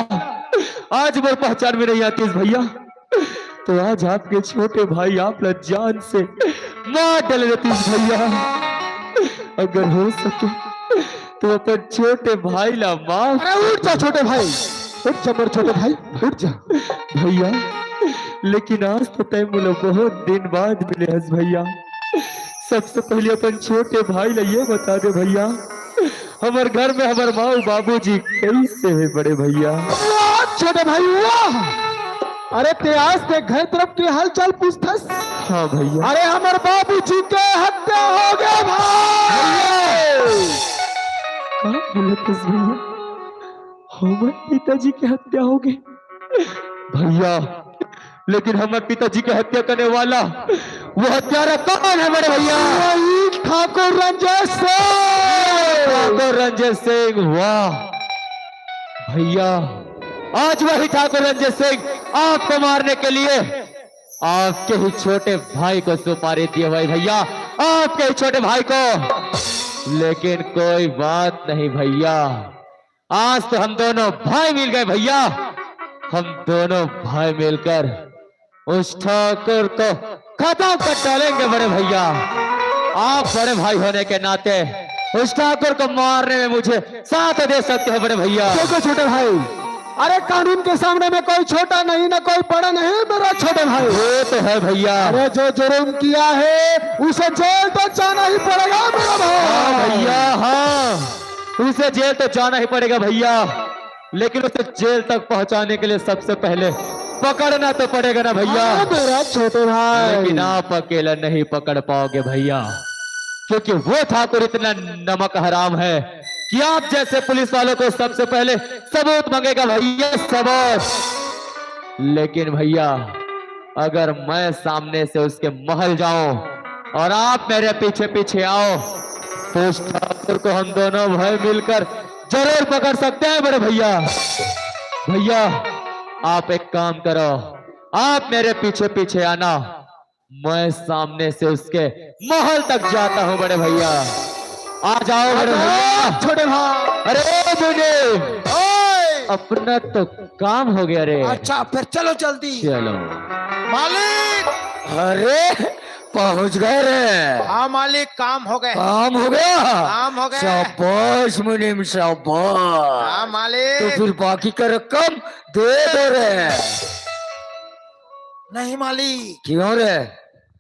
आज मोर पहचान में नहीं आतीस भैया, तो आज आपके छोटे भाई आप ला जान से मार डाले रतीस भैया। अगर हो सके तो अपन छोटे भाई ला माफ। अरे उठ जा छोटे भाई, उठ जा मोर छोटे भाई, उठ जा। भैया, लेकिन आज तो तय मोला बहुत दिन बाद मिले हस भैया। सबसे पहले अपन छोटे भाई ला ये बता दे भैया, हमर घर में हमर माँ बाबूजी कैसे है बड़े भैया? वाह छोटे भाई, वाह। अरे ते आज ते घर तरफ के हालचाल पूछथस? हाँ भैया। अरे हमर बाबूजी के हत्या हो गए भाई। का बोलत हस भैया? हमर पिताजी के हत्या हो गए भैया, लेकिन हमर पिताजी के हत्या करने वाला वो हत्यारा कौन है बड़े भैया? वही ठाकुर रंजीत सिंह। ठाकुर रंजीत सिंह, वाह भैया, आज वही ठाकुर रंजीत सिंह आपको मारने के लिए आपके ही छोटे भाई को सुपारी दिए भाई भैया, आपके ही छोटे भाई को। लेकिन कोई बात नहीं भैया, आज तो हम दोनों भाई मिल गए भैया। हम दोनों भाई मिलकर उस ठाकुर को खत्म कर डालेंगे बड़े भैया। आप बड़े भाई होने के नाते उस ठाकुर को मारने में मुझे साथ दे सकते हैं बड़े भैया। देखो छोटे भाई, अरे कानून के सामने में कोई छोटा नहीं ना कोई बड़ा नहीं मेरा छोटे भाई। वो तो है भैया। अरे जो जुर्म किया है उसे जेल तो जाना ही पड़ेगा मेरा भाई। हाँ भैया, हाँ, उसे जेल तो जाना ही पड़ेगा भैया, लेकिन उसे जेल तक पहुंचाने के लिए सबसे पहले पकड़ना तो पड़ेगा ना भैया। हाँ, मेरा छोटे भाई। लेकिन आप अकेला नहीं पकड़ पाओगे भैया, क्योंकि वो ठाकुर इतना नमक हराम है कि आप जैसे पुलिस वालों को सबसे पहले सबूत मांगेगा भैया, सबूत। लेकिन भैया, अगर मैं सामने से उसके महल जाऊं और आप मेरे पीछे पीछे आओ, तो उस ठाकुर को हम दोनों भाई मिलकर जरूर पकड़ सकते हैं बड़े भैया। भैया, आप एक काम करो, आप मेरे पीछे पीछे आना, मैं सामने से उसके महल तक जाता हूँ बड़े भैया। आ जाओ बड़े भैया। छोटे भाई। अरे मुनीम, ओए! अपना तो काम हो गया रे। अच्छा, फिर चलो जल्दी। चलो। मालिक! अरे, पहुंच गए रे। हाँ मालिक, काम हो गए। काम हो गया? काम हो गए। शाबाश मुनीम, शाबाश। हाँ मालिक। तो फिर बाकी का रकम दे दो रे। नहीं मालिक। क्यों रे?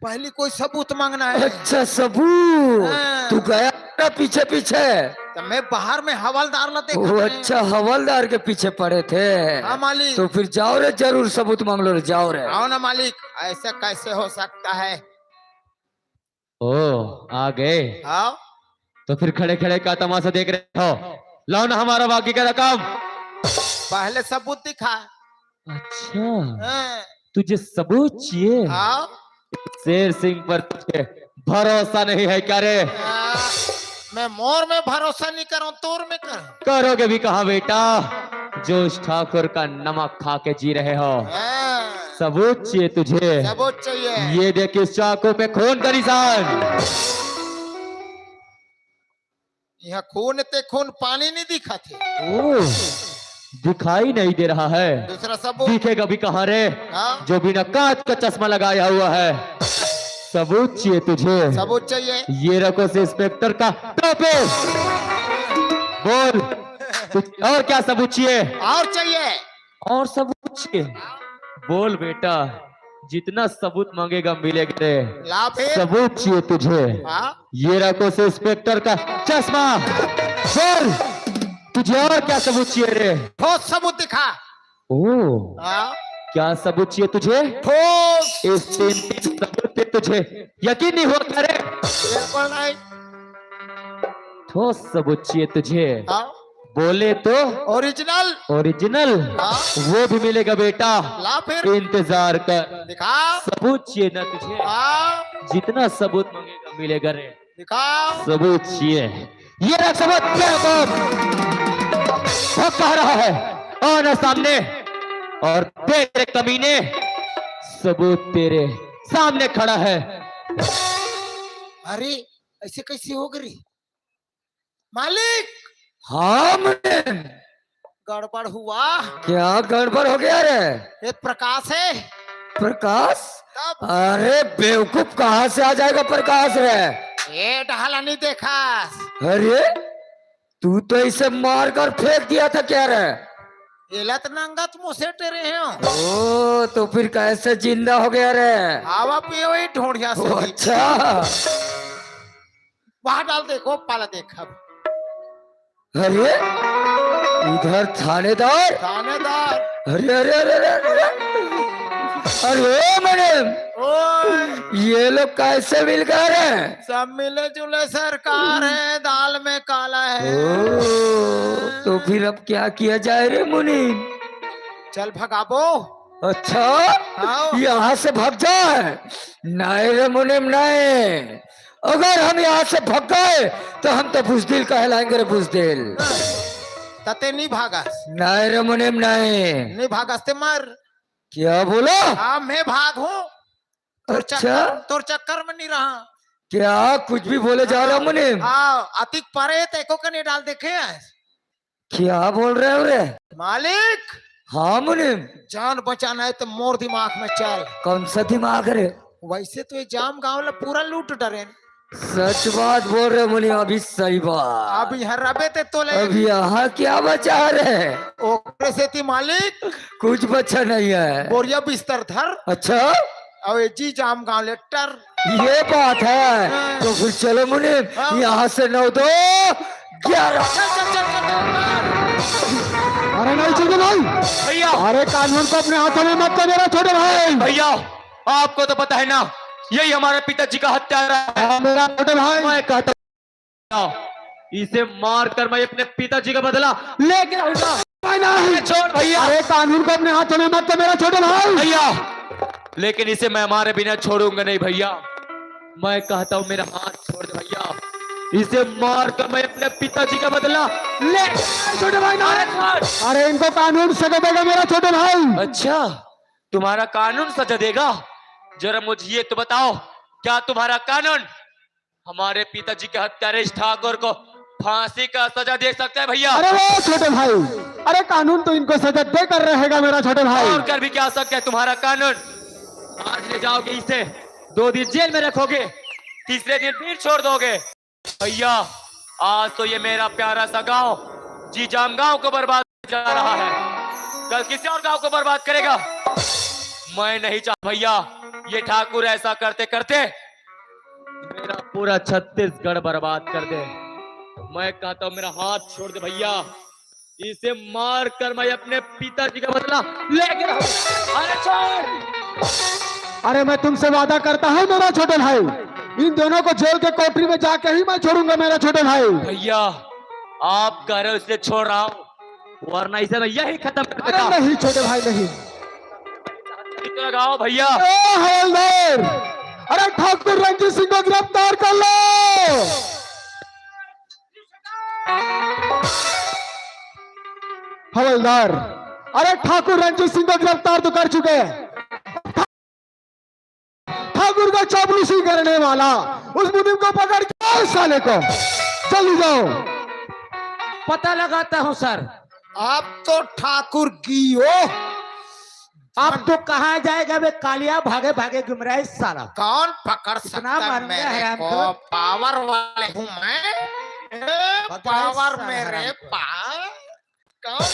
पहली कोई सबूत मांगना है। अच्छा, सबूत। हाँ। तू गया ना पीछे पीछे? तो मैं बाहर में हवलदार ला देखा वो था। अच्छा, हवलदार के पीछे पड़े थे। हाँ मालिक। तो फिर जाओ रे, जरूर सबूत मांग लो रे, जाओ रे। आओ ना मालिक, ऐसा कैसे हो सकता है? ओ, आ गए। आओ। तो फिर खड़े खड़े का तमाशा देख रहे हो? लाओ ना हमारा बाकी का रकम। पहले सबूत दिखा। अच्छा, हाँ। तुझे सबूत चाहिए? आओ। शेर सिंह पर तुझे भरोसा नहीं है क्या रे? आ, मैं मोर में भरोसा नहीं करूं, तोर में करूं। करोगे भी कहाँ बेटा, जो उस ठाकुर का नमक खा के जी रहे हो। हाँ, सबूत चाहिए तुझे? सबूत चाहिए। ये देख इस चाकू पे खून का निशान। यहाँ खून ते खून, पानी नहीं दिखा थे। ओ, दिखाई नहीं दे रहा है। दूसरा सबूत। दिखेगा भी कहाँ रे, हाँ? जो बिना कांच का चश्मा लगाया हुआ है? सबूत चाहिए तुझे? सबूत चाहिए। ये रखो से इंस्पेक्टर का टोपी। बोल, कुछ और क्या सबूत चाहिए? और चाहिए। और सबूत चाहिए? बोल बेटा, जितना सबूत मांगेगा मिलेगा रे। ला फिर। सबूत चाहिए तुझे? हाँ? ये रखो से इंस्पेक्टर का चश्मा। बोल, तुझे और क्या सबूत चाहिए रे? ठोस सबूत दिखा। ओ, हाँ? क्या सबूत चाहिए तुझे? ठोस। इस तीन तीन सबूत पे तुझे यकीन नहीं हुआ क्या रे? बिल्कुल नहीं। ठोस सबूत चाहिए तुझे? हाँ? बोले तो ओरिजिनल। ओरिजिनल। हाँ? वो भी मिलेगा बेटा, ला फिर। इंतजार कर। दिखा। सबूत चाहिए ना तुझे? हाँ? जितना सबूत मांगेगा मिलेगा रे। दिखा। सबूत चाहिए? ये रख सबूत। क्या बात? वो कह रहा है, आना सामने और देख रे कमीने, सबूत तेरे सामने खड़ा है। अरे, ऐसे कैसे हो गई मालिक? हाँ मुनीम। गड़बड़ हुआ। क्या गड़बड़ हो गया रे? ये प्रकाश है। प्रकाश? तब अरे बेवकूफ, कहाँ से आ जाएगा प्रकाश रे? ये डहला नहीं देखा। अरे तू तो इसे मारकर फेंक दिया था क्या रे? एला त नंगत मुँह से टेरे हो। ओ, तो फिर कैसे जिंदा हो गया रे? हवा पियो ही ढोढ़िया से। ओ, अच्छा। वहां डाल, देखो पाला देख अब। अरे इधर थानेदार। थानेदार। अरे अरे अरे अरे अरे। अरे ओ मैडम, ओए, ये लोग कैसे मिल गए रे? सब मिले जुले सरकार है, दाल में काला है। ओ, तो फिर अब क्या किया जाए रे मुनीम? चल भगाबो। अच्छा, हाँ। यहाँ से भग जाए। नहीं रे मुनीम, नहीं। अगर हम यहाँ से भग गए तो हम तो बुजदिल कहलाएंगे रे, बुजदिल। तते नहीं भागस। नहीं रे मुनीम, नहीं। नहीं भागस ते मर। क्या बोला? हाँ, मैं भाग हूँ। तोर अच्छा। चक्कर, तोर चक्कर में नहीं रहा। क्या कुछ भी बोले जा रहा मुनीम? हाँ, अतिक परे ते को के नहीं डाल देखे है। क्या बोल रहे हो रे? मालिक, हाँ मुनीम। जान बचाना है तो मोर दिमाग में चल। कौन सा दिमाग रे? वैसे तो ये जाम गांव ला पूरा लूट डरे। सच बात बोल रहे मुनीम, अभी सही बात। अब यहाँ रबे ते तोले। अब यहाँ क्या बचा रे? ओकरे सेती मालिक, कुछ बचा नहीं है। बोरिया बिस्तर धर। अच्छा, अब ये जी जाम गांव ले टर। ये बात है। तो फिर चलो मुनीम, हाँ। यहाँ से नौ दो ग्यारह। चल, चल, चल, चल, चल। अरे नहीं छोटे भाई, भैया, अरे कानून को अपने हाथों में मत ले मेरा छोटे भाई। भैया, आपको तो पता है ना, यही हमारे पिताजी का हत्यारा है। हाँ, मेरा छोटे भाई। मैं कहता हूँ, इसे मार कर मैं अपने पिताजी का बदला लेके रहूंगा। भाई नहीं। छोड़ भैया, अरे कानून को अपने हाथों में मत ले मेरा छोटे भाई। भैया, लेकिन इसे मैं मारे बिना छोड़ूंगा नहीं भैया। मैं कहता हूँ मेरा हाथ छोड़ दे भैया, इसे मार कर मैं अपने पिताजी का बदला ले। छोटे भाई नहीं। अरे छोड़। अरे इनको कानून सजा देगा मेरा छोटे भाई। अच्छा, तुम्हारा कानून सजा देगा? जरा मुझे ये तो बताओ, क्या तुम्हारा कानून हमारे पिताजी के हत्यारे इस ठाकुर को फांसी का सजा दे सकता है भैया? अरे वो छोटे भाई, अरे कानून तो इनको सजा देकर रहेगा मेरा छोटे भाई। और कर भी क्या सकता है तुम्हारा कानून? आज ले जाओगे इसे, दो दिन जेल में रखोगे, तीसरे दिन फिर छोड़ दोगे। भैया, आज तो ये मेरा प्यारा सा गांव जीजाम गांव को बर्बाद जा रहा है, कल किसी और गांव को बर्बाद करेगा। मैं नहीं चाह भैया, ये ठाकुर ऐसा करते करते मेरा पूरा छत्तीसगढ़ बर्बाद कर दे। मैं कहता हूँ मेरा हाथ छोड़ दे भैया, इसे मार कर मैं अपने पिताजी का बदला लेके रहूंगा। अरे छोड़। अरे मैं तुमसे वादा करता हूँ मेरा छोटे भाई, इन दोनों को जेल के कोठरी में जाके ही मैं छोड़ूंगा मेरा छोटे भाई। भैया, आप कह रहे हो इसलिए छोड़ रहा हूँ, वरना इसे मैं यही खत्म कर अरे देता। नहीं छोटे भाई नहीं। तो लगाओ भैया। ए हवलदार, अरे ठाकुर रणजीत सिंह को गिरफ्तार कर लो। हवलदार, अरे ठाकुर रणजीत सिंह को गिरफ्तार तो कर चुके हैं। ठाकुर का चापलूसी करने वाला उस मुनीम को पकड़ के लाओ साले को, जल्दी जाओ। पता लगाता हूँ सर। आप तो ठाकुर की हो। आप तो कहाँ जाएगा बे कालिया, भागे भागे घूम रहा है साला। कौन पकड़ इतना सकता है मारूंगा मेरे हराम को? को। पावर वाले हूँ मैं। ए, पकड़ पावर साला मेरे हराम को। पास। कौन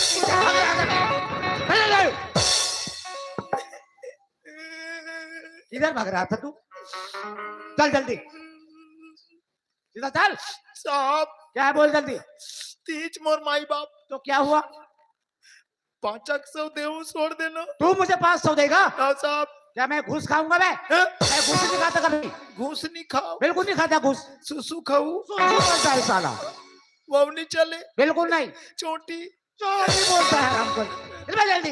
इधर भाग रहा था तू, चल जल्दी, सीधा चल। साहब, क्या है बोल जल्दी। तीज मोर माई बाप तो क्या हुआ? पाँच सौ देऊ, छोड़ देना। तू मुझे पाँच सौ देगा? हाँ साहब। क्या मैं घूस खाऊंगा मैं? हैं? मैं घूस नहीं खाता कभी। घूस नहीं खाओ, बिल्कुल नहीं खाता घूस। सुसु खाऊ, सुसु बोलता है साला। वो नहीं चले, बिल्कुल नहीं। चोटी। चोटी बोलता है हमको। इधर जल्दी।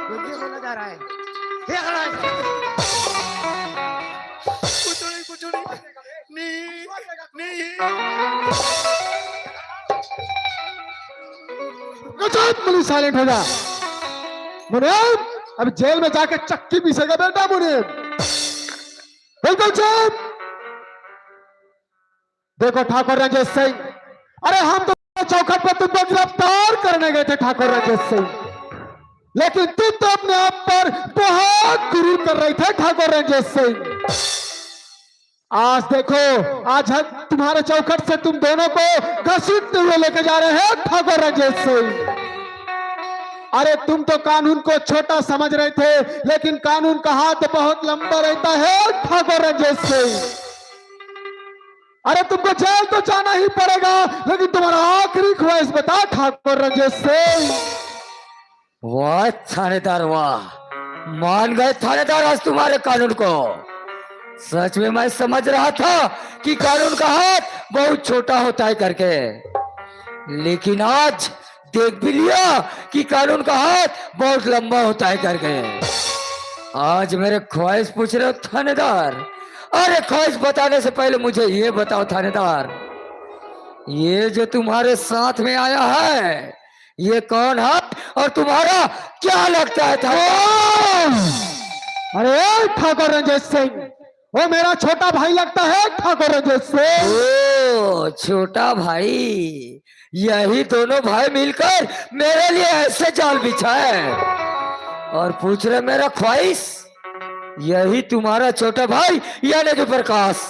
ये बोला जा रहा है। ये खड़ा है। कुछ नहीं, कुछ नहीं। नहीं, नहीं। चुप, मुनीम, साइलेंट हो जा। मुनीम, अब जेल में जाके चक्की पीसेगा बेटा मुनीम। बिल्कुल चुप। देखो ठाकुर रणजीत सिंह, अरे हम तो चौखट पर तुमको गिरफ्तार करने गए थे ठाकुर रणजीत सिंह, लेकिन तुम तो अपने आप पर बहुत गुरूर कर रहे थे ठाकुर रणजीत सिंह। आज देखो, आज हम तुम्हारे चौखट से तुम दोनों को घसीटते हुए लेके जा रहे हैं ठाकुर रणजीत सिंह। अरे तुम तो कानून को छोटा समझ रहे थे, लेकिन कानून का हाथ बहुत लंबा रहता है ठाकुर रणजीत सिंह। अरे तुमको जेल तो जाना ही पड़ेगा, लेकिन तुम्हारा आखिरी ख्वाहिश बता ठाकुर रणजीत सिंह। वाह थानेदार वाह, मान गए थानेदार आज तुम्हारे कानून को। सच में मैं समझ रहा था कि कानून का हाथ बहुत छोटा होता है करके, लेकिन आज देख भी लिया कि कानून का हाथ बहुत लंबा होता है करके। आज मेरे ख्वाहिश पूछ रहे हो थानेदार? अरे ख्वाहिश बताने से पहले मुझे ये बताओ थानेदार, ये जो तुम्हारे साथ में आया है, ये कौन है और तुम्हारा क्या लगता है थानेदार? अरे ठाकुर रणजीत सिंह, वो मेरा छोटा भाई लगता है ठाकुर रणजीत सिंह। ओ छोटा भाई, यही दोनों भाई मिलकर मेरे लिए ऐसे जाल बिछाए और पूछ रहे मेरा ख्वाहिश। यही तुम्हारा छोटा भाई यानी कि प्रकाश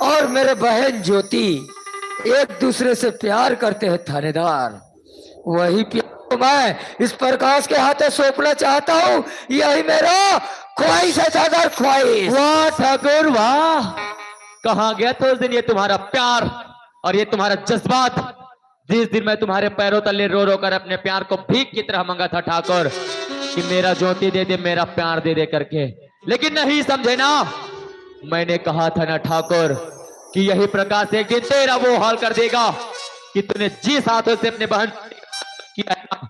और मेरे बहन ज्योति एक दूसरे से प्यार करते हैं थानेदार। वही प्यार को मैं इस प्रकाश के हाथों सौंपना चाहता हूँ। यही मेरा ख्वाहिश है थानेदार, ख्वाहिश। वाह ठाकुर वाह, कहाँ गया था उस दिन ये तुम्हारा प्यार और ये तुम्हारा जज्बात, जिस दिन मैं तुम्हारे पैरों तले रो रो कर अपने प्यार को भीख की तरह मांगा था ठाकुर कि मेरा ज्योति दे दे, मेरा प्यार दे दे करके। लेकिन नहीं समझे ना, मैंने कहा था ना ठाकुर कि यही प्रकाश एक दिन तेरा वो हाल कर देगा कि तूने जिस हाथों से अपने बहन किया है ना,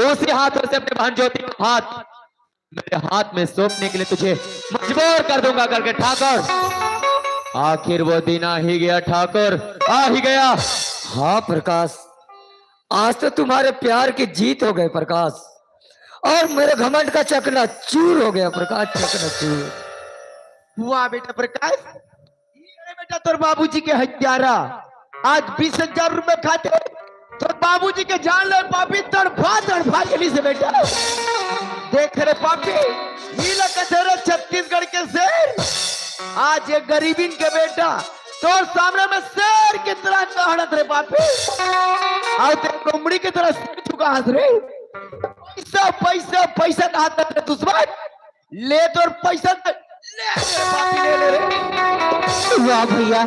उसी हाथों से अपने बहन ज्योति का हाथ मेरे हाथ में सौंपने के लिए तुझे मजबूर कर दूंगा करके ठाकुर। आखिर वो दिन आ ही गया ठाकुर, आ ही गया। हाँ प्रकाश, आज तो तुम्हारे प्यार की जीत हो गई प्रकाश, और मेरे घमंड का चकना चूर हो गया प्रकाश, चकना चूर। वाह बेटा प्रकाश, ये रे बेटा तोर बाबूजी के हत्यारा, आज बीस हजार रुपए खातिर तोर बाबूजी के जान ले पापी, तड़फा तड़फा के नी से बेटा। देख रे पापी, ई ला कथे रे छत्तीसगढ़ के शेर, आज ये गरीबिन के बेटा तोर सामने में शेर की तरह दहाड़त रे पापी, और ते लोमड़ी की तरह सिर झुकात रे। पैसा पैसा पैसा कहत रे दुश्मन, ले तोर पैसा दे, ले रे पापी, ले ले रे। वाह भैया,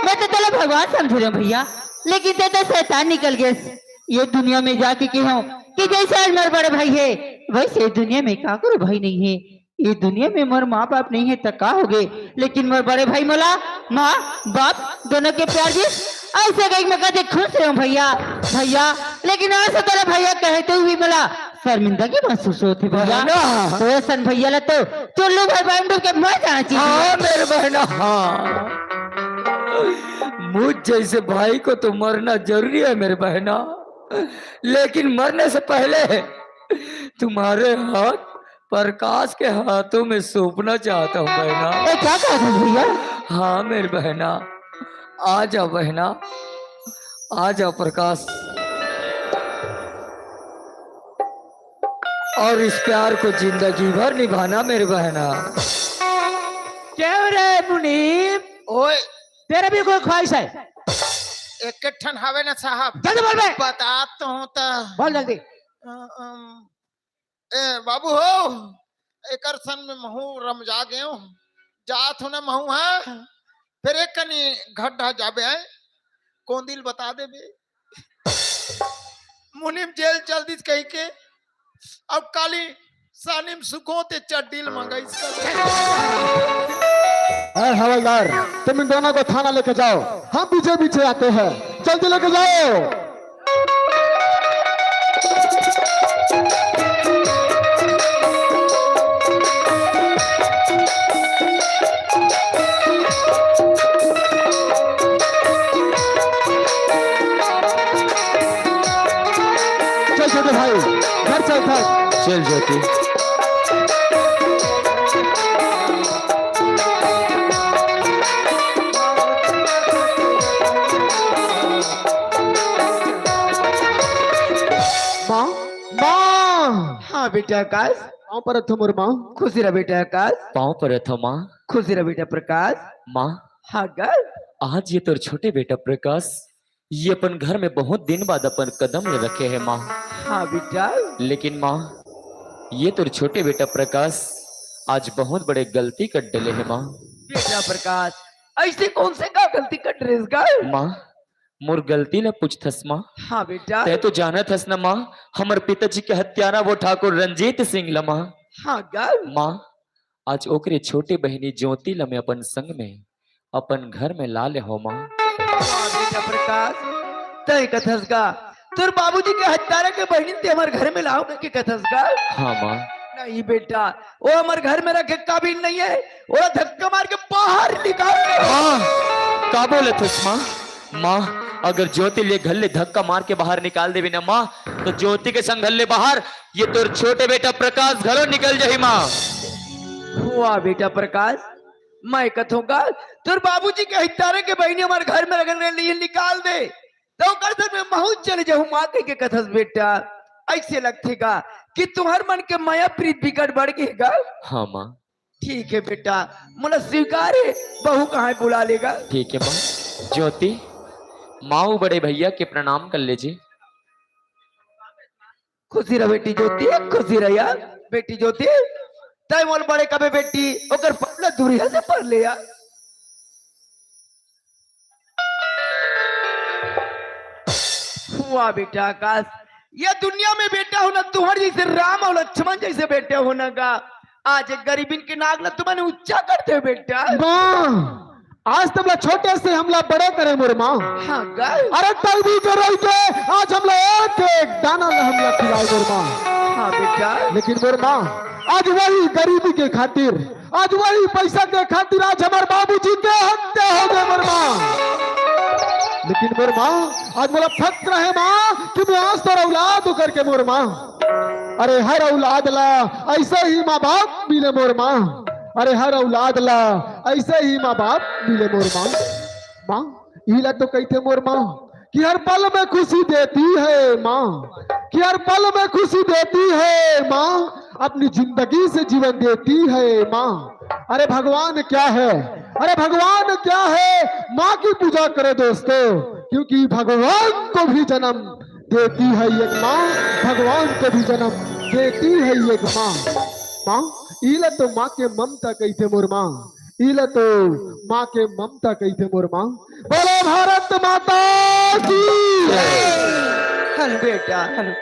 मैं तो तोला भगवान समझ रहे हूँ भैया, लेकिन ते तो शैतान निकल गए। ये दुनिया में जाके कहूँ कि जैसे आज मोर बड़े भाई है, वैसे ये दुनिया में काकरो भाई नहीं है। ये दुनिया में मोर माँ बाप नहीं है तो का हो गए, लेकिन मोर बड़े भाई मोला माँ बाप दोनों के प्यार दिस। ऐसे कहीं मैं कदे खुश रहूँ भैया, भैया, लेकिन ऐसे तोला भैया कहते हुए मोला शर्मिंदगी महसूस होत हे भैया। बहना। तो ऐसन भैया ला तो चुल्लू भर बांध के मर जाना चाहिए। हाँ मेरे बहना, हाँ। मुझ जैसे भाई को तो मरना जरूरी है मेरे बहना, लेकिन मरने से पहले तुम्हारे हाथ प्रकाश के हाथों में सौंपना चाहता हूँ बहना। ए, क्या कहत हस भैया? हाँ मेरे बहना, आ जाओ बहना, आ जाओ प्रकाश, और इस प्यार को जिंदगी भर निभाना मेरे बहना। क्यों रे मुनीम, ओए। तेरा भी कोई ख्वाहिश है? एक ठन हवे ना साहब। जल्दी बोल बे। बता तो हूँ तो। बोल जल्दी। अ, अम, ए बाबू हो, एकर सन में महू रमजा गेंव। जात हूँ ना महू, हाँ। फिर एक कनी घड्डा जाबे आए, कोंदिल बता देबे। मुनीम जेल चल दिस कही के, अब काली सानिम सुखो ते चड्डील मंगाइस। अरे हवलदार, तुम इन दोनों को थाना लेके जाओ, हम पीछे पीछे आते हैं, जल्दी लेके जाओ। चल छोटे भाई, घर चल था। चल ज्योति। माँ, माँ। हाँ बेटा आकाश। पाँव परत हो मोर माँ। खुशी रह बेटा आकाश। पाँव परत हो माँ। खुशी रह बेटा प्रकाश। माँ। हाँ गा। आज ये तोर छोटे बेटा प्रकाश ये अपन घर में बहुत दिन बाद अपन कदम ले रखे है माँ। हाँ बेटा। लेकिन माँ, ये तोर छोटे बेटा प्रकाश आज बहुत बड़े गलती कर डले है माँ। बेटा प्रकाश, ऐसे कौन से का गलती कर डरे है गा? माँ, मोर गलती ला पूछथस माँ। हाँ बेटा। तै तो जानत हस ना माँ, हमर पिताजी के हत्यारा वो ठाकुर रंजीत सिंह ला माँ। हाँ गा। माँ, आज ओकरे छोटे बहिनी ज्योति ला मैं अपन संग में अपन घर में ला ले हो माँ। वाह बेटा प्रकाश, तय कथस गा, तोर बाबूजी के हत्यारा के बहिनी ते हमर घर में लाओ के कथस गा? हाँ माँ। नहीं बेटा, वो हमर घर में रखे काबिल नहीं है, वो धक्का मार के बाहर निकाल दे। माँ, का बोलत हस माँ? माँ, अगर ज्योति ले घर ले धक्का मार के बाहर निकाल देबे ना माँ, तो ज्योति के संग घर ले बाहर ये तोर छोटे बेटा प्रकाश घलो निकल जाही माँ। वाह बेटा प्रकाश, मैं कथों का तोर बाबूजी के हत्यारे के बहिनी हमर घर में रखन रहे, निकाल दे, तो ओकर संग में महू चले जाहूँ माँ कह के कथस बेटा। ऐसे लगथे गा कि तुहर मन के मया प्रीत बिकट बढ़ गे गा। हाँ माँ। ठीक है बेटा, मोला स्वीकार है, बहू कहाँ बुला लेगा। ठीक है माँ। ज्योति, माँ वो बड़े भैया के प्रणाम कर लेजे। खुशी रह बेटी ज्योति, खुशी रह यार। बेटी ज्योति, तय मोल बड़े कबे बेटी, ओकर पल्ला दूरिया से पढ़ ले यार। वाह बेटा आकाश, ये दुनिया में बेटा होना तुहर जैसे राम और लक्ष्मण जैसे बेटे होना का, आज एक गरीबिन के नाक ला तुमने ऊंचा कर दे बेटा। माँ, आज तुमला छोटे से हमला बड़े करे मोर माँ। हाँ गा। अरे तलवी के रही के आज हमला एक एक दाना ला हमला खिलाए मोर माँ। हाँ बेटा। लेकिन मोर माँ, आज वही गरीबी के खातिर, आज वही पैसा के खातिर आज हमर बाबूजी के हत्या हो गए मोर माँ। लेकिन मोर माँ, आज मोला फक्र है माँ कि मैं आज तोर औलाद होकर के मोर माँ। अरे हर औलाद ला ऐसे ही माँ बाप मिले मोर माँ। अरे हर औलाद ला ऐसे ही माँ बाप मिले मोर माँ। माँ, इला तो कहते मोर माँ कि हर पल में खुशी देती है माँ, कि हर पल में खुशी देती है माँ, अपनी जिंदगी से जीवन देती है माँ। अरे भगवान क्या है, अरे भगवान क्या है, माँ की पूजा करे दोस्तों, क्योंकि भगवान को भी जन्म देती है एक माँ, भगवान को भी जन्म देती है एक माँ। माँ, इला तो माँ के ममता कहते मोर माँ, इला तो माँ के ममता कहते मोर माँ। बोलो भारत माता की। हेलो बेटा, हेलो।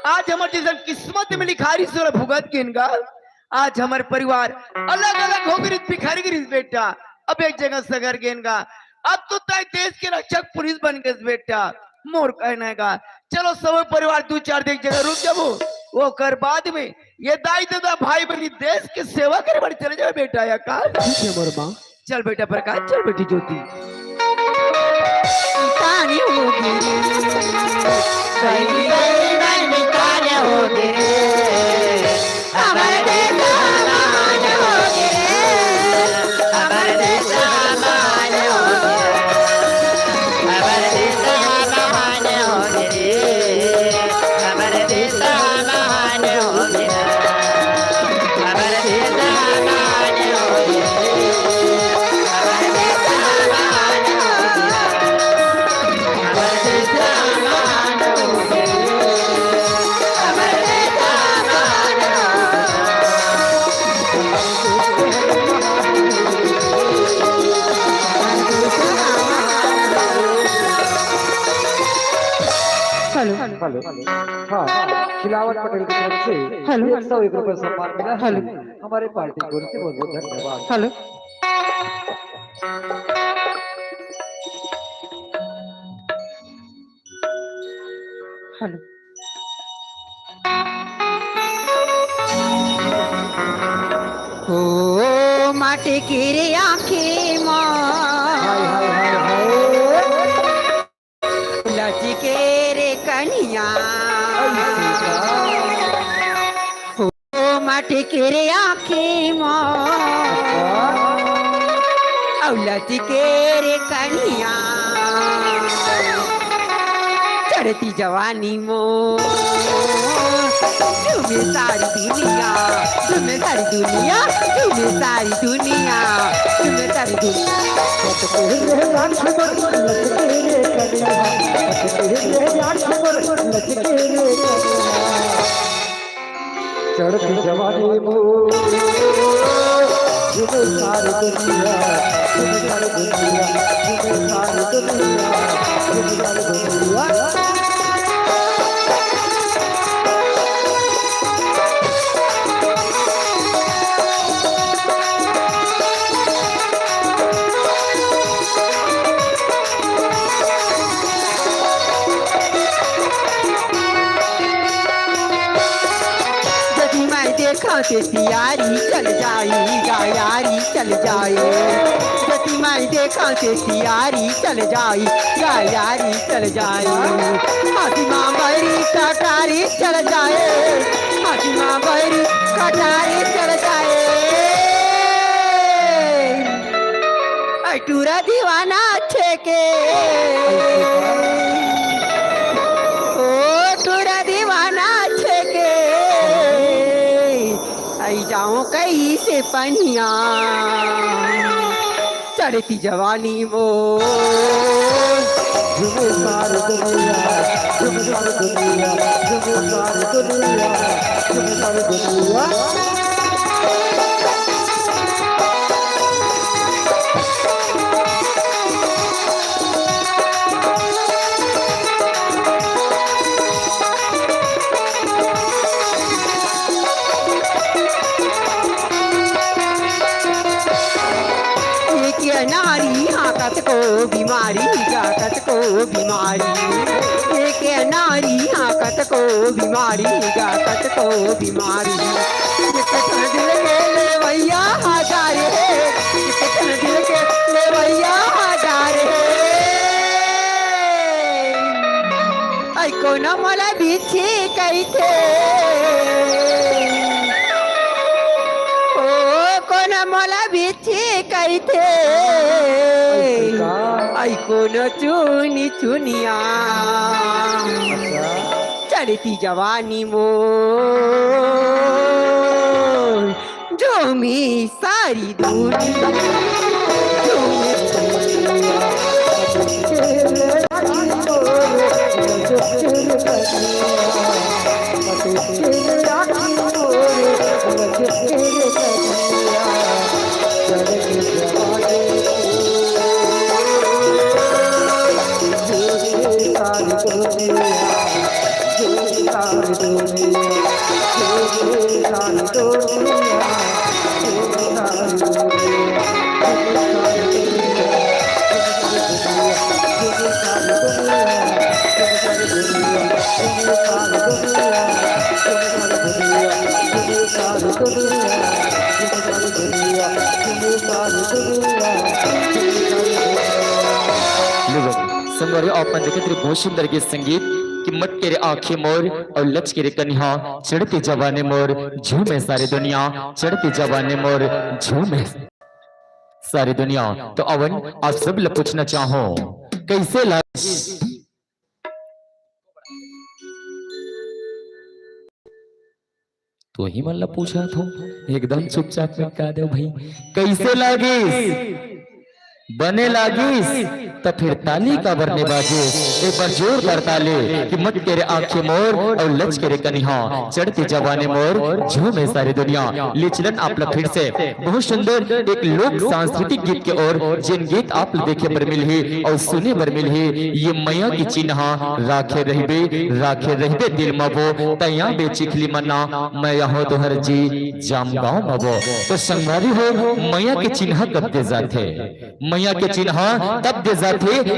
आज हमर जैसन किस्मत में लिखारी सोला भुगत गेन गा। आज हमर परिवार अलग-अलग हो गए, बिखर गए बेटा। अब एक जगह सगर गेन गा। अब तो तय देश के रक्षक पुलिस बन गए बेटा। मोर कहना है गा, चलो सब परिवार दू चार दिन एक जगह रुक जाबो। ओकर बाद में ये दाई ददा भाई बहिनी देश के सेवा करे बर चले जाबे बेटा, या का? ठीक है मोर माँ। चल बेटा प्रकाश, चल बेटी ज्योति। तानी होगे रे, गई गई मन ताने होगे रे, हमर देश महान होगे रे, हमर देश महान होगे रे, हमर देश महान होगे रे, हमर देश महान होगे रे। हेलो। हेलो। हाँ, खिलावन पटेल की तरफ से हेलो। एक सौ एक रुपये सम्मान मिला है। हेलो। हमारे पार्टी की ओर से बहुत बहुत धन्यवाद। हेलो। हेलो। ओ माटी के रे आँखी मा हाय, हाय, हाय, हाय। लचके रे कनिया। ओ माटी के रे आँखी मा अउ लचके रे कनिया। चढ़ती जवानी मोर झूमे सारी दुनिया, झूमे सारी दुनिया, झूमे सारी दुनिया, झूमे सारी दुनिया। चढ़ती जवानी मोर झूमे सारी दुनिया, झूमे सारी दुनिया, झूमे सारी दुनिया, झूमे सारी दुनिया। जदी मैं देखा ते तियारी चल जाई, गायारी चल जाई। जदी मैं देखा ते तियारी चल जाई, गायारी चल जाई। हाथी माँ बैरी कटारी चल जाए, हाथी माँ बैरी कटारी चल जाए। ऐ टूरा दीवाना छेके, ओ टूरा दीवाना छेके, आई जाऊं कहीं से पनिया, चढ़ती जवानी मोर। झूमे सारी दुनिया, झूमे सारी दुनिया, झूमे सारी दुनिया, झूमे सारी दुनिया। एक नारी हाँ कतको बीमारी गा कतको बीमारी, एक नारी हाँ कतको बीमारी गा कतको बीमारी। एक ठन दिल के लेवैया हजार हे, एक ठन दिल के लेवैया हजार हे। ऐ कोन मोला बिच्छी कहिथे, ओ कोन मोला बिच्छी कहिथे। ऐ कोन चुनी चुनिया, चढ़ती जवानी मोर। झूमे सारी दुनिया, झूमे संगवारी, आप मन देखत रहे बहुत सुंदर गीत संगीत कि मटके रे आँखी मोर अउ लचके रे कनिहा, चढ़ते जवानी मोर झूमे सारी दुनिया, चढ़ते जवानी मोर झूमे सारी दुनिया। तो अवन, आप सब ल पूछना चाहो, कैसे लागिस? तो ही मन ला पूछत हो, एकदम चुपचाप में का देव भाई, कैसे लागिस? बने लागिस? त फिर ताली काबर ने बाजे? एक बार जोरदार ताली कि मटके रे आँखी मोर अउ लचके रे कनिहा, चढ़ते जवानी मोर झूमे सारी दुनिया। ले चलन आप ला फिर से बहुत सुंदर एक लोक सांस्कृतिक गीत के ओर, जेन गीत आप ला देखे बर मिलही अउ सुने बर मिलही, ये मया के चिन्हा राखे रहिबे, राखे रहिबे दिल म वो, तैया बे चिखली मना, मैं यहो तुहर जी जाम गाँव म वो। तो संगवारी हो, मया के चिन्हा कब दे जाथे? मया के चिन्हा तब दे जाथे,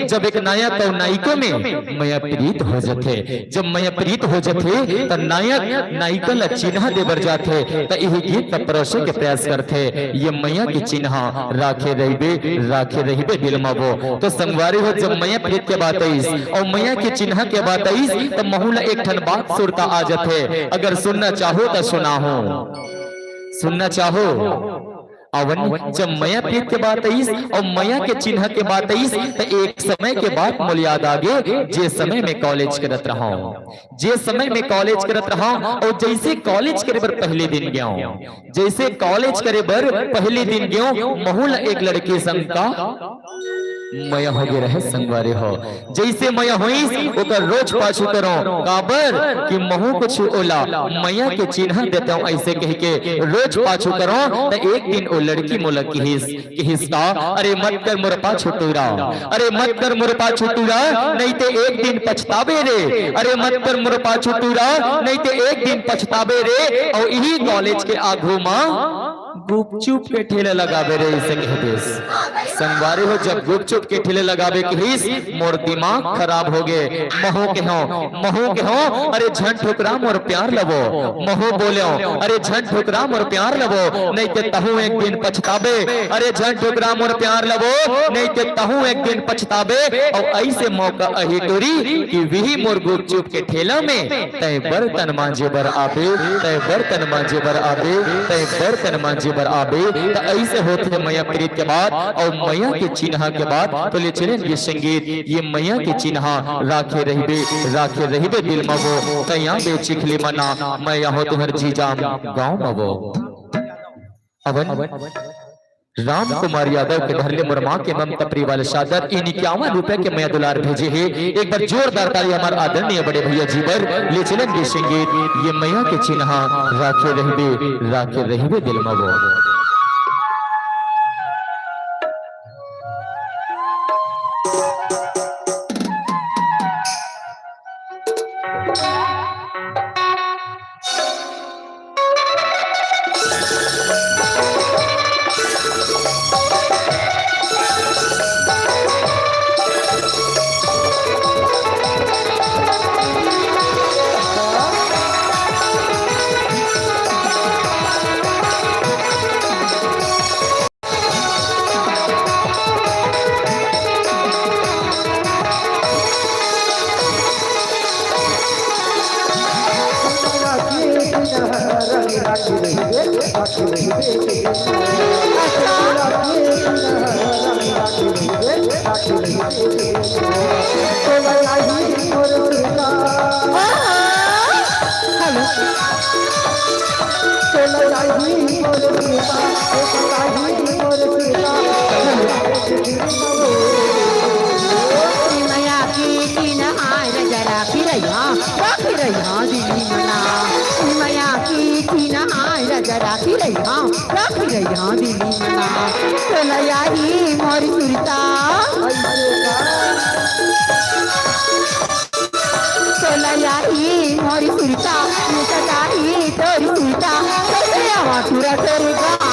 जब एक नायक अउ नायिका में मया प्रीत हो जाथे। जब मया प्रीत हो जाथे, त नायक नायिका ला चिन्हा दे बर जाथे, त इही गीत ला परोसे के प्रयास करथे। ये मया के चिन्हा राखे रहिबे, राखे रहिबे दिल म वो। तो संगवारी हो, जब मया प्रीत के बात आइस अउ मया के चिन्हा के बात आइस, त महू ला एक ठन बात सुरता आ जाथे। अगर सुनना चाहो त सुनाहूं, सुनना चाहो? अवन, जब मया प्रीत के बात आइस अउ मया के चिन्हा के बात आइस, त एक समय के बात मोला याद आगे, जे समय में कॉलेज करत रहंव, जे समय में कॉलेज करत रहंव, अउ जइसे कॉलेज करे बर पहली दिन गेंव, जइसे कॉलेज करे बर पहली दिन गेंव, महू ला एक लड़की संग का मया होगे रहे संगवारी हो। जइसे मया होइस, ओकर रोज पाछू करंव, काबर कि महू कुछ ओला मया के चिन्हा देतेंव, अइसे कहिके रोज पाछू करंव। त एक दिन ओ लड़की मोला किहिस, किहिस का, "अरे मत कर मोर पाछू टूरा, अरे मत कर मोर पाछू टूरा, नइ ते एक दिन पछताबे रे, अरे मत कर मोर पाछू टूरा, नइ ते एक दिन पछताबे रे।" अउ इही कॉलेज के आगू म गुपचुप के ठेला लगाबे रे, अइसे कहिस। संगवारी हो, जब गुपचुप के ठेला लगाबे किहिस, मोर दिमाग खराब होगे। महू केहेंव, महू केहेंव, "अरे झन ठुकरा मोर प्यार ल वो।" महू बोलेंव, "अरे झन ठुकरा मोर प्यार ल वो, नइ ते तहूं एक दिन पछताबे। अरे झन ठुकरा मोर प्यार ल वो, नइ ते तहूं एक दिन पछताबे।" अउ अइसे मौका आही टूरी कि उही मोर गुपचुप के ठेला में तैं बर्तन मांजे बर आबे, तैं बर्तन मांजे बर आबे, तैं बर्तन मांजे बर आबे। त अइसे होथे मया प्रीत के बात अउ मया के चिन्हा के बात। तो ले चलेन गे संगीत, ये मया के चिन्हा राखे रहिबे, राखे रहिबे दिल म वो, तैया बे चिखली मना, मैं यहो तुहर जीजाम गाँव म वो। अवन, राम कुमार यादव के घर ले मोर माँ के ममता प्रिय वाले सादर इन इक्यावन रुपए के मया दुलार भेजे हे। एक बार जोरदार ताली हमर आदरणीय बड़े भैया जी बर। ले चलेन गे संगीत, ये मया के चिन्हा राखे रहिबे, राखे रहिबे दिल म वो। मया के चिन्हा राजा राखी रहिहा, राखी रहिहा दिल्ली मना। मया के चिन्हा राजा राखी रहिहा, राखी रहिहा दिल्ली मना। तोला आही मोर सुरता, तोला आही मोर सुरता, मिटत आही तोर सुरता, कैसे आवा टूरा तोर गाँव।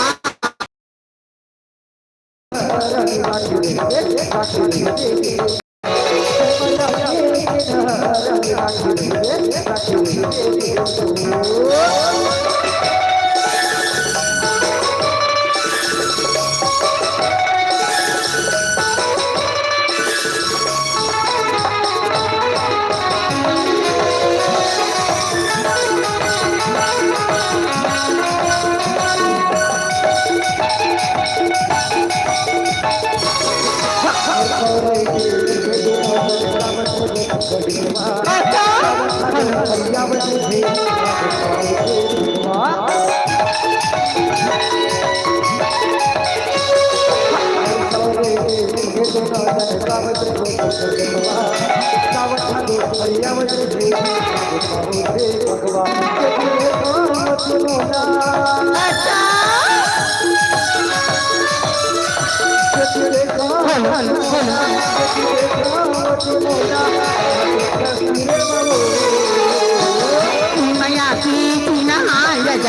मैया के चिन्हा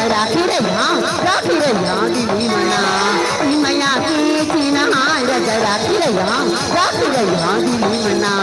राखी रहिहा, राखी रहिहा दिल्ली मना। मैया के चिन्हा राखी रहिहा, राखी रहिहा दिल्ली मना।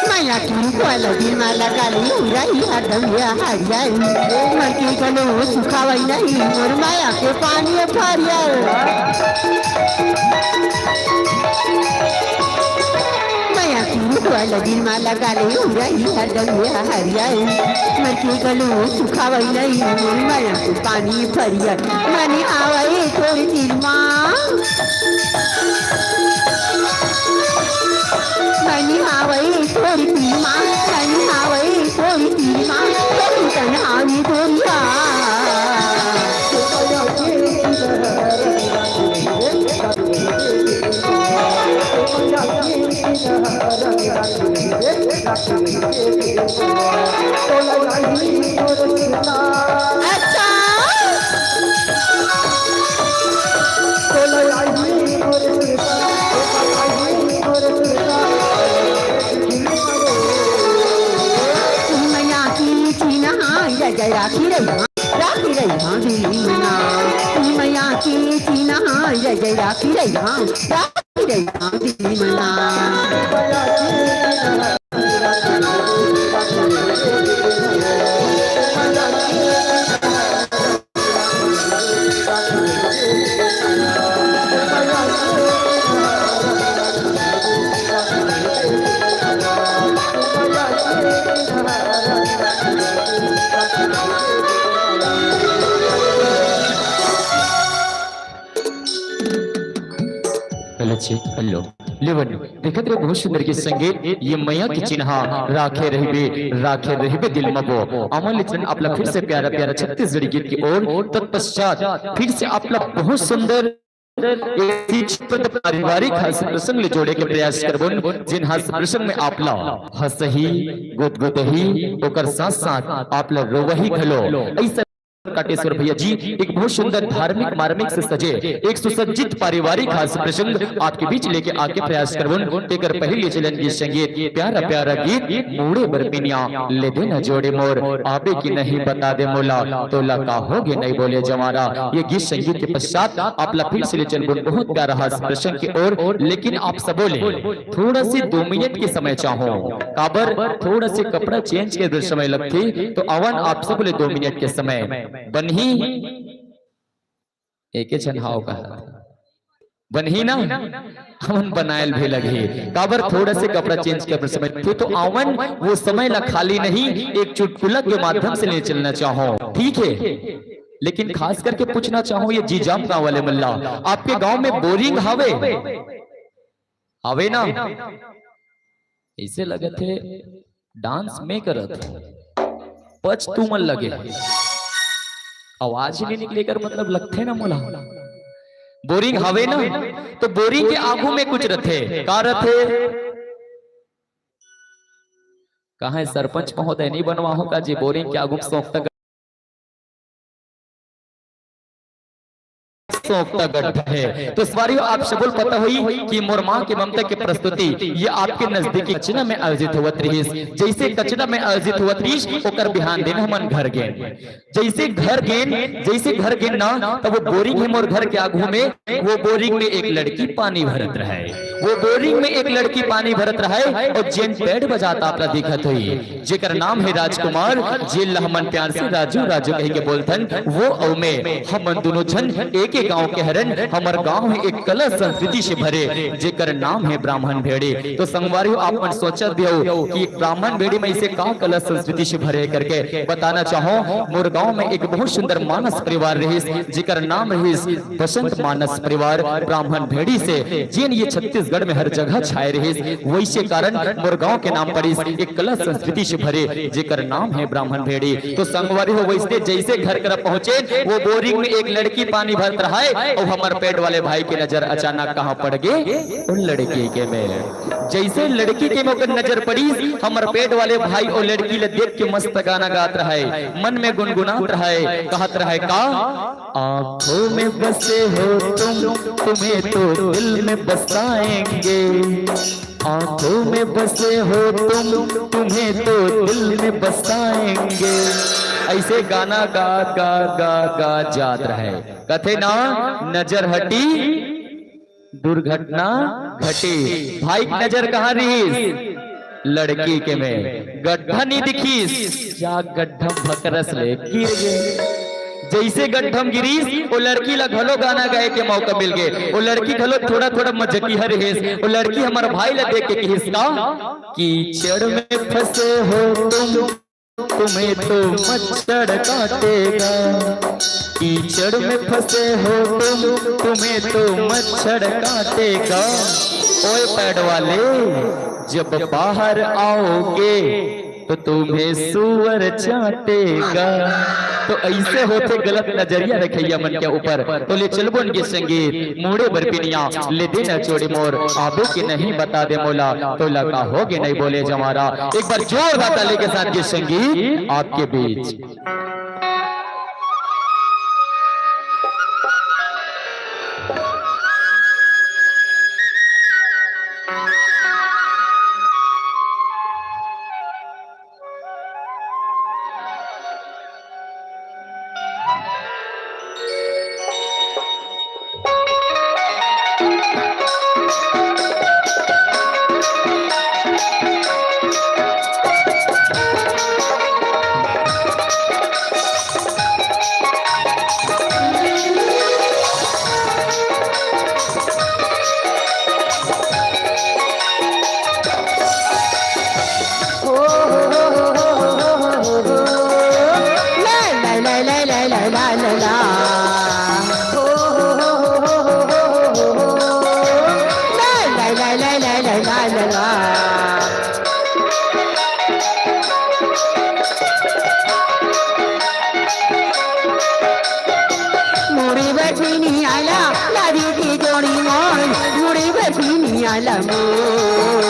मैया के कोला दिल मा लगा ले, उड़ाई हरदम या हरियाई। मर के गलो सुखावई नहीं, मोर माया के पानी फरियाई। मैया के कोला दिल मा लगा ले, उड़ाई हरदम या हरियाई। मर के गलो सुखावई नहीं, मोर माया के पानी फरियाई। मनी आवई तोर दिल मा। मनी आवई तोर दिल मा, मनी आवई तोर दिल मा, तोर तन आवी तोरिया। अच्छा। मैया के चिन्हा राखी रहिहा, राखी रहिहा दिल्ली मना। मैया के चिन्हा राखी रहिहा, राखी रहिहा दिल्ली मना। हेलो जी, हेलो। लेवन, देखत रहे बहुत सुंदर के संगे, ये मैया के चिन्हा राखे रहिबे, राखे रहिबे दिल मा बो। अमन लिचन आपला फिर से प्यारा प्यारा छत्तीसगढ़ी गीत की ओर, तत्पश्चात फिर से आपला बहुत सुंदर एक चीज पर पारिवारिक हास्य प्रसंग ले जोड़े के प्रयास करबोन, जिन हास्य प्रसंग में आपला हंसही, गुदगुदही, ओकर साथ साथ आपला रोवही घलो। ऐसा काटेश्वर भैया जी एक बहुत सुंदर धार्मिक मार्मिक से सजे एक सुसज्जित पारिवारिक हास्य प्रसंग आपके बीच लेके आके प्रयास करबोन। तेकर पहले चलन गीत संगीत प्यारा प्यारा गीत मोड़े बर पिनिया ले दे न जोड़े मोर आबे की नहीं बता दे मोला तोला का होगे नहीं बोले जवारा। ये गीत संगीत के पश्चात आपला फिर से ले चलबोन बहुत प्यारा हास्य प्रसंग के ओर। लेकिन आप सबो ले थोड़ा से दो मिनट के समय चाहो, काबर थोड़ा से कपड़ा चेंज के बर समय लगथे, तो अवन आप सब ले दो मिनट के समय बनही। एके झन हाव कहा बनही ना, हमन बनायल भी लगही, काबर थोड़ा से कपड़ा चेंज के बर समय लगथे, तो अवन वो समय ला खाली नहीं, एक चुटकुला के माध्यम से ले चलना चाहो, ठीक है? लेकिन खास करके पूछना चाहो ये जीजाम गांव वाले मन ला, आपके गांव में बोरिंग हवे? हवे ना? ऐसे लगत हे डांस में करत हे। पच तुमन लगे। आवाज ही नहीं निकले कर मतलब लगथे ना मोला। बोरिंग हवे ना? तो बोरिंग के आगू में कुछ रथे। का रथे? कहाँ है सरपंच महोदय, नहीं बनवाहू का जी? बोरिंग के आगू म सोंकता गड्ढा हे। तो संगवारी हो, आप सबो ल पता होही कि मोर माँ के ममता के प्रस्तुति ये आपके नजदीकी कचना में आयोजित होवत रहिस। जइसे कचना में आयोजित होवत रहिस, ओकर बिहान दिन हमन घर गेन। जइसे घर गेन, जइसे घर गेन ना, तब वो बोरिंग हे मोर घर के आगू में, वो बोरिंग में एक लड़की पानी भरत रहय। वो बोरिंग में एक लड़की पानी भरत रहय अउ जेन पैड बजात आप ला दिखत होही, जेकर नाम हे राजकुमार, जेन ला हमन प्यार से राजू, राजू कहि के बोलथन, वो अउ मैं, हमन दूनों झन एके गांव के हरन। हमर गांव हे एक कला संस्कृति से भरे, जेकर नाम हे ब्राह्मण भेड़ी। तो संगवारी हो, आप मन सोचत भी हो कि एक ब्राह्मण भेड़ी में इसे का कला संस्कृति से भरे करके बताना चाहूं। मोर गांव में एक बहुत सुंदर मानस परिवार रहिस, जेकर नाम रहिस बसंत मानस परिवार ब्राह्मण भेड़ी से, जेन ये छत्तीसगढ़ में हर जगह छाए रहिस, वइसे कारण मोर गांव के नाम पड़िस एक कला संस्कृति से भरे, जेकर नाम हे ब्राह्मण भेड़ी। तो संगवारी हो, वइसने जइसे घर करा पहुंचे, वो बोरिंग में एक लड़की पानी भरत रहय अउ हमर पैड वाले भाई के नजर अचानक कहाँ पड़ गे? उन लड़की के में। जइसे लड़की के में ओकर नजर पड़िस, हमर पैड वाले भाई ओ लड़की ल देख के मस्त गाना गात रहय, मन में गुनगुनात रहय, कहत रहय का? आंखों में बसे हो तुम, तुम्हें तो दिल में बसाएंगे। आंखों में बसे हो तुम, तुम्हें तो दिल में बसाएंगे। अइसे गाना गा, गा, गा, गा जात रहय। कथे ना, नजर हटी, दुर्घटना घटी। भाई के नजर कहाँ रहिस? लड़की के में। गड्ढा नहीं दिखिस, जा गड्ढा भकरस ले गिर गे। जइसे गड्ढा म गिरिस, वो लड़की ला घलो गाना गाए के मौका मिल गे। वो लड़की घलो थोड़ा थोड़ा मजकिया रहिस। वो लड़की हमर भाई ला देख के कहिस का? कीचड़ में फंसे हो तुम, तुम्हें तो मच्छर काटेगा। कीचड़ में फंसे हो तुम, तुम्हें तो मच्छर काटेगा। ओए पैड वाले, जब बाहर आओगे तो तुम्हें सुअर चाटेगा। तो अइसे होथे गलत नजरिया रखइया मन के ऊपर। तो ले चलबो न गे संगीत, मुड़े बर पिनिया, ले दे न चोड़ी मोर, आबो के नहीं बता दे मोला, तोला का होगे नहीं बोले जवारा। एक बार जोरदार ताली के साथ ये संगीत आपके बीच। मुड़ी बटिनी आला, लादी की जोड़ी मोर, मुड़ी बटिनी आला मोर,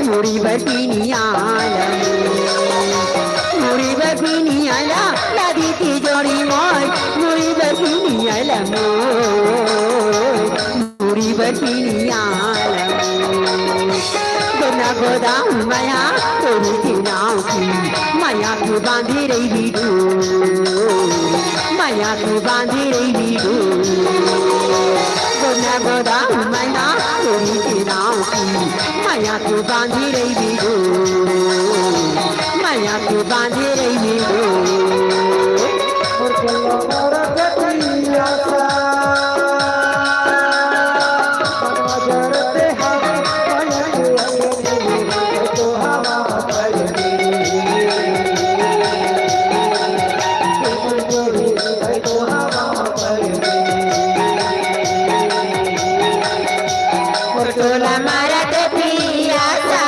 मुड़ी बटिनी आला मोर, मुड़ी बटिनी आला, लादी की जोड़ी मोर, मुड़ी बटिनी आला मोर। मुड़ी बटिनिया लमू। गोना गोदाम मया तोरी के नाव की, मया के बांधे रही डोर, मया के बांधे रही डोर। गोना गोदाम मया तोरी के नाव की, मया के बांधे रही डोर, मया के बांधे रही डोर। टोला मारा के पियासा।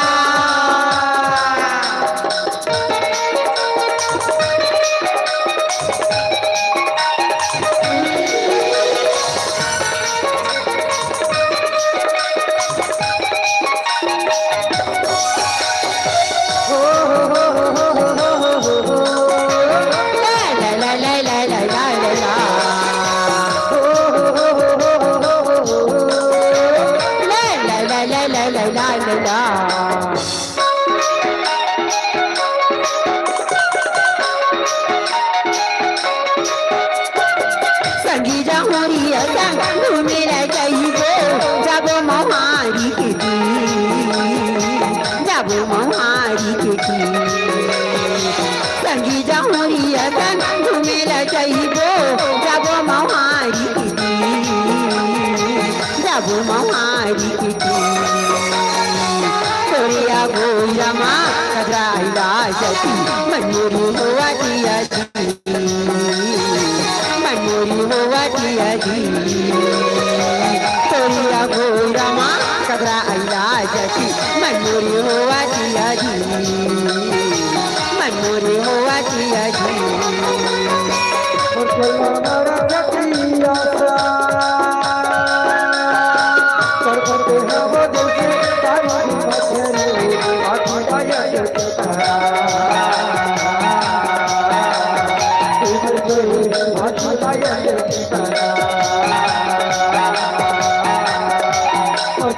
मोरिया संग घूमे ला जाइबो, जाबो मौहारी के तीर, जाबो मौहारी के तीर। संगी जहुरिया संग घूमे ला जाइबो, जाबो मौहारी के तीर, जाबो मौहारी के तीर। तोरिया गोइरा मा कदरा आइला जती, मन मोरी होवा दिया जी। मन मोरी होवा दिया जी, तोरिया गोइरा मा कदरा आइला जती। मन मोरी होवा दिया जी, मन मोरी होवा दिया जी।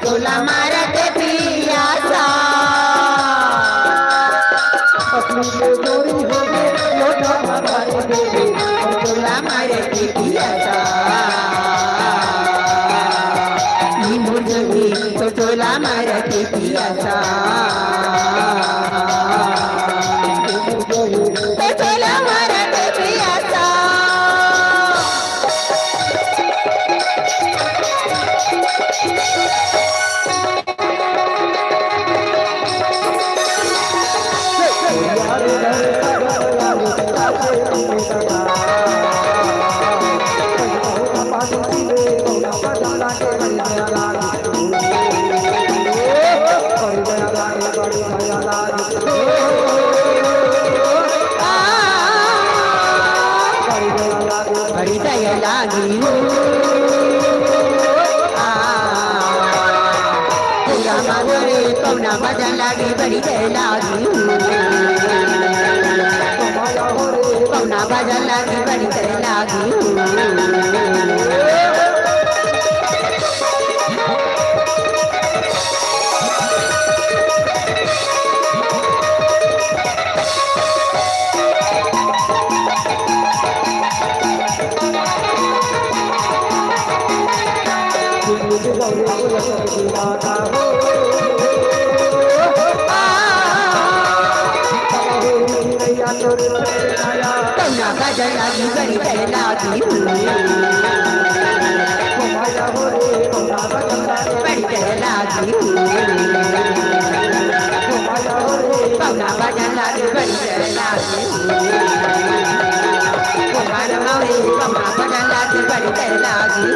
तोला मारत पियासा। अपनी के जोड़ी हो गए, लोटा भर दे, तोला मारत पियासा। ई मुर्गी तो तोला मारत पियासा। तो तोला मारत पियासा। बड़ी दया लागी हो। आ, पूरा मांगो रे, पौना भजन लागी, बड़ी दया लागी हो। पौना भजन लागी, बड़ी दया लागी हो। कौना भजन लागी बड़ी दया लागी। बड़ी दया लागी। कौना भजन लागी बड़ी दया लागी। गोपाल मौरी कौना भजन लागी बड़ी दया लागी।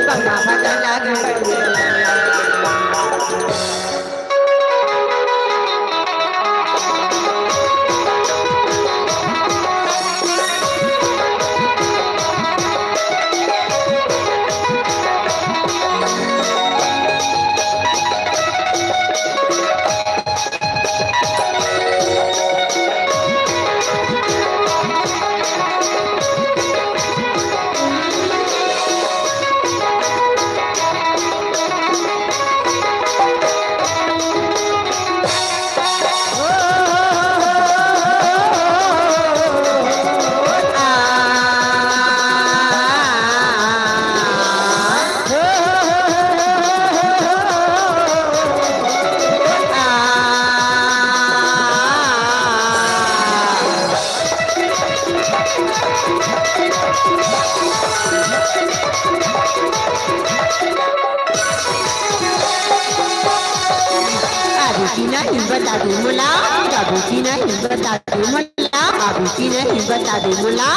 कौना भजन लागी बड़ी दया लागी। आबू कि नहीं बता दे मोला, आबू कि नहीं बता दे मोला, आबू कि नहीं बता दे मोला,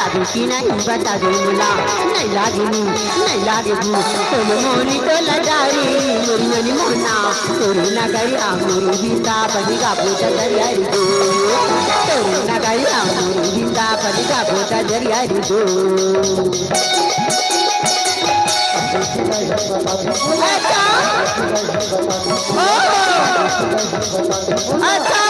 आबू कि नहीं बता दे मोला। नहीं लागे नी, नहीं लागे भू, तुम मोरी तो लजारी, मोरी ननी मोना, तोरी नगरिया मोरी बिंदा बनी गाबू दरिया री दो, तोरी नगरिया मोरी बिंदा बनी गाबू दरिया री दो। अच्छा। ओ। अच्छा।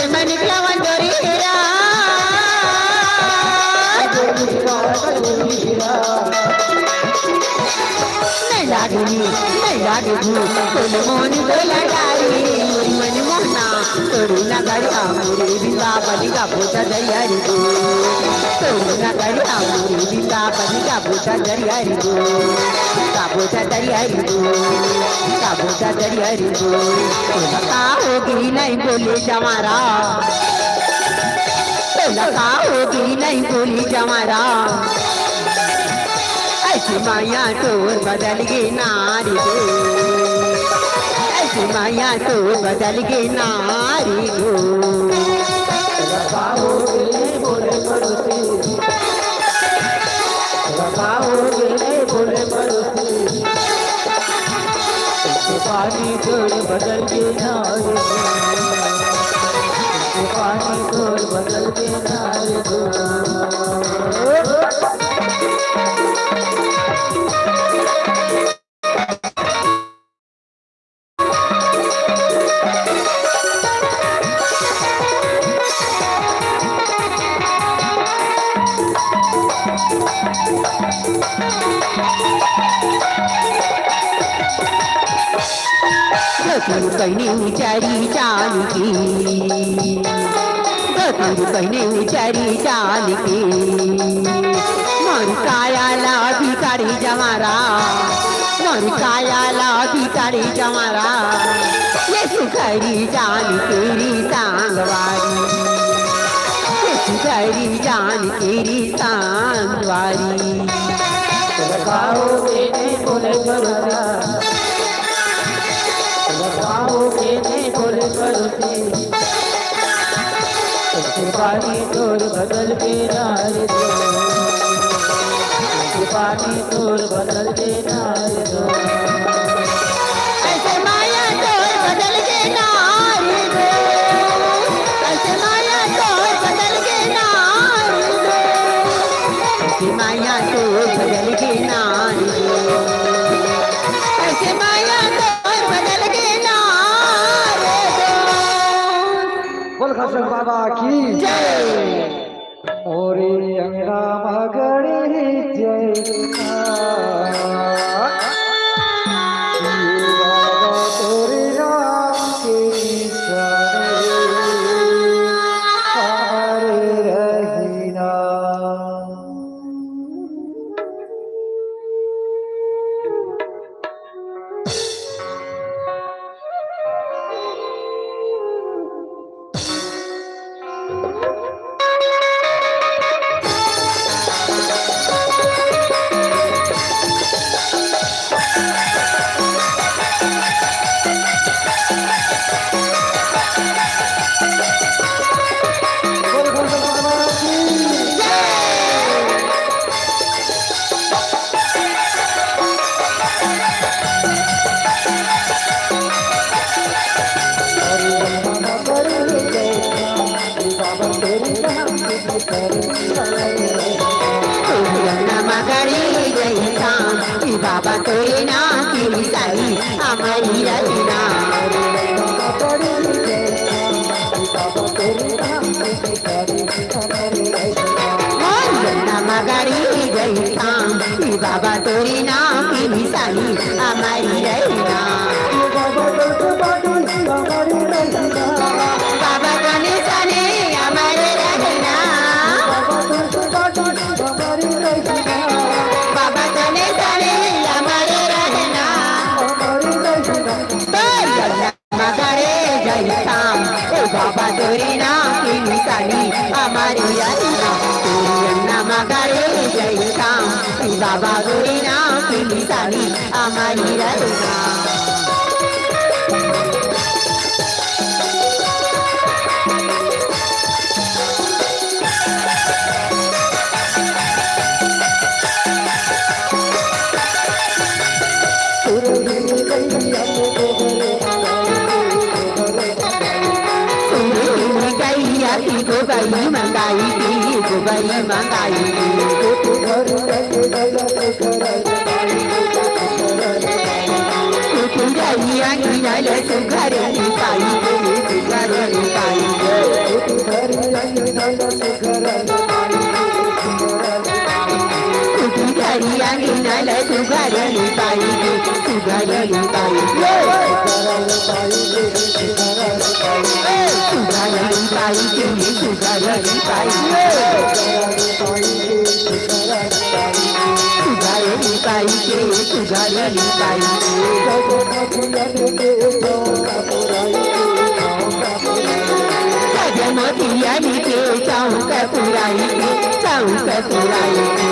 मैं निकला वन डोरी हेरा। नैला डोरी, नैला डोरी, तोल मोन गोला डारी, मोरी मन मोहना, तोरी ना गड़िया, मोरी बिंदा बलिगा पोता दरिया रे दो। तोरी ना गड़िया, मोरी बिंदा बलिगा पोता दरिया रे दो। का पोता दरिया रे दो, का पोता दरिया रे दो। तोला का होगे नहीं बोले जवारा। तोला का होगे नहीं बोले जवारा। ऐसे माया तोर बदल गे नारी गो। ऐसे माया तोर बदल गे नारी गो। पानी तोर बदल गे नारी गो। पानी तोर बदल गे नारी गो। गतुर कइने उचारी चान के, गतुर कइने उचारी चान के, मोर काया ला भिखारी जवारा, मोर काया ला भिखारी जवारा, ये सुखरी जान तेरी सांगवारी, ये सुखरी जान तेरी सांगवारी। रखाओ बेटे बोले करुणा, रखाओ बेटे बोले करुणा। पानी तोर बदल गे नारी गो। पानी तोर बदल गे नारी गो। ऐसे माया तोर बदल गे नारी गो। ऐसे माया तोर बदल गे नारी गो। ऐसे माया तोर बदल गे नारी गो। ऐसे माया तोर बदल गे नारी गो। बोल खाटू श्याम बाबा की जय। मोरे अंगना म गड़े जय। बाबा तोरे नाम के निशानी हमारे रहिना। तोर अंगना म गड़े जय श्याम, ए बाबा तोरे नाम के निशानी हमारी रहिना। मोर अंगना म गड़े जय श्याम, ए बाबा तोरे नाम के निशानी हमारी रहिना। बाबा तोरे सने हमारे रहिना। बाबा तोरे सने हमारे रहिना। तोर अंगना म गड़े जय श्याम, ए बाबा तोरे नाम के निशानी हमारी रहिना। तोर अंगना म गड़े जय श्याम, ए बाबा तोरे नाम के निशानी हमारी रहिना। सुरहिन गैया की गोबरी मंगाई थी, गोबरी मंगाई थी। कुकुरैया की नल सुघर निपाई, सुघर निपाई। हरिया नीला ल सुघर लिपाई के, सुघर लिपाई के। सुघर लिपाई के, सुघर लिपाई के। सुघर लिपाई के, सुघर लिपाई के। गजमोतिया के चौक पुराई के, चौक पुराई के।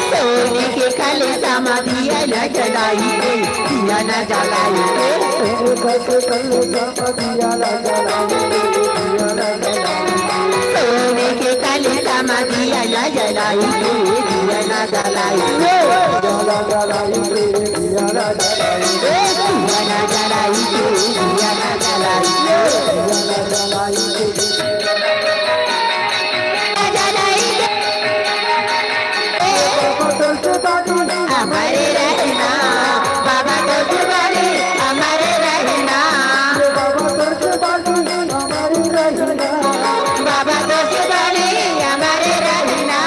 सोने के कलसा म दिया न जलाई के, दिया न जलाई के। सोने के कलसा म दिया न जलाई के, दिया न जलाई के। ए, दिया न जलाई के, दिया न जलाई के। जलाई के। ए, अमर रहना, बाबा तो जुबानी अमर रहना। बाबा तो जुबानी अमर रहना।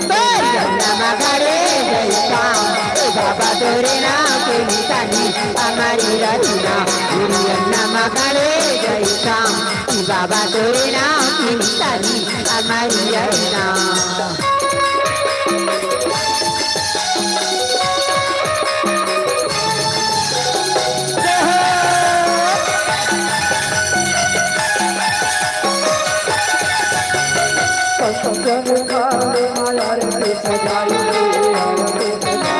तोर जन्म करे गई काम, ए बाबा तोरे नाम के निशानी अमर रहना। गुरु जन्म करे गई काम, ए बाबा तोरे नाम के निशानी अमर रहना।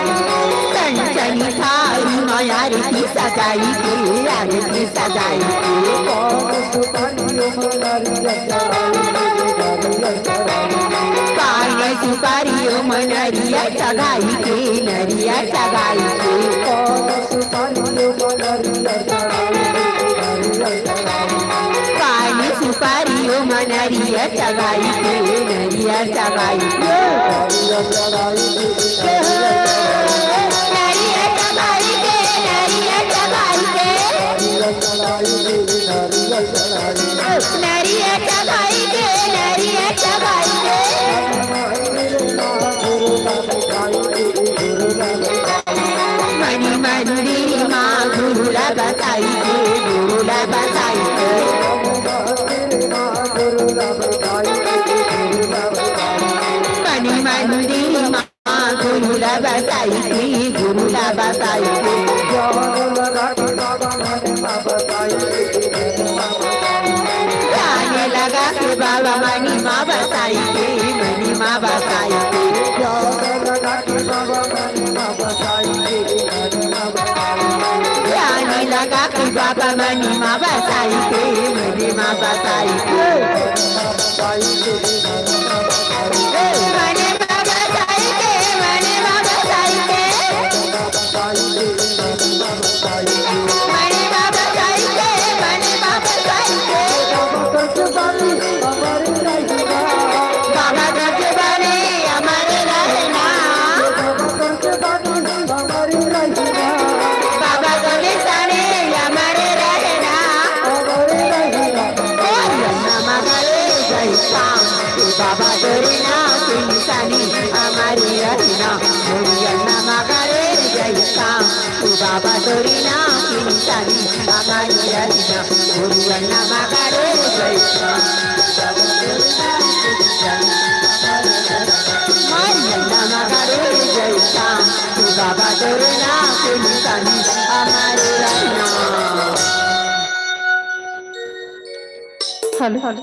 कंचन थारी म आरती सजाई के, आरती सजाई के। पान सुपारी म नरिया चढ़ाई के, नरिया चढ़ाई के। पान सुपारी म नरिया चढ़ाई के, नरिया चढ़ाई के। नरिया चढ़ाई के, नरिया चढ़ाई के। नरिया चढ़ाई के, नरिया चढ़ाई के। मनी मंदिर मा गुरु ला बसाई के, गुरु ला बसाई के। मनी मंदिर मा गुरु ला बसाई के, गुरु ला बसाई के। ध्यान लगा के बाबा मनी मा बसाई के, मनी मा बसाई के। ध्यान लगा के बाबा मनी मा बसाई के, मनी मा बसाई के। मनी मा बसाई के, मनी मा बसाई के। मनी मा बसाई के, मनी मा बसाई के। बाबा तो जुबानी अमर रहना। बाबा तो निशानी अमर रहना। ओ नमः करे जय श्याम, बाबा तोरे नाम के निशानी अमर रहना। ओ नमः करे जय श्याम, बाबा तोरे नाम के निशानी अमर रहना। ओ नमः करे जय श्याम। हरिओम। नमः करे जय श्याम, बाबा तोरे नाम के निशानी अमर रहना। Hello, hello.